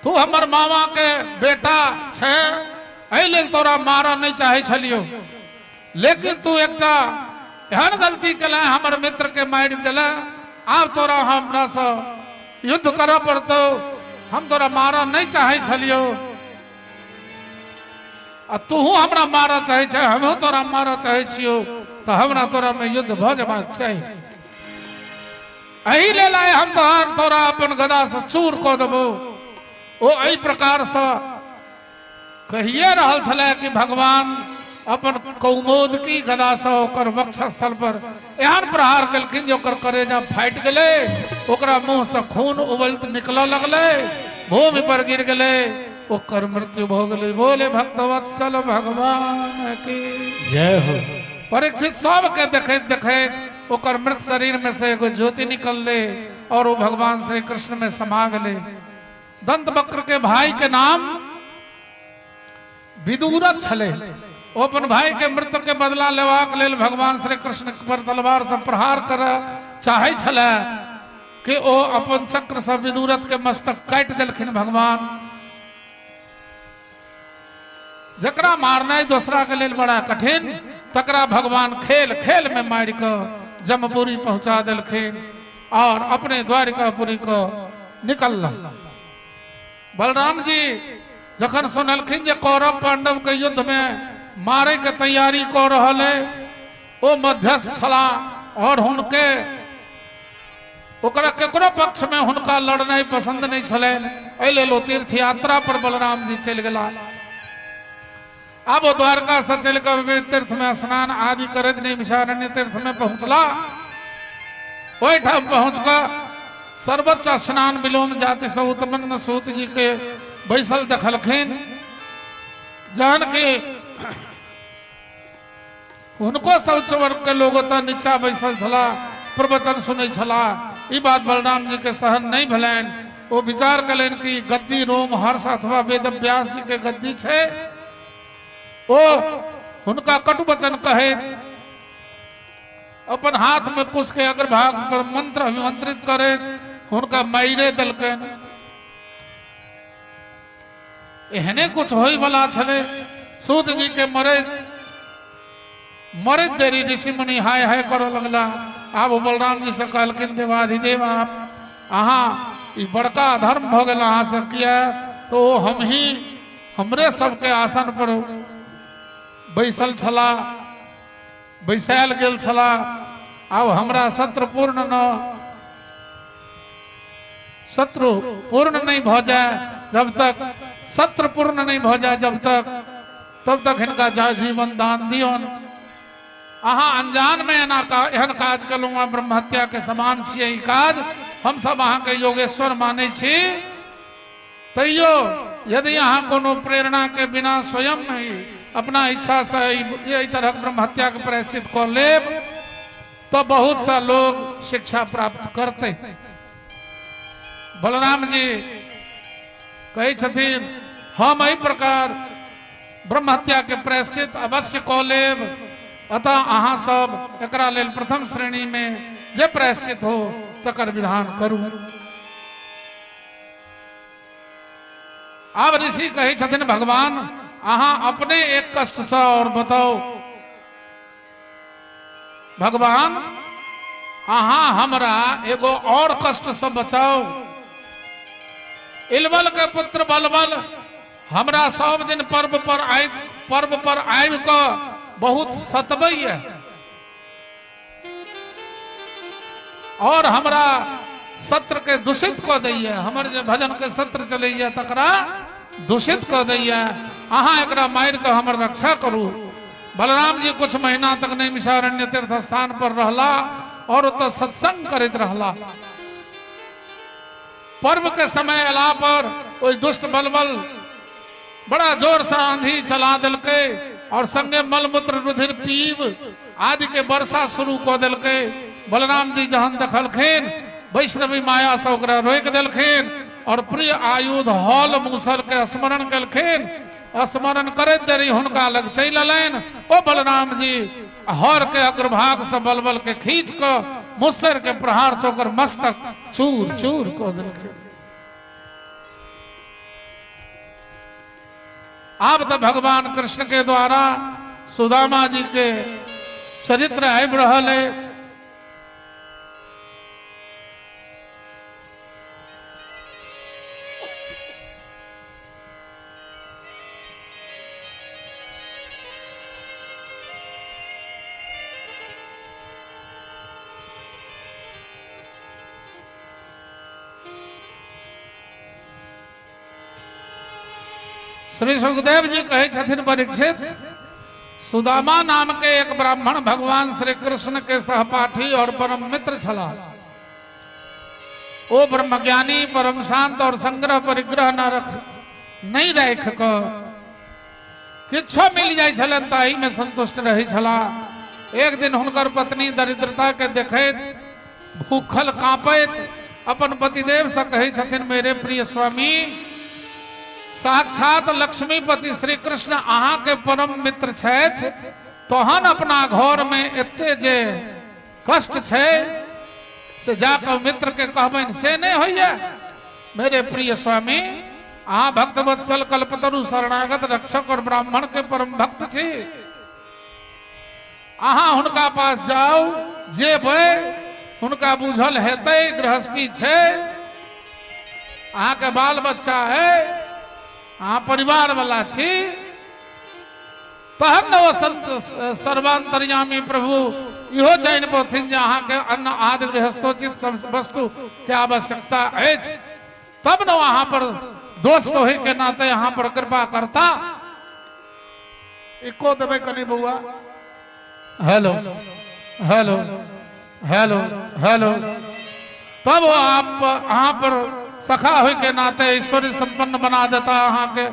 तू हमर मामा के बेटा छै, एहि लेल तोरा मारऽ नहीं चाहै छलियौ, लेकिन तू एकटा एहन गलती केलह, हमर मित्र के मारि देलह, आब तोरा हमरा से युद्ध करऽ पड़तौ, हम तोरा मारऽ नहीं चाहै छलियौ, आ तूहू हमरा मारऽ चाहै छै, हमहूँ तोरा मारऽ चाहै छियौ, तऽ हमरा तोरा में युद्ध भऽ जेबाक चाही, एहि लेल आइ हम तोरा अपन गदा से चूर कऽ देबौ। ओ एहि प्रकार से कहिए रहल छलै कि भगवान अपन कौमोद की गदा से ओकर वक्षस्थल पर एहन प्रहार केलखिन जे ओकर करेजा फाटि गेलै, ओकरा मुंह से खून उबलत निकलऽ लगलै, भूमि पर गिर गेलै, ओकर मृत्यु भऽ गेलै। बोले भक्तवत्सल भगवान की जय हो। परीक्षित सबके देखैत देखैत ओकर मृत शरीर में से एगो ज्योति निकललै और वो भगवान श्री कृष्ण में समा गेलै। दंतवक्र के भाई के नाम विदुरथ छलै। ओ अपन भाई के मृत्यु के बदला लेबाक लेल भगवान श्री कृष्ण पर तलवार से प्रहार करऽ चाहै छलै कि ओ अपन चक्र से विदुरथ के मस्तक काटि देलखिन भगवान। जकरा मारनाइ दोसरा के लेल बड़ा कठिन, तकरा भगवान खेल खेल में मारि कऽ जमपुरी पहुंचा देलखिन और अपने द्वारिकापुरी को निकलला। बलराम जी जखन सुनलखिन जे कौरव पांडव के युद्ध में मारे के तैयारी कऽ रहल है, ओ मध्यस्थ छला और हुनके ओकरा केकरो पक्ष में हुनका लड़नाइ पसंद नहीं छलनि, एहि लेल ओ तीर्थ यात्रा पर बलराम जी चलि गेला। आब ओ द्वारका से चलि कऽ तीर्थ में स्नान आदि करैत नैमिषारण्य तीर्थ में पहुंचला। ओहिठाम पहुंच कऽ सर्वोच्च स्नान विलोम जाति से उत्पन्न सूत जी के बैसल देखलखिन, जहन कि हुनको सब उच्च वर्ग के लोग ओतऽ नीचा बैसल छला, प्रवचन सुनै छला। ई बात बलराम जी के सहन नहीं भेलनि। ओ विचार कलनि कि गद्दी रोम हर्ष अथवा वेद व्यास जी के गद्दी छै। ओ हुनका कटु वचन कहैत अपन हाथ में कुश के अग्रभाग पर मंत्र अभिमंत्रित करैत हुनका माइरे देलकनि। एहने कुछ होय वाला छलै। सूत जी के मरैत मरैत देरी ऋषि मुनि हाय हाय करऽ लगला। आब ओ बलराम जी से कहलखिन, देवाधिदेव आप अहाँ ई बड़का अधर्म भऽ गेल अहाँ से, किया तो ओ हम ही हमरे सबके आसन पर बैसल छला, बैसायल गेल छला। आब हमरा सत्र पूर्ण न शत्रु पूर्ण नहीं भऽ जाय, जब तक सत्र पूर्ण नहीं भऽ जाय जब तक, तब तक हिनका जा जीवन दान दियौन। अहाँ अनजान में एना एहन काज केलहुँ, ब्रह्म हत्या के समान छियै ई काज। हम सब अहाँके योगेश्वर मानै छी, तैयो यदि अहाँ कोनो प्रेरणा के बिना स्वयं ही अपना इच्छा से एहि तरहक ब्रह्म हत्या के प्रायश्चित कऽ लेब तो बहुत सा लोग शिक्षा प्राप्त करते। बलराम जी कहै छथिन, हम एहि प्रकार ब्रह्म हत्या के प्रायश्चित अवश्य कऽ लेब, अतः अहाँ सब एकरा लेल प्रथम श्रेणी में जे प्रायश्चित हो तकर विधान करू। आब ऋषि कहै छथिन, भगवान अहाँ अपने एक कष्ट से और बताओ। भगवान अहाँ हमरा एगो और कष्ट से बचाओ। इलबल के पुत्र बलबल हमरा सब दिन पर्व पर आबि कऽ बहुत सतबैया और हमरा सत्र के दूषित कऽ दैया, हमर जे भजन के सत्र चलैया तकरा दूषित कऽ दैया। अहाँ एकरा मारि कऽ हमर रक्षा करू। बलराम जी कुछ महीना तक नैमिषारण्य तीर्थ स्थान पर रहला और ओतऽ सत्संग करैत रहला। पर्व के समय अयला पर ओहि दुष्ट बलबल बड़ा जोर से आंधी चला देलकै और संगे मलमूत्र रुधिर पीब आदि के वर्षा शुरू कऽ देलकै। बलराम जी जहन देखलखिन वैष्णवी माया से ओकरा रोकि देलखिन और प्रिय आयुध हॉल मूसल के स्मरण केलखिन। स्मरण करैत देरी हुनका लग चलि अयलनि। ओ बलराम जी हर के अग्रभाग से बलबल के खींच कऽ मुसर के प्रहार से ओकर मस्तक चूर चूर कऽ देलखिन। आब तऽ भगवान कृष्ण के द्वारा सुदामा जी के चरित्र आबि रहल है। श्री सुखदेव जी कहै छथिन, परीक्षित, सुदामा नाम के एक ब्राह्मण भगवान श्री कृष्ण के सहपाठी और परम मित्र छला। ओ ब्रह्मज्ञानी परम शांत और संग्रह परिग्रह न रख नहीं राख कऽ किछो मिल जाइ छलनि ताही में संतुष्ट रहै छला। एक दिन हुनकर पत्नी दरिद्रता के देखैत भूखल कांपैत अपन पतिदेव से कहै छथिन, मेरे प्रिय स्वामी, साक्षात लक्ष्मीपति श्री कृष्ण अहाँ के परम मित्र छथि, तहन अपना घर में एते जे कष्ट छै से जाकर मित्र के कहबनि से नहीं होइए। मेरे प्रिय स्वामी, अहाँ भक्त वत्सल कल्पतरु शरणागत रक्षक और ब्राह्मण के परम भक्त छी, अहाँ हुनका पास जाउ, जेबै हुनका बुझल हेतै, गृहस्थी छै, अहाँके बाल बच्चा है, अहाँ परिवार वाला छी, तहन ने ओ संत सर्वांतर्यामी प्रभु इहो जानि पौथिन जे अहाँके अन्न आदि गृहस्थोचित सब वस्तु के आवश्यकता अछि, तब ने अहाँ पर दोस्त होय के नाते अहाँ पर कृपा करता। इको देबै कनि बौआ, हेलो हेलो हेलो हेलो, तब वो आप अहाँ पर सखा होय के नाते ऐश्वर्य संपन्न बना देता अहाँके।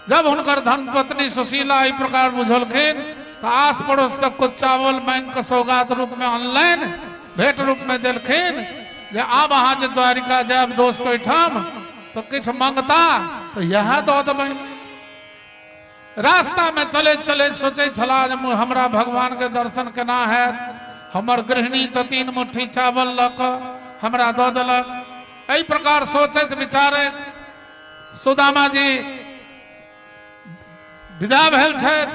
जब हुनकर धन पत्नी सुशीला एहि प्रकार बुझलखिन तो आस पड़ोस तक कुछ चावल मांग के सौगात रूप में ऑनलाइन भेंट रूप में देलखिन जे आब अहाँ जे द्वारिका जायब दोस्त ओहिठाम तो किछु मंगता तो इएह दऽ देबनि। रास्ता में चले चले सोचे छला जे हमरा भगवान के दर्शन केना हैत, हमर गृहिणी तो 3 मुट्ठी चावल लऽ कऽ हमरा दऽ देलक। एहि प्रकार सोचैत विचारैत सुदामा जी विदा भेल छथि,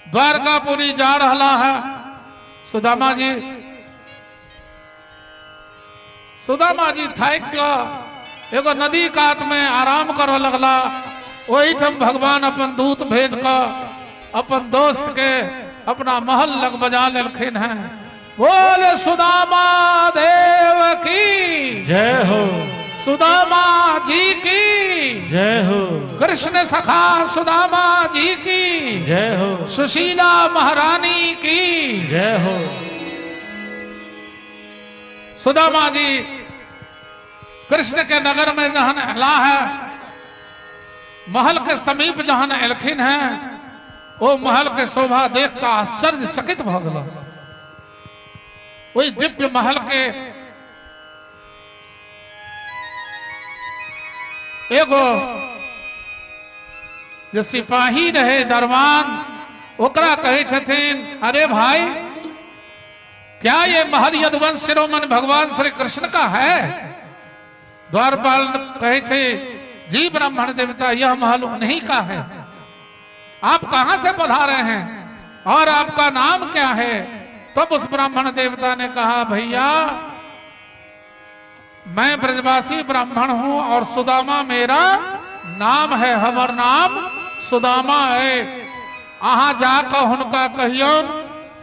द्वारकापुरी जा रहा है। सुदामा जी थाकि कऽ एगो नदी कात में आराम करऽ लगला। ओहिठाम भगवान अपन दूत भेज कऽ अपन दोस्त के अपना महल लग बजा लेलखिन हैं। बोले सुदामा देव की जय हो, सुदामा जी की जय हो, कृष्ण सखा सुदामा जी की जय हो, सुशीला महारानी की जय हो। सुदामा जी कृष्ण के नगर में जहन अला है, महल के समीप जहन एलखिन है, वो महल के शोभा देख का आश्चर्यचकित भ गेल। वही दिव्य महल के एगो जे सिपाही रहे दरबान, ओकरा कहै छथिन, अरे भाई क्या ये महल यदुवंश शिरोमणि भगवान श्री कृष्ण का है? द्वारपाल कहै छै, जी ब्राह्मण देवता, यह महल उन्हीं का है। आप कहां से पधारे हैं और आपका नाम क्या है? तब उस ब्राह्मण देवता ने कहा, भैया मैं ब्रजवासी ब्राह्मण हूं और सुदामा मेरा नाम है, हमर नाम सुदामा है। अहाँ जाकर हुनका कहियौन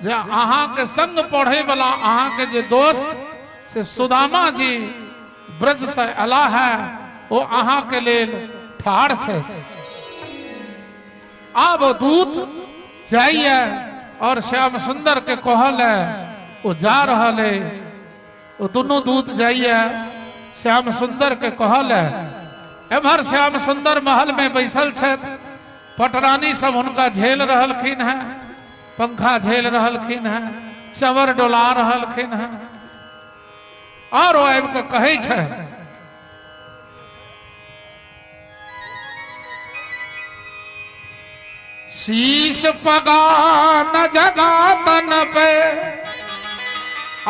जे अहाँ के संग पढ़े वाला अहाँ के जे दोस्त से सुदामा जी ब्रज से अला है, वो अहाँ के लेल ठाढ़ छै। आब दूत जाइए और श्याम सुंदर के कहल है, वो जा रहा है। वो दोनों दूत जाइए श्याम सुंदर के कहल है। एम्हर श्याम सुंदर महल में बैसल छथि, पटरानी सब हुनका झेल रहलखिन हैं, पंखा झेल रहलखिन हैं, चवर डोला रहलखिन हैं, और वो आबि कऽ कहै छै, शीश पगा न जगा तन पे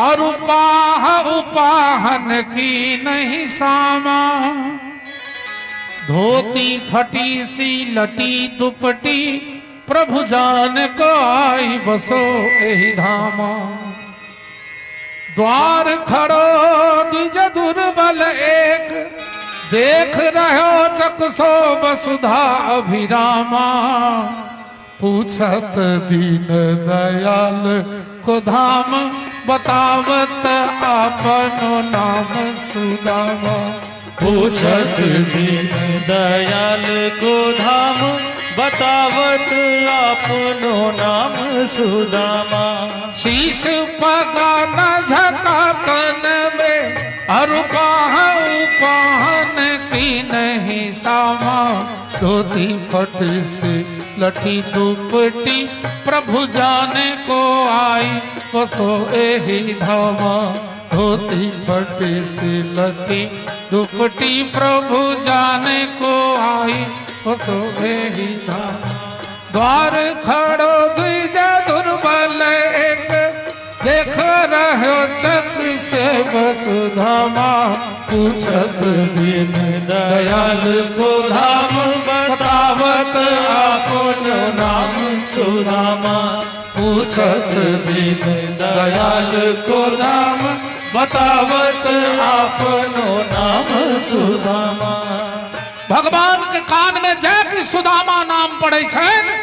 और उपाह उपाहन की नहीं सामा, धोती फटी सी लटी दुपटी प्रभु जान को आई बसो एही धामा, द्वार खड़ो द्विज दुर्बल एक देख रहो चकसो वसुधा अभिरामा, पूछत दीन दयाल को धाम बतावत आपनो नाम सुदामा, पूछत दीन दयाल को धाम बतावत अपनो नाम सुदामा, शीश पगा न झका तन में और पाहन की नहीं सामा, धोती फट से लठी दुपटी प्रभु जाने को आई बसो एही धामा, धोती फटी सी लठी दुपटी प्रभु जाने को आई वो शोभे ही धाम। द्वार खड़ो द्विज दुर्बल एक, देख रहो चक्र से वसुधामा। पूछत दीन दयाल को धाम, बतावत आपनो नाम सुदामा। पूछत दीन दयाल को धाम, बतावत आपनो नाम सुदामा। भगवान के कान में जाके सुदामा नाम पड़े छनि,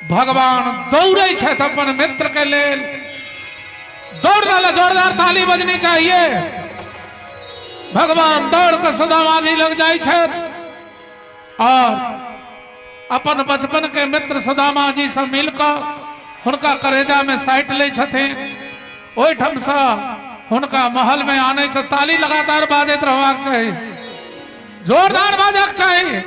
भगवान दौड़े छथि अपन मित्र के लेल। दौड़ रहा, जोरदार ताली बजनी चाहिए। भगवान दौड़ के सुदामा जी लग जाए छथि और अपन बचपन के मित्र सुदामा जी से मिलकर हुनका करेजा में साइट लै छथिन। ओहिठाम से हुनका महल में आने से ताली लगातार बाजैत रहबाक चाही, जोरदार बाजक चाही।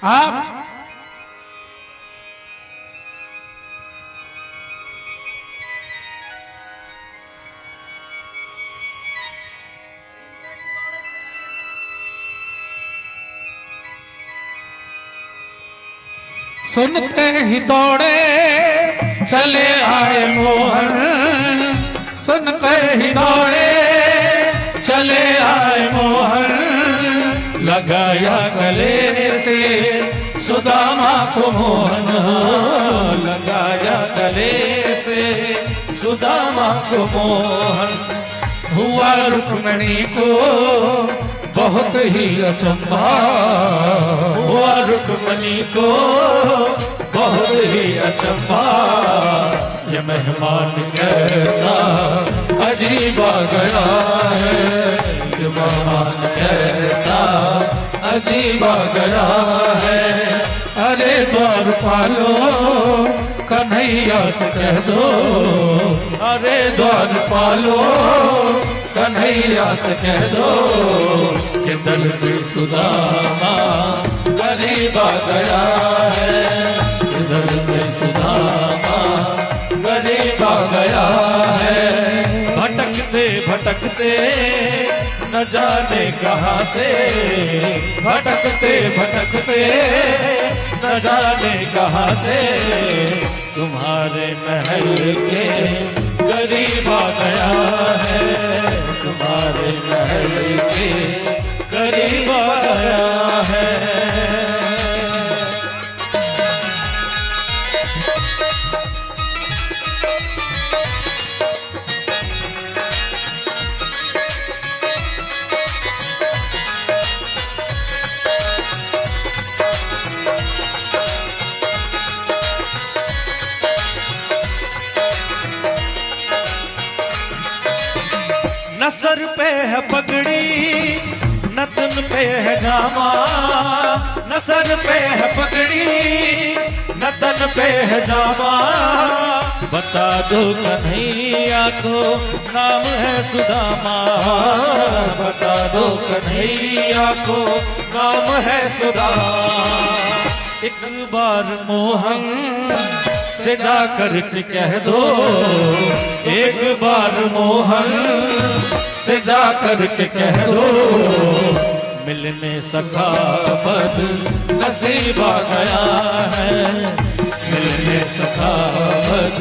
आप सुनते ही दौड़े चले आए मोहन, सुनते ही दौड़े चले आए मोहन। लगाया गले से सुदामा को मोहन, लगाया गले से सुदामा को मोहन। हुआ रुक्मिणी को बहुत ही अचंभा, हुआ रुक्मिणी को बहुत ही अचंभा। ये मेहमान कैसा अजीब आ गया है, ये मेहमान कैसा अजीब आ गया है। अरे द्वार पालो कन्हैया से कह दो, अरे द्वार पालो कन्हैया से कह दो कि दल में सुदामा गरीब आ गया है, दल में सुदामा गरीब आ गया है। भटकते भटकते न जाने कहाँ से, भटकते भटकते न जाने कहाँ से, तुम्हारे महल के गरीब आ गया है, तुम्हारे महल के गरीब आ गया है। न सर पे है पगड़ी न तन पे है जामा, न सर पे है पगड़ी न तन पे है जामा। बता दो कन्हैया को नाम है सुदामा, बता दो कन्हैया को नाम है सुदामा। एक बार मोहन से जाकर के कह दो, एक बार मोहन से जाकर के कह दो, मिलने सखा बद नसीब आ गया है, मिलने सखा बद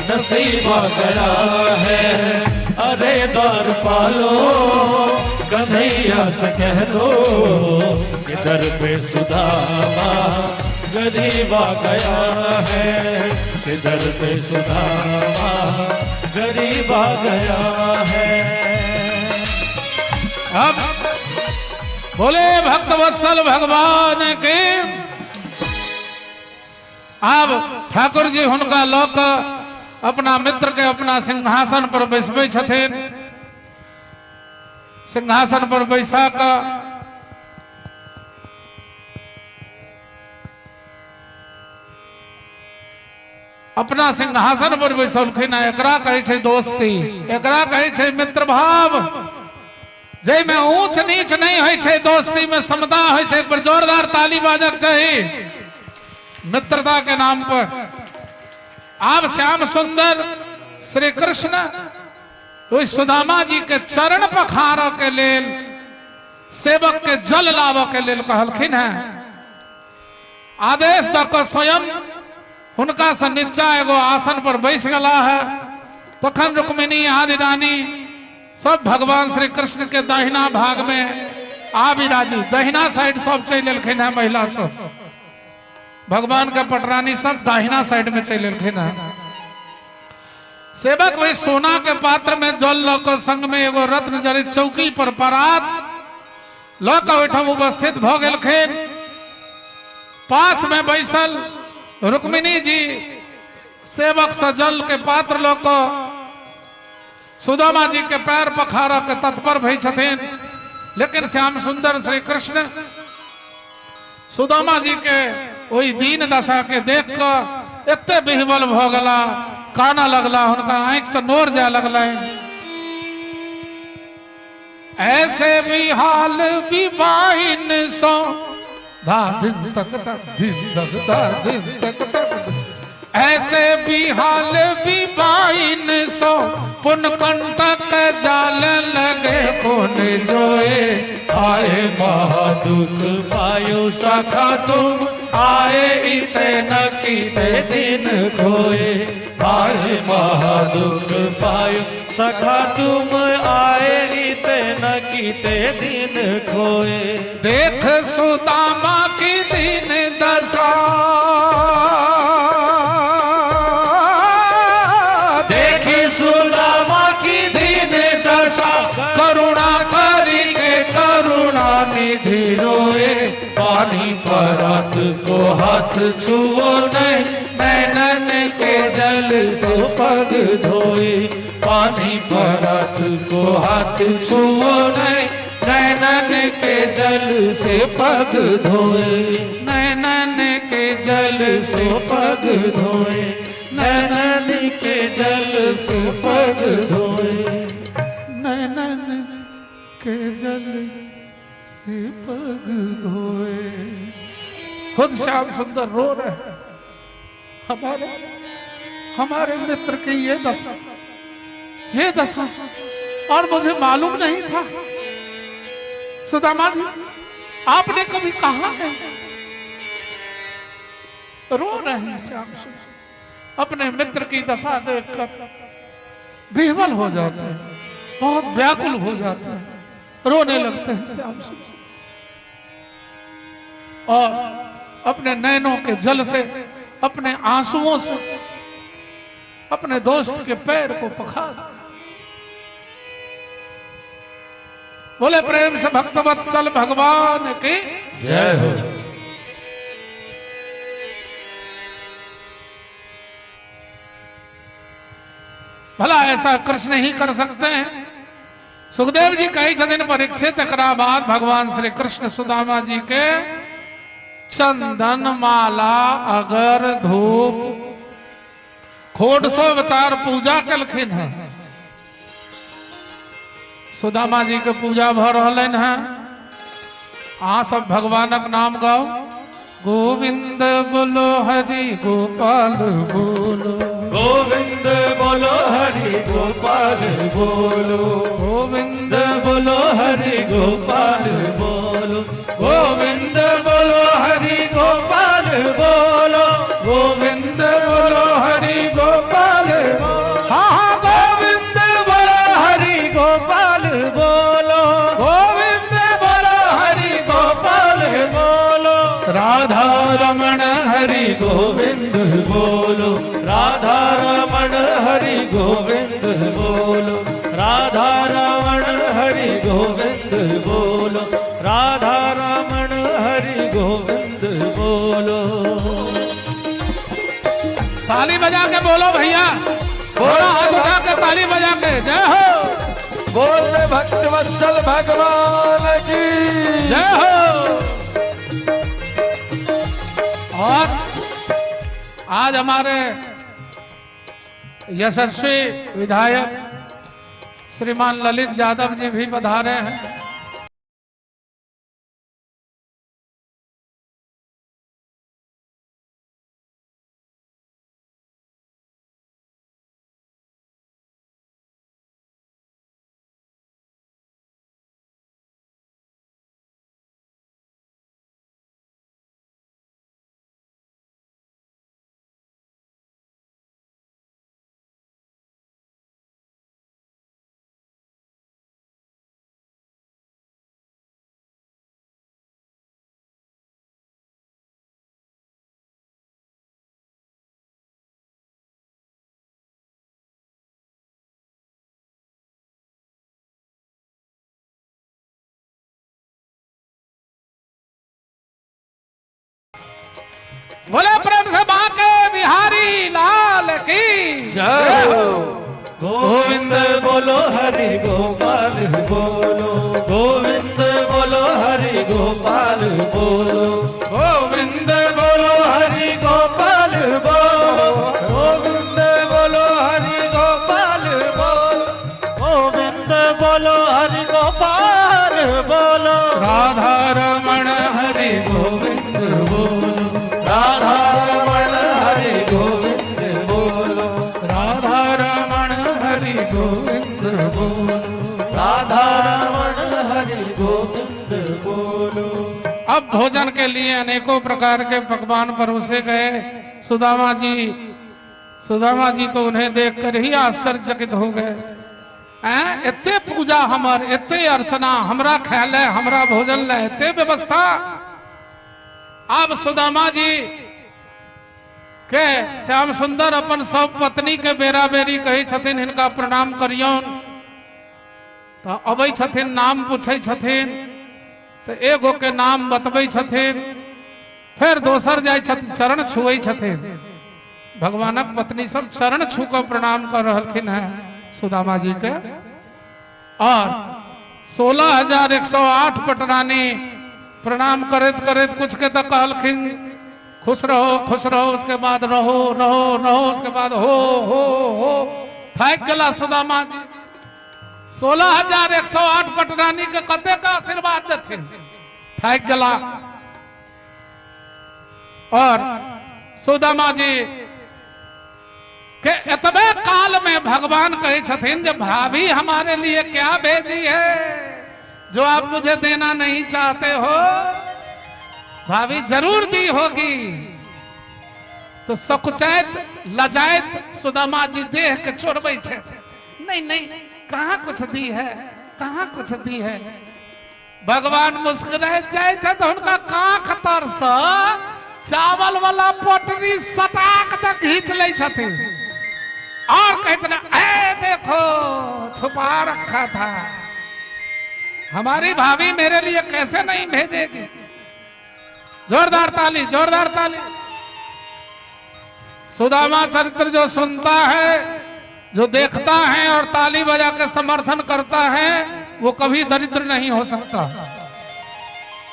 नसीब आ गया है। अरे द्वार पालो कन्हैया से कह दो कि दर पे सुदामा गरीब आ गया है, कि दर पे सुदामा गरीब आ गया है। अब बोले भक्त वत्सल भगवान के। अब ठाकुर जी हुनका लऽ कऽ अपना मित्र के अपना सिंहासन पर बैसबै छथिन। सिंहासन पर बैसा कऽ अपना सिंहासन पर बैसौलखिन। एकरा कहै छै दोस्ती, एकरा कहै छै मित्र भाव। जाहिमे ऊंच नीच नहीं होइ छै, दोस्ती में समता होइ छै। पर जोरदार ताली बाजक चाही मित्रता के नाम पर। आब श्याम सुंदर श्री कृष्ण ओहि सुदामा जी के चरण पखारऽ के लेल, सेवक के जल लाबऽ के लेल कहलखिन हैं। आदेश दऽ कऽ स्वयं हुनका से नीचा एगो आसन पर बैस गेला है। तखन रुक्मिणी आदि रानी सब भगवान श्री कृष्ण के दाहिना भाग में आ विराजी, दहिना साइड सब चलि एलखिन हैं। महिला सब भगवान के पटरानी सब दाहिना साइड में चलि एलखिन हैं। सेवक वही सोना के पात्र में जल लऽ कऽ संग में एगो रत्न जड़ित चौकी पर परात लऽ कऽ ओहिठाम उपस्थित भऽ गेलखिन। पास में बैसल रुक्मिणी जी सेवक से जल के पात्र लऽ कऽ सुदामा जी के पैर पखारऽ के तत्पर भई छथिन। लेकिन श्याम सुंदर श्री कृष्ण सुदामा जी के ओहि दीन दशा के देख कऽ एते विह्वल भऽ गेला, कानऽ लगला, हुनका आँखि से नोर जाय लगलनि। ऐसे भी हाल विवाहिन सो धा दिन तक तक दिन तक धा दिन तक तक, ऐसे भी हाल विवाहिन सो पुन कंटक जाल लगे पुन जोए। आए महादुख पायो सखा तुम आए इते न कीते दिन खोए। आए महादुख पायो सखा तुम आए इते न कीते दिन खोए। देख सुदामा की दीन दशा, देखी सुदामा की दीन दशा, करुणा करी के करुणा निधि रोए। पानी परात को हाथ छुओ नहीं, नैनन के जल से पग धोए। पानी परात को हाथ छुओ नहीं, नैनन के जल से पग धोए। नैनन के जल से पग धोए, नैनन के जल से पग धोए। नैनन के जल से पग धोए। खुद श्याम सुंदर रो रहे हैं, हमारे हमारे मित्र की ये दशा, ये दशा, और मुझे मालूम नहीं था। सुदामा जी आपने कभी कहा है? रो रहे हैं श्याम सुंदर, अपने मित्र की दशा देखकर विह्वल हो जाते हैं, बहुत व्याकुल हो जाते हैं, रोने लगते हैं श्याम सुंदर। और अपने नैनों के जल से, अपने आंसुओं से अपने दोस्त के पैर को पखार। बोले प्रेम से भक्तवत्सल भगवान की जय हो। भला ऐसा कृष्ण ही कर सकते हैं। सुखदेव जी कही छथिन परीक्षित एकरा बाद भगवान श्री कृष्ण सुदामा जी के चंदन माला अगर धूप खोडसो विचार पूजा कलखिन है। सुदामा जी के पूजा भ रहलनि हैं। अहाँ सब भगवानक नाम गाओ। गोविंद बोलो हरि गोपाल बोलो, गोविंद बोलो हरि गोपाल बोलो, गोविंद बोलो हरि गोपाल बोलो, गोविंद बोलो हरि गोपाल बोलो, गोविंद बोलो हरि गोपाल, हाँ गोविंद बोलो हरि गोपाल बोलो, गोविंद बोलो हरि गोपाल बोलो, राधा रमण हरि गोविंद बोलो, राधा रमण हरि गोविंद बोलो, राधा रमण हरि गोविंद बोलो, राधा रमण हरि गोविंद बोलो। ताली बजा के बोलो भैया, बोलो हाथ उठा के ताली बजा के जय हो। बोल भक्तवत्सल भगवान की जय हो। और आज हमारे यशस्वी विधायक श्रीमान ललित यादव जी भी पधारे हैं। बोले प्रेम से बांके बिहारी लाल की जय हो। गोविंद बोलो हरि गोपाल बोलो, गोविंद बोलो हरि गोपाल बोलो, गोविंद बोलो हरि गोपाल बोलो, गोविंद बोलो हरि गोपाल बोलो, गोविंद बोलो हरि गोपाल बोलो, राधा रमण हरि गोविंद बोलो, राधा रमण हरि गोविंद बोलो, राधा रमण हरि गोविंद बोलो, राधा रमण हरि गोविंद बोलो। अब भोजन के लिए अनेकों प्रकार के पकवान परोसे गए। सुदामा जी तो उन्हें देखकर ही आश्चर्यचकित हो गए। इतने पूजा हमर, इतने अर्चना, हमरा ख्याल है, हमरा भोजन ले, इतने व्यवस्था। अब सुदामा जी के श्याम सुंदर अपन सब पत्नी के बेरा बेरी कहै छथिन हिनका प्रणाम करियौन। तो अबै छथिन, नाम पूछै छथिन तो एगो के नाम बतबै छथिन, फिर दोसर जाइ छथिन चरण छुए छथिन। भगवानक पत्नी सब चरण छू के प्रणाम कर रहलखिन हैं सुदामा जी के। और 16,108 पटरानी प्रणाम करत करत कुछ के तो कहलखिन खुश रहो खुश रहो, उसके बाद रहो रहो रहो, उसके बाद हो हो हो। थाक गला सुदामा जी। 16,108 पटरानी के कते का आशीर्वाद देथिन, थाक गला। और सुदामा जी के एतबे काल में भगवान कहे छथिन जे भाभी हमारे लिए क्या भेजी है जो आप मुझे देना नहीं चाहते हो, भाभी जरूर दी होगी। तो सकुचाइत लजाइत सुदामा जी देह के छोड़बै छे, नहीं नहीं कहाँ कुछ दी है, कहाँ कुछ दी है। भगवान मुस्कुराइत जाइ छै तो हुनका कांख तर से चावल वाला पोटरी सटाक तक घींच लै छथिन और कहते ना, ए देखो छुपा रखा था, हमारी भाभी मेरे लिए कैसे नहीं भेजेगी। जोरदार ताली, जोरदार ताली। सुदामा चरित्र जो सुनता है, जो देखता है और ताली बजा के समर्थन करता है, वो कभी दरिद्र नहीं हो सकता।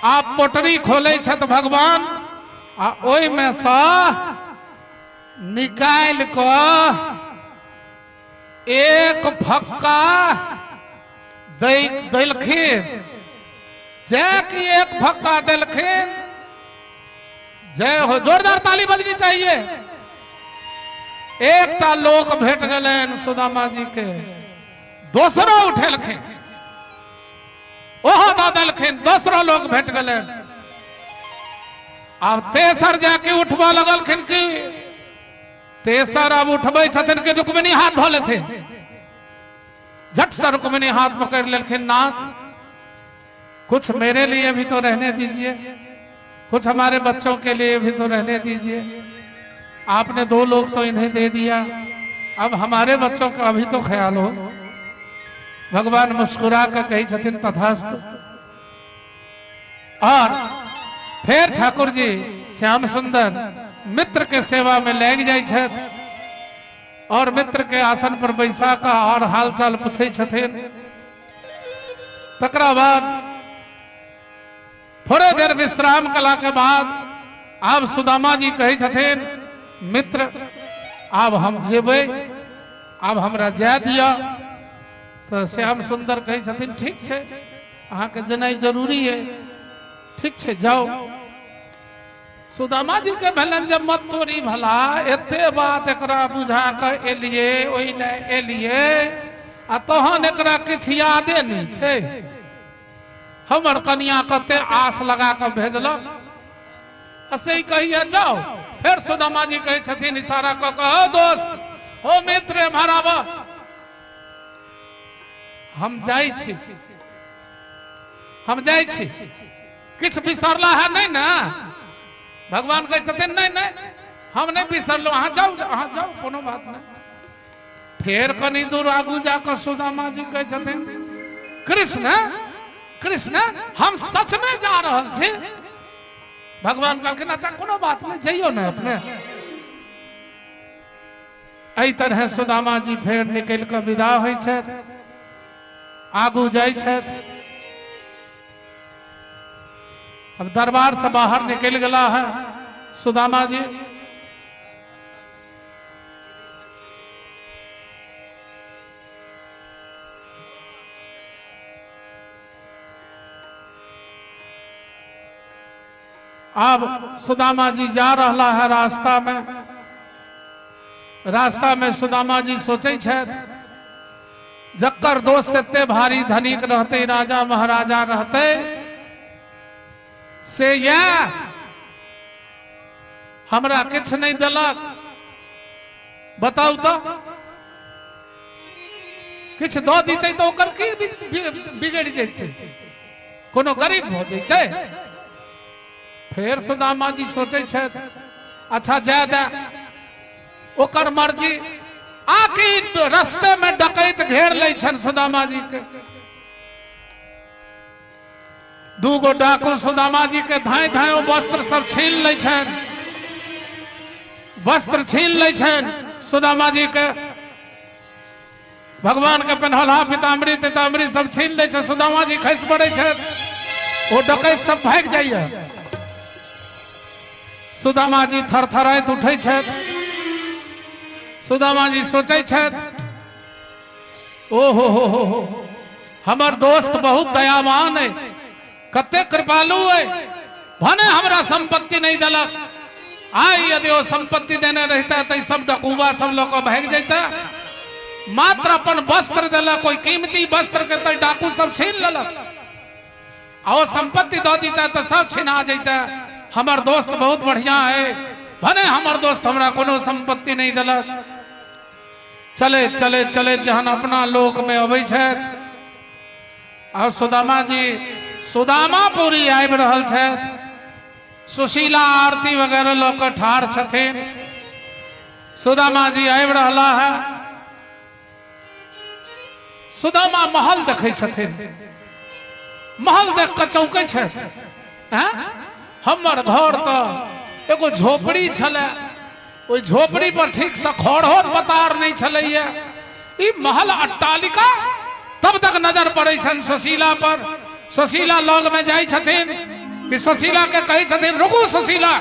आप पोटरी खोले छत भगवान आ ओई में सा निकाल को एक फक्का देलखिन। जय की एक फक्का देलखिन, जय हो, जोरदार ताली बजनी चाहिए। एकटा लोक भेट गलन सुदामा जी के, दोसरो उठेलखिन, ओहो दऽ देलखिन, दोसरो लोक भेट गलन। आब तेसर जाके उठबऽ लगलखिन कि तेसर अब उठबै छथिन कि रुक्मिणी हाथ धो लेथिन। झट से रुक्मिणी हाथ पकड़ लेलखिन, नाथ कुछ मेरे लिए भी तो रहने दीजिए, कुछ हमारे बच्चों के लिए भी तो रहने दीजिए। आपने दो लोग तो इन्हें दे दिया, अब हमारे बच्चों का भी तो ख्याल हो। भगवान मुस्कुरा कर कही छथिन तथास्तु। और फिर ठाकुर जी श्याम सुंदर मित्र के सेवा में लग जाइ छथि और मित्र के आसन पर बैसा का और हाल चाल पूछै छथिन। तकरा बाद थोड़े देर विश्राम कला के बाद आब सुदामा जी कहै छथिन, मित्र आब हम जेबै, आब हमरा जाय दिअ। तऽ श्याम सुंदर कहै छथिन ठीक छै, अहाँके जेनाइ जरूरी है, ठीक छै जाओ। सुदामा जी के भेलनि जे मत तोरी भला, एते बात एकरा बुझा कऽ एलियै, ओहि लए एलियै, आ तहन एकरा किछु यादे नहि छै। हमर कनिया कते आस लगा कऽ भेजलक, आ से कहिए जाओ। फेर सुदामा जी कहै छथिन इशारा कऽ कऽ, हो दोस्त, हो मित्र, एम्हर आबऽ, हम जाइ छी, हम जाइ छी, किछु बिसरला है नहीं ना? भगवान कहै छथिन नहीं नहीं, हम नहीं बिसरलहुँ, अहाँ जाउ, अहाँ जाउ, कोनो बात नहीं। फेर कनी दूर आगू जाकऽ सुदामा जी कहै छथिन कृष्ण कृष्ण हम सच में जा रहल छी। भगवान कहलखिन अच्छा कोनो बात नहीं, जइयो ने अपने। एहि तरह सुदामा जी फेर निकलि कऽ विदा होइ छथि, आगू जाइ छथि। अब दरबार से बाहर निकल गया है सुदामा जी। अब सुदामा जी जा रहा है रास्ता में। रास्ता में सुदामा जी सोचे छथि जकर दोस्त एते भारी धनिक रहते, राजा महाराजा रहते, से यह हमरा किछु नहीं देलक, बताउ तो किछु दऽ दितै तऽ ओकर की बिगड़ि जैतै, कोनो गरीब भऽ जैतै। फेर सुदामा जी सोचै छथि अच्छा जाय दे, ओकर मर्जी। आकि रस्ते में डकैत घेर लै छनि सुदामा जी के। दू गो डाकू सुदामा जी के धाय धाय वस्त्र सब छीन लै छनि, वस्त्र छीन लै छनि सुदामा जी के। भगवान के पेन्हलहा पीताम्बरी तीताम्बरी सब छीन लै छै, सुदामा जी खसि पड़ै छथि, ओ डकैत सब भागि जाइए। सुदामा जी थरथराइत उठै छथि। सुदामा जी सोचै छथि ओ हो हो हो, हमर दोस्त बहुत दयावान है, कते कृपालु है, भने हमरा संपत्ति नहीं देलक, आइ यदि ओ संपत्ति देने रहता तो सब डकूबा सब लोग भागि जैता, मात्र अपन वस्त्र देलक, कोई कीमती वस्त्र के तो डाकू सब छीन लेलक, आ ओ संपत्ति दऽ दीता तो सब छिना जैता। हमर दोस्त बहुत बढ़िया है, भने हमर दोस्त हमरा कोनो संपत्ति नहीं देलक। चले चले चले जहन अपना लोक में अबै छथि, आ सुदामा जी सुदामापुरी आबि रहल छथि, सुशीला आरती वगैरह लऽ कऽ ठाढ़ छथिन। सुदामा जी आबि रहला है। सुदामा महल देखै छथिन, महल देख कऽ चौंकै छथि, हमर घर तऽ एगो झोपड़ी छलै, ओहि झोपड़ी पर ठीक से खड़हो पतार नहीं छलैया, ई महल अट्टालिका। तब तक नजर पड़ै छनि सुशीला पर। सुशीला लग में जाइ छथिन कि सुशीला के कहै छथिन रुकू सुशीला,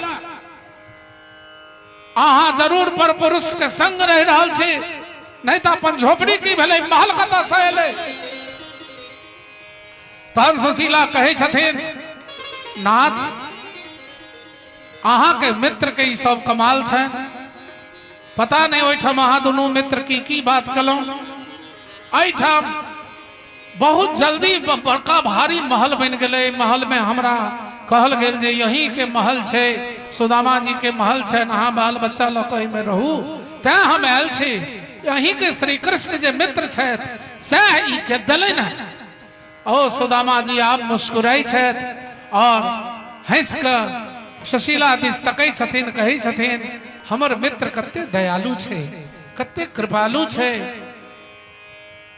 अहाँ जरूर पर पुरुष के संग रहि रहल छी, नहीं तऽ अपन झोपड़ी की भेलै, महल कतऽ से एलै। तहन सुशीला कहै छथिन नाथ अहाँ के मित्र के ई सब कमाल छनि, पता नहीं ओहिठाम अहाँ दुनू मित्र की की बात कलहुँ, एहिठाम बहुत जल्दी बड़का भारी महल बनि गेलै। महल में हमरा कहल गेल जे यही के महल छै, सुदामा जी के महल छै, अहाँ बाल बच्चा लऽ कऽ एहिमे रहू, तैं हम आयल छी। यही के श्री कृष्ण जे मित्र छथि सएह ई के देलनि हँ। ओ सुदामा जी आब मुस्कुराइ छथि और हँसि कऽ सुशीला दिस तकै छथिन, कहै छथिन हमर मित्र कते दयालु छै, कते कृपालु छै।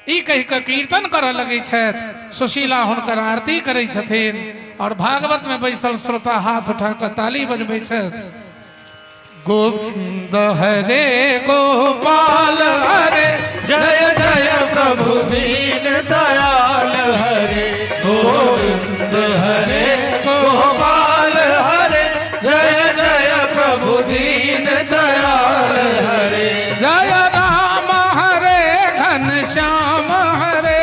ई कहि कऽ कीर्तन करऽ लगै छथि। सुशीला हुनकर आरती करै छथिन और भागवत में बैसल श्रोता हाथ उठा कऽ ताली बजबै छथि। गोविंद हरे गोपाल हरे, जय जय प्रभु दीन दयाल हरे, गोविंद हरे गोपाल हरे, जय जय प्रभु दीन दयाल हरे, जय राम हरे घनश्याम हरे,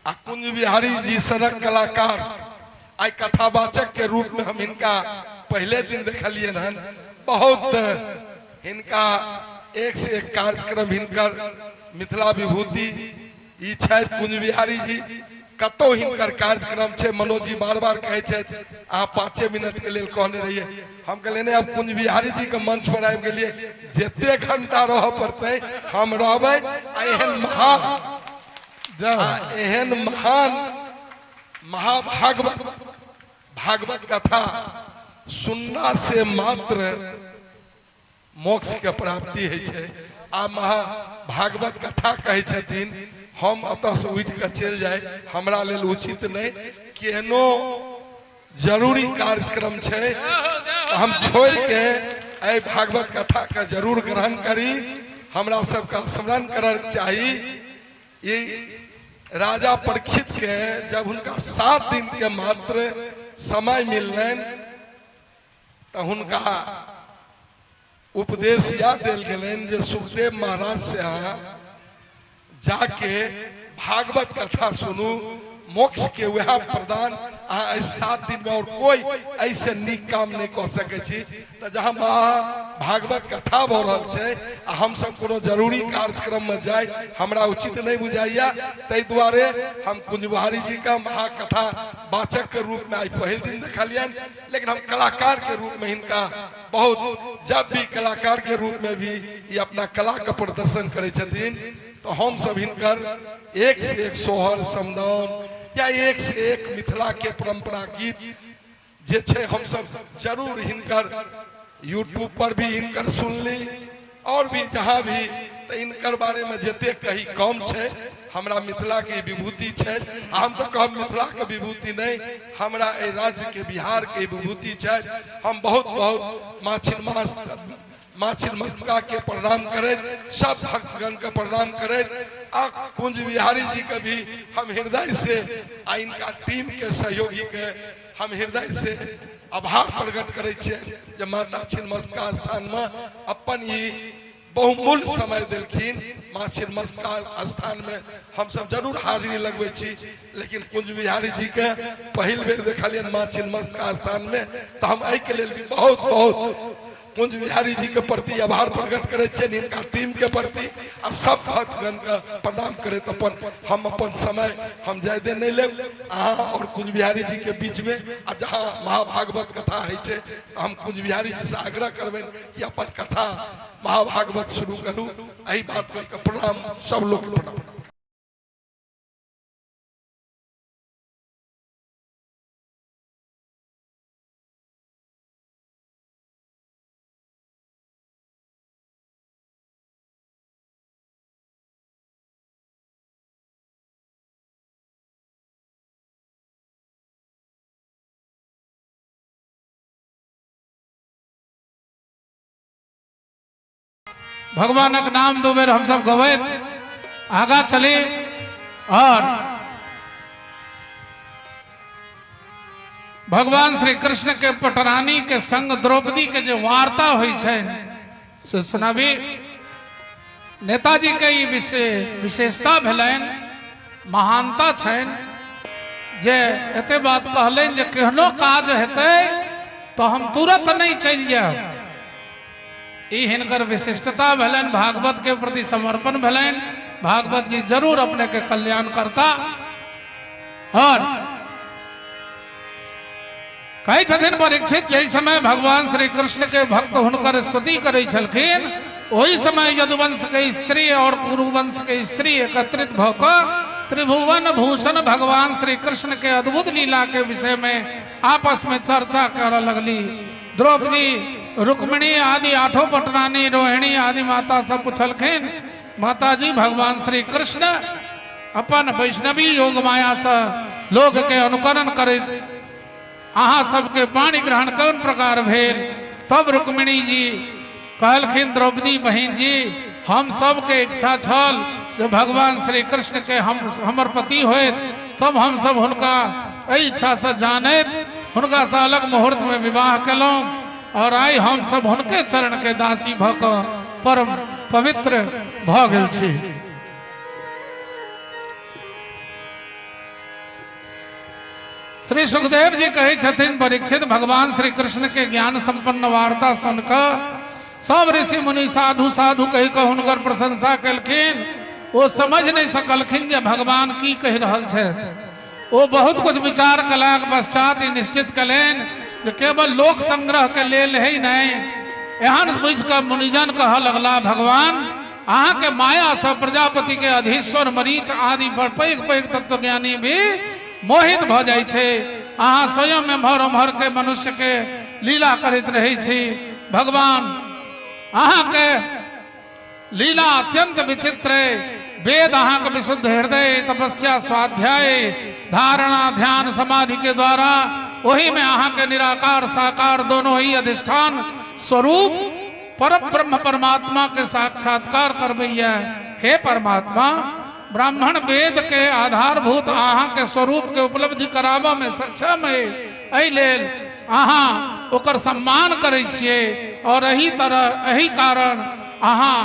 आ कुंज बिहारी जी सनक कलाकार आइ कथावाचक के रूप में हम हिनका पहले दिन देखलियनि हन। बहुत हिनका एक से एक कार्यक्रम हिनकर मिथिला विभूति ई छथि कुंज बिहारी जी। कतौ हिनकर कार्यक्रम छै, मनोज जी बार बार कहै छथि अहाँ 5 मिनट के लेल कहने रहियै, हम कहलियै नहि, अब कुंज बिहारी जी के मंच पर आबि गेलियै, जते घंटा रहऽ पड़तै हम रहबै। आ एहन महान एहन महान महाभागवत भागवत कथा सुनना से मात्र मोक्ष के प्राप्ति होइ छै। आ महा भागवत कथा कहै छथिन हम एतऽ से उठि कऽ चलि जाय हमरा लेल उचित नहि, केहनो जरूरी कार्यक्रम छै तऽ हम छोड़ि के एहि भागवत कथा के जरूर ग्रहण करी। हमरा सबके स्मरण करक चाही ई राजा परीक्षित के जब हुनका 7 दिन के मात्र समय मिललनि तऽ हुनका उपदेश यह देल गेलनि जे सुखदेव महाराज से अहाँ जाके भागवत कथा सुनू, मोक्ष के वह प्रदान अहाँ एहि 7 दिन में और कोई ऐसे नीक काम नहीं कऽ सकै छी। तऽ जहाँ भागवत कथा भऽ रहल छै आ हमसब कोनो जरूरी कार्यक्रम में जाय हमरा उचित नहीं बुझाइया, ताहि दुआरे हम कुंज बिहारी जी का महाकथा वाचक के रूप में आइ पहिल दिन देखलियनि, लेकिन हम कलाकार के रूप में हिनका बहुत जब भी कलाकार के रूप में भी ई अपना कला के प्रदर्शन करै छथिन तो हम सब हिनकर एक से एक सोहर समदाउन या एक से एक मिथिला के परंपरा गीत जे छै हम सब जरूर हिनकर यूट्यूब पर भी हिनकर सुनली और भी जहाँ भी, तो इनकर बारे में जते कही कम छै। हमरा मिथिला के विभूति छै, हम तो कहब मिथिला के विभूति नहीं, हमरा एहि राज्य के बिहार के विभूति छै। हम बहुत बहुत माँ छिन्नमस्तिका के प्रणाम करैत, सब भक्तगण के प्रणाम करैत आ कुंज बिहारी जी के भी हम हृदय से आ इनका टीम के सहयोगी के हम हृदय से आभार प्रकट करै छियै जे माता छिन्नमस्तिका स्थान में अपन ई बहुमूल्य समय देलखिन। माँ छिन्नमस्तिका स्थान में हम सब जरूर हाजिरी लगबै छी, लेकिन कुंज बिहारी जी के पहिल बेर देखलियनि माँ छिन्नमस्तिका स्थान में, तऽ हम एहिके लेल भी बहुत बहुत कुंज बिहारी जी के प्रति आभार प्रकट करै छियनि, हिनका टीम के प्रति आ सब भक्तगण के प्रणाम करैत अपन हम अपन समय हम ज्यादे नहीं लेब। अहाँ और कुंज बिहारी जी के बीच में आ जहाँ महाभागवत कथा होइ छै हम कुंज बिहारी जी से आग्रह करबनि कि अपन कथा महाभागवत शुरू करू। एहि बात कहि के प्रणाम, सब लोग के प्रणाम। भगवानक नाम दो बेर हम सब गबैत आगा चली और भगवान श्री कृष्ण के पटरानी के संग द्रौपदी के जो वार्ता हुई छै से सुनाबी। नेताजी के ई विशेषता भेलनि, महानता छनि जे एते बात कहलनि जे केहनो काज हेतै तो हम तुरंत नहीं चलि जायब। ई हिनकर विशिष्टता भेलनि, भागवत के प्रति समर्पण भेलनि। भागवत जी जरूर अपने के कल्याण करता। और कहै छथिन परीक्षित, जाहि समय भगवान श्री कृष्ण के भक्त हुनकर स्तुति करै छलखिन ओहि समय यदुवंश के स्त्री और कुरुवंश के स्त्री एकत्रित भऽ कऽ त्रिभुवन भूषण भगवान श्री कृष्ण के अद्भुत लीला के विषय में आपस में चर्चा करऽ लगली। द्रौपदी, रुक्मिणी आदि आठों पटरानी, रोहिणी आदि माता सब पुछलखिन, माता जी भगवान श्री कृष्ण अपन वैष्णवी योग माया से लोग के अनुकरण करैत अहाँ सबके पाणी ग्रहण कोन प्रकार भेल? तब रुक्मिणी जी कहलखिन, द्रौपदी बहिन जी हम सबके इच्छा छल जो भगवान श्री कृष्ण के हम हमर पति होइत, तब हम सब हुनका एहि इच्छा से जानैत हुनका से अलग मुहूर्त में विवाह केलहुँ और आइ हम सब हुनके चरण के दासी भऽ कऽ परम पवित्र भऽ गेल छी। श्री सुखदेव जी कहै छथिन परीक्षित, भगवान श्री कृष्ण के ज्ञान संपन्न वार्ता सुनकर सब ऋषि मुनि साधु साधु कहि कऽ हुनकर प्रशंसा केलखिन। ओ समझ नहीं सकलखिन जे भगवान की कहि रहल छै। ओ बहुत कुछ विचार कलाक पश्चात ई निश्चित कलनि जे केवल लोक संग्रह के लेल है नहीं। एहन बुझि कऽ मुनिजन कहऽ लगला, भगवान अहाँके माया से प्रजापति के अधीश्वर मरीच आदि बड़ पैघ पैघ तत्वज्ञानी भी मोहित भऽ जाइ छै। अहाँ स्वयं एम्हर ओम्हर के मनुष्य के लीला करैत रहै छी। भगवान अहाँके लीला अत्यंत विचित्र है। वेद अहाँके विशुद्ध हृदय तपस्या स्वाध्याय धारणा ध्यान समाधि के द्वारा ओही में अहाँके निराकार साकार दोनों ही अधिष्ठान स्वरूप पर ब्रह्म परमात्मा के साक्षात्कार करबैया। हे परमात्मा, ब्राह्मण वेद के आधारभूत अहाँ के स्वरूप के उपलब्धि कराबऽ में सक्षम है, एहि लेल अहाँ ओकर सम्मान करै छियै और एहि तरह एहि कारण अहाँ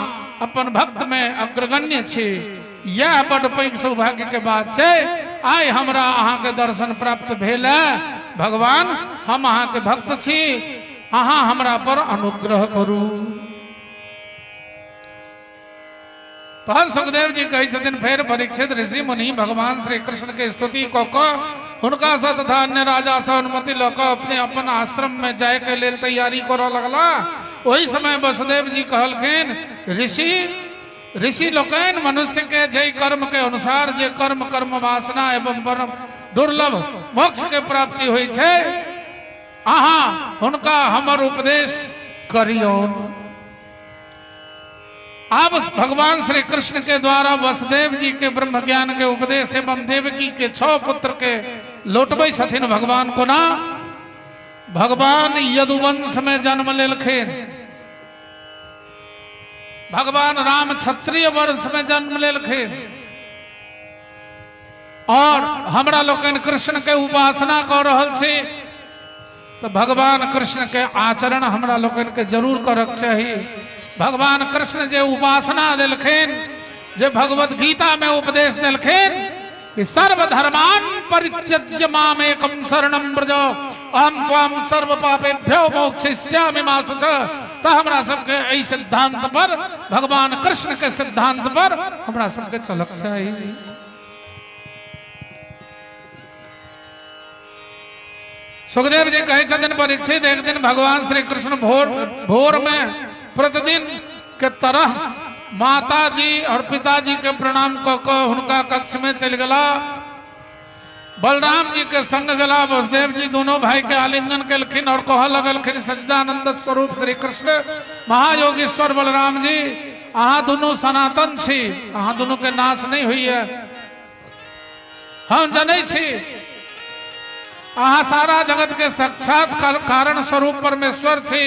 अपन भक्त में अग्रगण्य छी। यह बड पैघ सौभाग्य के बात छै। आइ हमरा अहाँ के दर्शन प्राप्त भेल है। भगवान हम अहाँ के भक्त छी, अहाँ हमरा पर अनुग्रह करू। तहन सुखदेव जी कहै छथिन, फेर परीक्षित ऋषि मुनि भगवान श्री कृष्ण के स्तुति कऽ कऽ हुनका सँ तथा अन्य राजा सँ अनुमति लऽ कऽ अपने अपन आश्रम में जाय के लेल तैयारी करऽ लगला। ओहि समय वसुदेव जी कहलखिन, ऋषि ऋषि लोकनि मनुष्य के जय कर्म के अनुसार जे कर्म कर्म वासना एवं परम दुर्लभ मोक्ष के प्राप्ति होइ छै, अहाँ हुनका हमर उपदेश करियौन। अब भगवान श्री कृष्ण के द्वारा वसुदेव जी के ब्रह्म ज्ञान के उपदेश एवं देवकी के 6 पुत्र के लौटबै छथिन भगवान। कोना भगवान यदुवंश में जन्म लेलखिन, भगवान राम क्षत्रिय वंश में जन्म लेलखिन और हमरा लोकनि कृष्ण के उपासना कऽ रहल छी, तो भगवान कृष्ण के आचरण हमरा लोकनि के जरूर करक चाही। भगवान कृष्ण जे उपासना देलखिन, जे भगवत गीता में उपदेश देलखिन कि सर्वधर्मान परित्यज्य मामेकं शरणं व्रज अहं त्वां सर्व पापेभ्यो मोक्षयिष्यामि मा शुचः। तो हमरा सबके एहि सिद्धांत पर, भगवान कृष्ण के सिद्धांत पर हमरा सबके चलक चाही। सुखदेव जी कहै छथिन परीक्षित, एक दिन भगवान श्री कृष्ण भोर भोर में प्रतिदिन के तरह माता जी और पिताजी के प्रणाम कऽ कऽ हुनका कक्ष में चलि गेला। बलराम जी के संग गेला। वसुदेव जी दोनों भाई के आलिंगन केलखिन और कहऽ लगलखिन, सच्चिदानंद स्वरूप श्री कृष्ण महायोगीश्वर बलराम जी, अहाँ दुनू सनातन छी, अहाँ दुनू के नाश नहीं होइए। हम जनै छी अहाँ सारा जगत के साक्षात कारण स्वरूप परमेश्वर छी।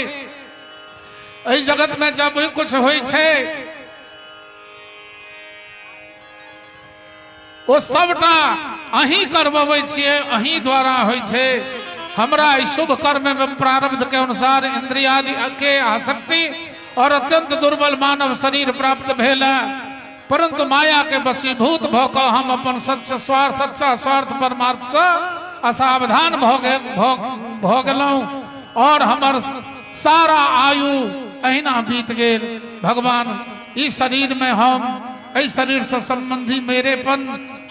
एहि जगत में जब भी कुछ होइ छै ओ सबटा अहीं करबबै छियै, अहीं द्वारा होइ छै। हमरा एहि शुभ कर्म एवं प्रारब्ध के अनुसार इंद्रियादि के आसक्ति और अत्यंत दुर्बल मानव शरीर प्राप्त भेल है, परंतु माया के वशीभूत भऽ कऽ हम अपन सच्चा स्वार्थ सच्चा स्वार्थ परमार्थ से असावधान भऽ गेलहुँ और हमर सारा आयु अहिना बीत गेल। भगवान ई शरीर में हम एहि शरीर से संबंधी मेरेपन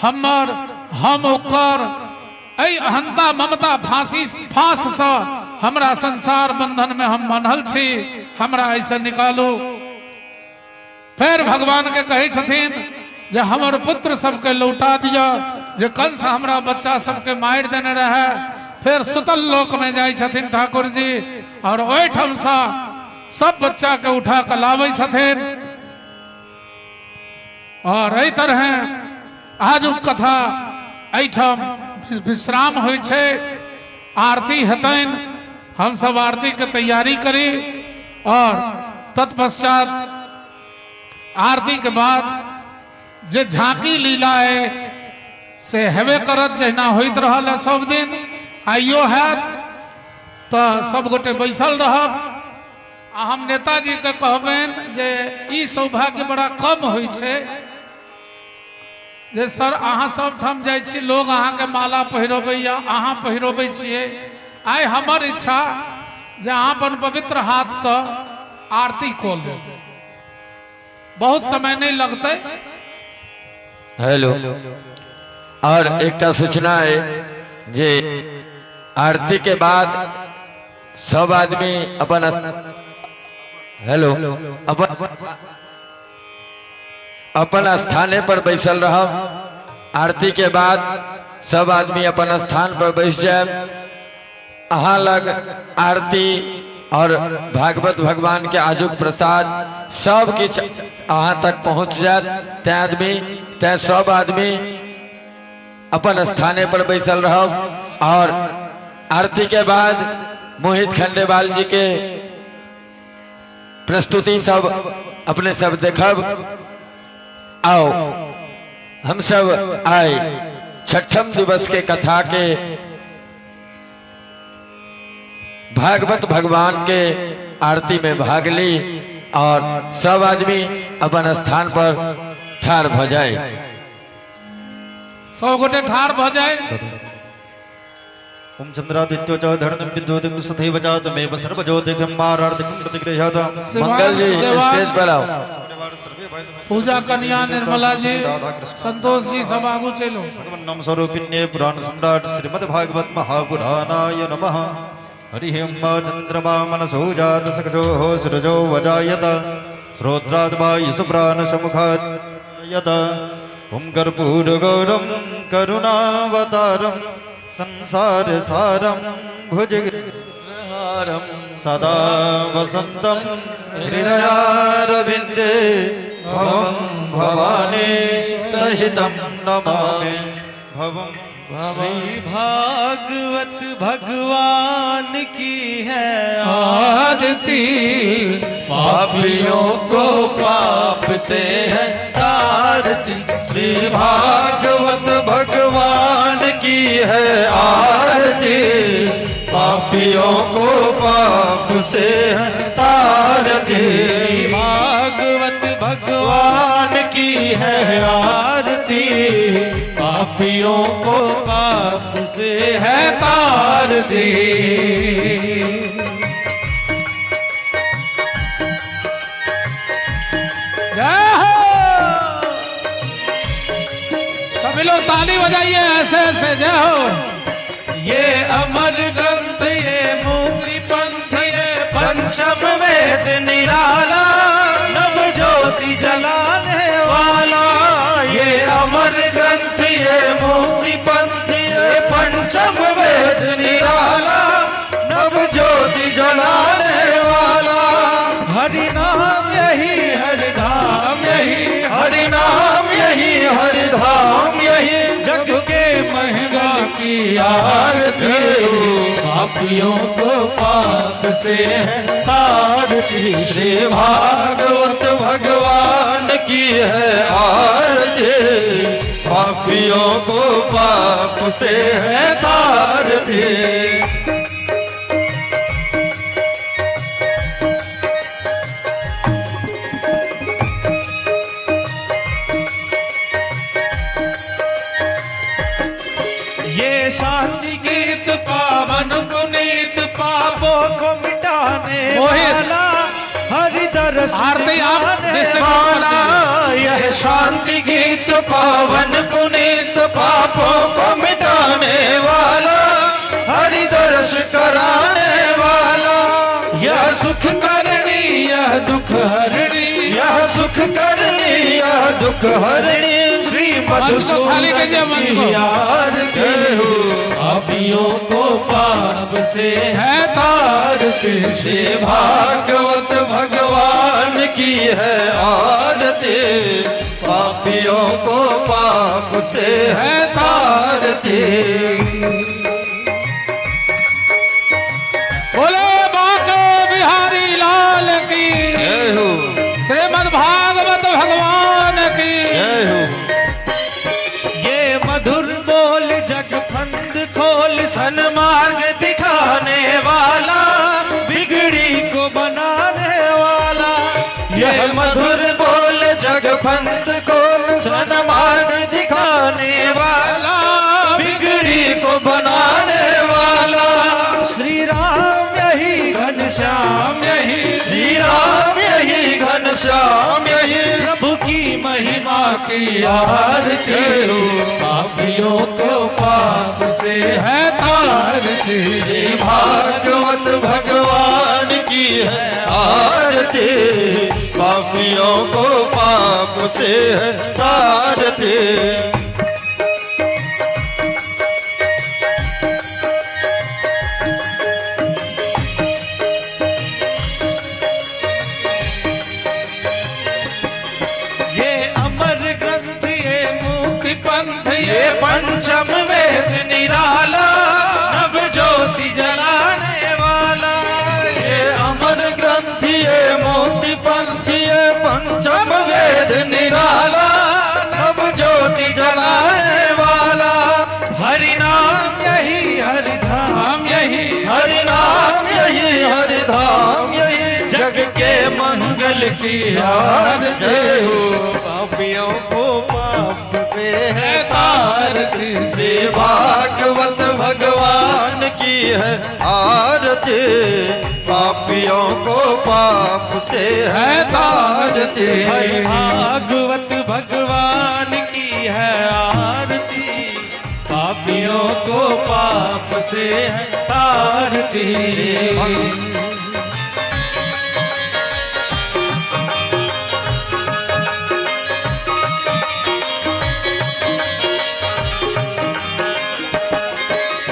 हमर हम ओकर एहि अहंता ममता फांसी फांस से हमरा संसार बंधन में हम बान्हल छी, हमरा एहिसँ निकालू। फेर भगवान के कहै छथिन जे हमर पुत्र सबके लौटा दिअ, जे कंस हमरा बच्चा सबके मारि देने रहे। फेर सुतल लोक में जाइ छथिन ठाकुर जी और ओहिठाम से सब बच्चा के उठा के लाबै छथिन। और एहि तरह आजुक कथा एहिठाम विश्राम होइ छै। आरती हेतनि, हम सब आरती के तैयारी करी और तत्पश्चात आरती के बाद जे झांकी लीला है से हेबे करत, जहिना होइत रहल है सब दिन, आइयो हैत। तो सब गोटे बैसल रहब। आ हम नेताजी के कहबनि जे ई सौभाग्य बड़ा कम होइ छै। जे सर अहाँ सब ठाम जाइ छी, लोग अहाँके माला पहिरबैया, अहाँ पहिरबै छियै। आइ हमर इच्छा जे अहाँ अपन पवित्र हाथसँ आरती कऽ लेब, बहुत समय नहीं लगतै। हेलो, और एकटा सूचना है जे आरती के बाद सब आदमी अपन हेलो अपन स्थाने पर बैसल रहब। आरती के बाद सब आदमी अपन स्थान पर बैस जाए। अहाँ लग आरती और भागवत भगवान के आजुक प्रसाद सब किछु अहाँ तक पहुँच जायत। तैं आदमी तैं सब आदमी अपन स्थाने पर बैसल रहब। और आरती के बाद मोहित खंडेवाल जी के प्रस्तुति सब अपने सब देखब। आओ हम सब आए छठम दिवस के कथा के भागवत भगवान के आरती में भाग ली और सब आदमी अपन स्थान पर ठार भ जाए। सब गोटे ठार भ जाए। ओम चंद्रादित्यो च धरणं विद्युतिं तथैव च तमेव सर्वज्योतिषं मारार्थिकं प्रतिगृह्यत। मंगल जी स्टेज पर आओ। पूजा कन्या निर्मला जी, संतोष जी सब आगू चलो। भगवन्नम स्वरूपिण्ये पुराण सम्राट श्रीमद् भागवत महापुराणाय नमः। हरिः ओम चंद्रमा मनसो जात सकजोः सूरजो वजायत श्रोत्राद् वायुः प्राणसमुखात् यत। ओम कर्पूरगौरं करुणावतारं संसार सारं भुजगहारं सदा वसन्तं हृदयारविन्दे भवं भवानी सहितं नमामि। भवं श्री भागवत भगवान की है आरती, पापियों को पाप से है तारती। श्री भागवत भगवान की है आरती, पापियों को पाप से है तारती। श्री भागवत भगवान की है आरती, पापियों को पाप से है तारती। जय हो। सभी लोग ताली बजाइए ऐसे ऐसे। जय हो। ये अमर ग्रंथ, ये मुक्ति पंथ, ये पंचम वेद निराला, नव ज्योति जलाने वाला। ये अमर ग्रंथ, ये मुक्ति पंथ, ये पंचम वेद निराला, नव ज्योति जलाने वाला। हरि नाम यही हरि धाम यही, हरि नाम यही हरि धाम यही, जग के महिमा की आरती, पापियों को पाप से है तारती। श्री भागवत भगवान की है आरती, पापियों को पाप से है तारती। ये शांति गीत पावन पुनीत, पापों को मिटाने वाला, हरि दर्श दिखाने वाला। यह शांति गीत पावन पुनीत, पापों को मिटाने वाला, हरि दर्श कराने वाला। यह सुख करनी यह दुख हरणी, यह सुख करनी यह दुख हरणी, श्री मधुसूदन की आरती, पापियों को पाप से है तारती। श्री भागवत भगवान की है आरती, पापियों को पाप से है तारती। बोले बांके बिहारी लाल की जय हो। श्रीमद् भागवत भगवान की जय हो। ये मधुर बोल जग फंद खोल, सन्मार्ग दिखाने वाला, बिगड़ी को बनाने वाला। यह मधुर बोल जग फंद खोल, सन्मार्ग दिखाने की आरती, पापियों को पाप से है तारती। श्री भागवत भगवान की है आरती, पापियों को पाप से है तारती। ये अमर ग्रंथ ये मुक्ति पंथ ये पंचम वेद निराला, नव ज्योति जलाने वाला। ये अमर ग्रंथ ये मुक्ति पंथ ये पंचम वेद निराला, नव ज्योति जलाने वाला। हरि नाम यही हरि धाम यही, हरि नाम यही हरि धाम यही, जग के मंगल की आरती हो। पापियों को पाप से है तारती। श्री भागवत भगवान की है आरती, पापियों को पाप से है तारती। हरि भागवत भगवान की है आरती, पापियों को पाप से है तारती।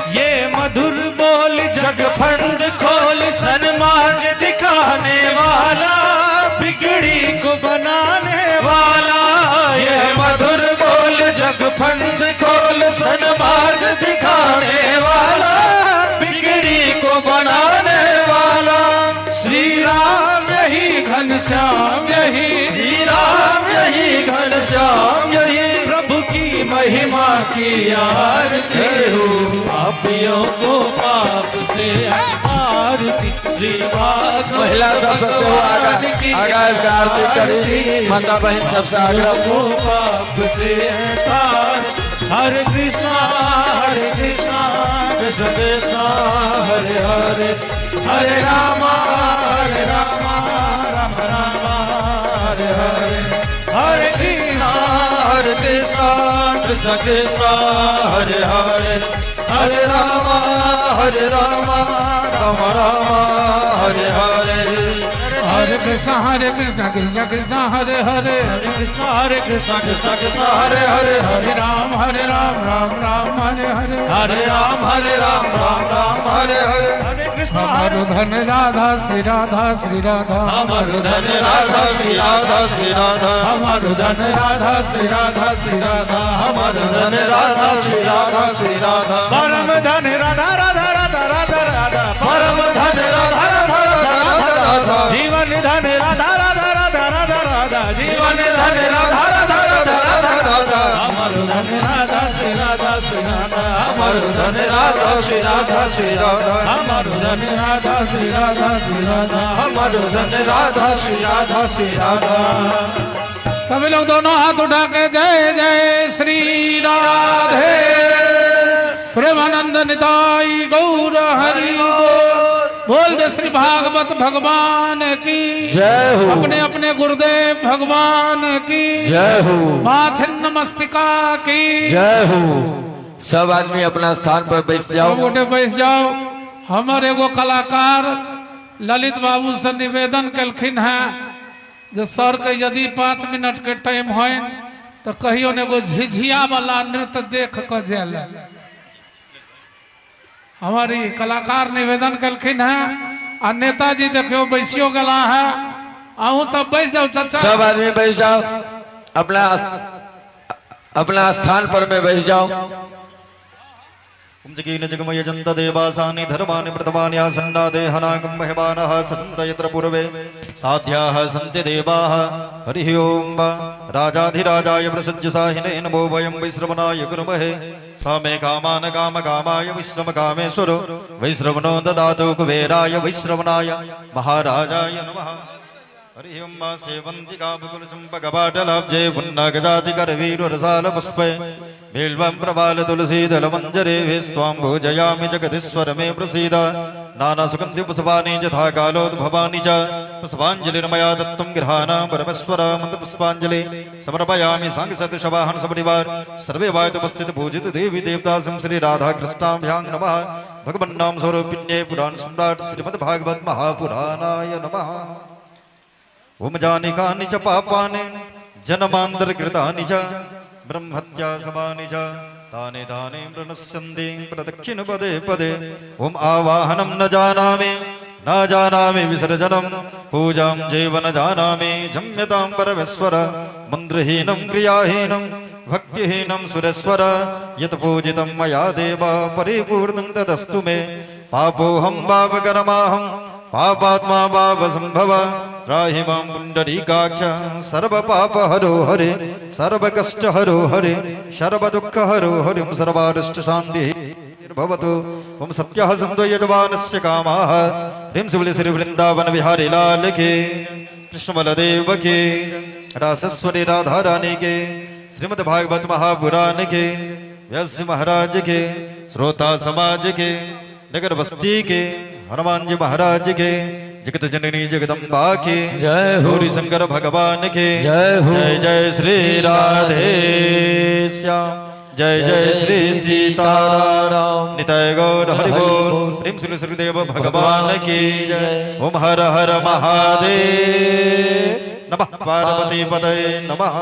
ये मधुर बोल जग फंद खोल सन्मार्ग दिखाने वाला, बिगड़ी को बनाने वाला। ये मधुर बोल जग फंद खोल सन्मार्ग दिखाने वाला, बिगड़ी को बनाने वाला। श्री राम यही घनश्याम यही, श्री राम यही घनश्याम यही, प्रभु की महिमा की आरती हो। पापियों को पाप से आरती। श्री भागवत महिला सबसे आगा आरती करी, माता बहन सबसे आग्रह को पाप से तार। हरे कृष्णा हरे कृष्णा कृष्ण कृष्णा हरे हरे, हरे रामा हरे रामा राम रामा हरे हरे, हरे कृष्णा हरे कृष्णा कृष्ण कृष्णा हरे हरे, हरे रामा हरे रामा राम रामा हरे हरे। हरे कृष्णा हरे कृष्णा कृष्ण कृष्णा हरे हरे, हरे कृष्णा हरे कृष्णा कृष्ण कृष्णा हरे हरे, हरे राम राम राम हरे हरे, हरे राम राम राम हरे हरे। हरे कृष्णा हमारो धन राधा श्री राधा श्री राधा, हमारो धन राधा श्री राधा श्री राधा, हमारो धन राधा श्री राधा श्री राधा, हमारो धन राधा श्री राधा श्री राधा, परम धन राधा राधा राधा राधा राधा, परम धन राधा राधा राधा राधा राधा, जीवन धन राधा राधा राधा राधा राधा, जीवन धन राधा राधा राधा राधा राधा, हमारो धन राधा श्री राधा श्री राधा, हमारो धन राधा श्री राधा श्री राधा, हमारो धन राधा श्री राधा श्री राधा, हमारो धन राधा श्री राधा श्री राधा। सभी लोग दोनों हाथ उठा के जय जय श्री राधे। प्रेमानंद निताई गौर हरि बोल दे। श्री भागवत भगवान की जय हो। अपने अपने गुरुदेव भगवान की जय हो। माँ छिन्न मस्तिका की जय हो। सब आदमी अपना स्थान पर बैठ जाओ, सब गोटे बैठ जाओ। हमारे एगो कलाकार ललित बाबू से निवेदन कलखिन है जो सर के यदि 5 मिनट के टाइम हो तो कहियो ने एगो झिझिया वाला नृत्य देख के जाए। हमारी कलाकार निवेदन कलखिन है आ नेताजी देखियो बैसियो गला है, अहू सब बैठ जाओ चाचा, सब आदमी बैठ जाओ, अपना अपना स्थान पर में बैठ जाओ। जगमय जनता देवासानि धर्माणि प्रथमानि आसन्ना देहनागं महिमानः सन्त यत्र पूर्वे साध्याः सन्ति देवाः। हरिः ओं राजाधिराजाय प्रसज्जसाहिने नमो वयं वैश्रवणाय कुर्महे सामे कामान काम कामाय विश्रम कामेश्वरो वैश्रवणो ददातु कुबेराय वैश्रवणाय महाराजाय नमः। हरि ओम मा सेवन्तिका बकुलचम्पकपाटलाब्जे पुन्नागजातिकरवीररसालपुष्पे बिल्वं प्रबाल तुलसीदलमञ्जरे स्त्वां भोजयामि जगदीश्वर मे प्रसीद। नानासुगन्धिपुष्पाणि यथा कालोद्भवानि च पुष्पाञ्जलिर्मया दत्तं गृहाणां परमेश्वर मन्त्रपुष्पाञ्जलि समर्पयामि। साङ्गसदृशवाहन सपरिवार सर्वे वायुपस्थित पूजित देवी देवता श्री राधा कृष्णाभ्यां नमः। भगवन्नाम स्वरूपिण्ये पुराण सम्राट श्रीमद्भागवत महापुराणाय नमः। ओम जानि कानि च पापानि जन्मान्तरकृतानि च ब्रह्महत्या समानि च तानि तानि प्रणश्यन्ति प्रदक्षिण पदे पदे। ओम आवाहनं न जानामि न जानामि विसर्जनं पूजां चैव न जानामि क्षम्यतां परमेश्वर। मन्त्रहीनं क्रियाहीनं भक्तिहीनं सुरेश्वर यत् पूजितं मया देव परिपूर्णं तदस्तु मे। पापोऽहं पापकर्माहं पापात्मा पापसंभव त्राहि मां पुण्डरीकाक्ष सर्वपापहरो हरे सर्वकष्टहरो हरे सर्वदुःखहरो हरे। ओम सर्वारिष्ट शान्तिः भवतु। ओम सत्यः सन्तो यजमानस्य कामाः। ह्रीं शिवलि श्री वृंदावन बिहारी लाल के, कृष्ण बलदेव के, रासेश्वरी राधा रानी के, श्रीमद् भागवत महापुराण के, व्यास महाराज के, श्रोता समाज के, नगर बस्ती के, हनुमान जी महाराज के, जगत जननी जगदम्बा के जय हो, गौरी शंकर भगवान के जय हो। जय जय श्री राधे श्याम, जय जय श्री सीताराम। निताय गौर हरि बोल। प्रेम श्री सुखदेव भगवान की जय। ओम हर हर महादेव नमः। पार्वती पतये नमः।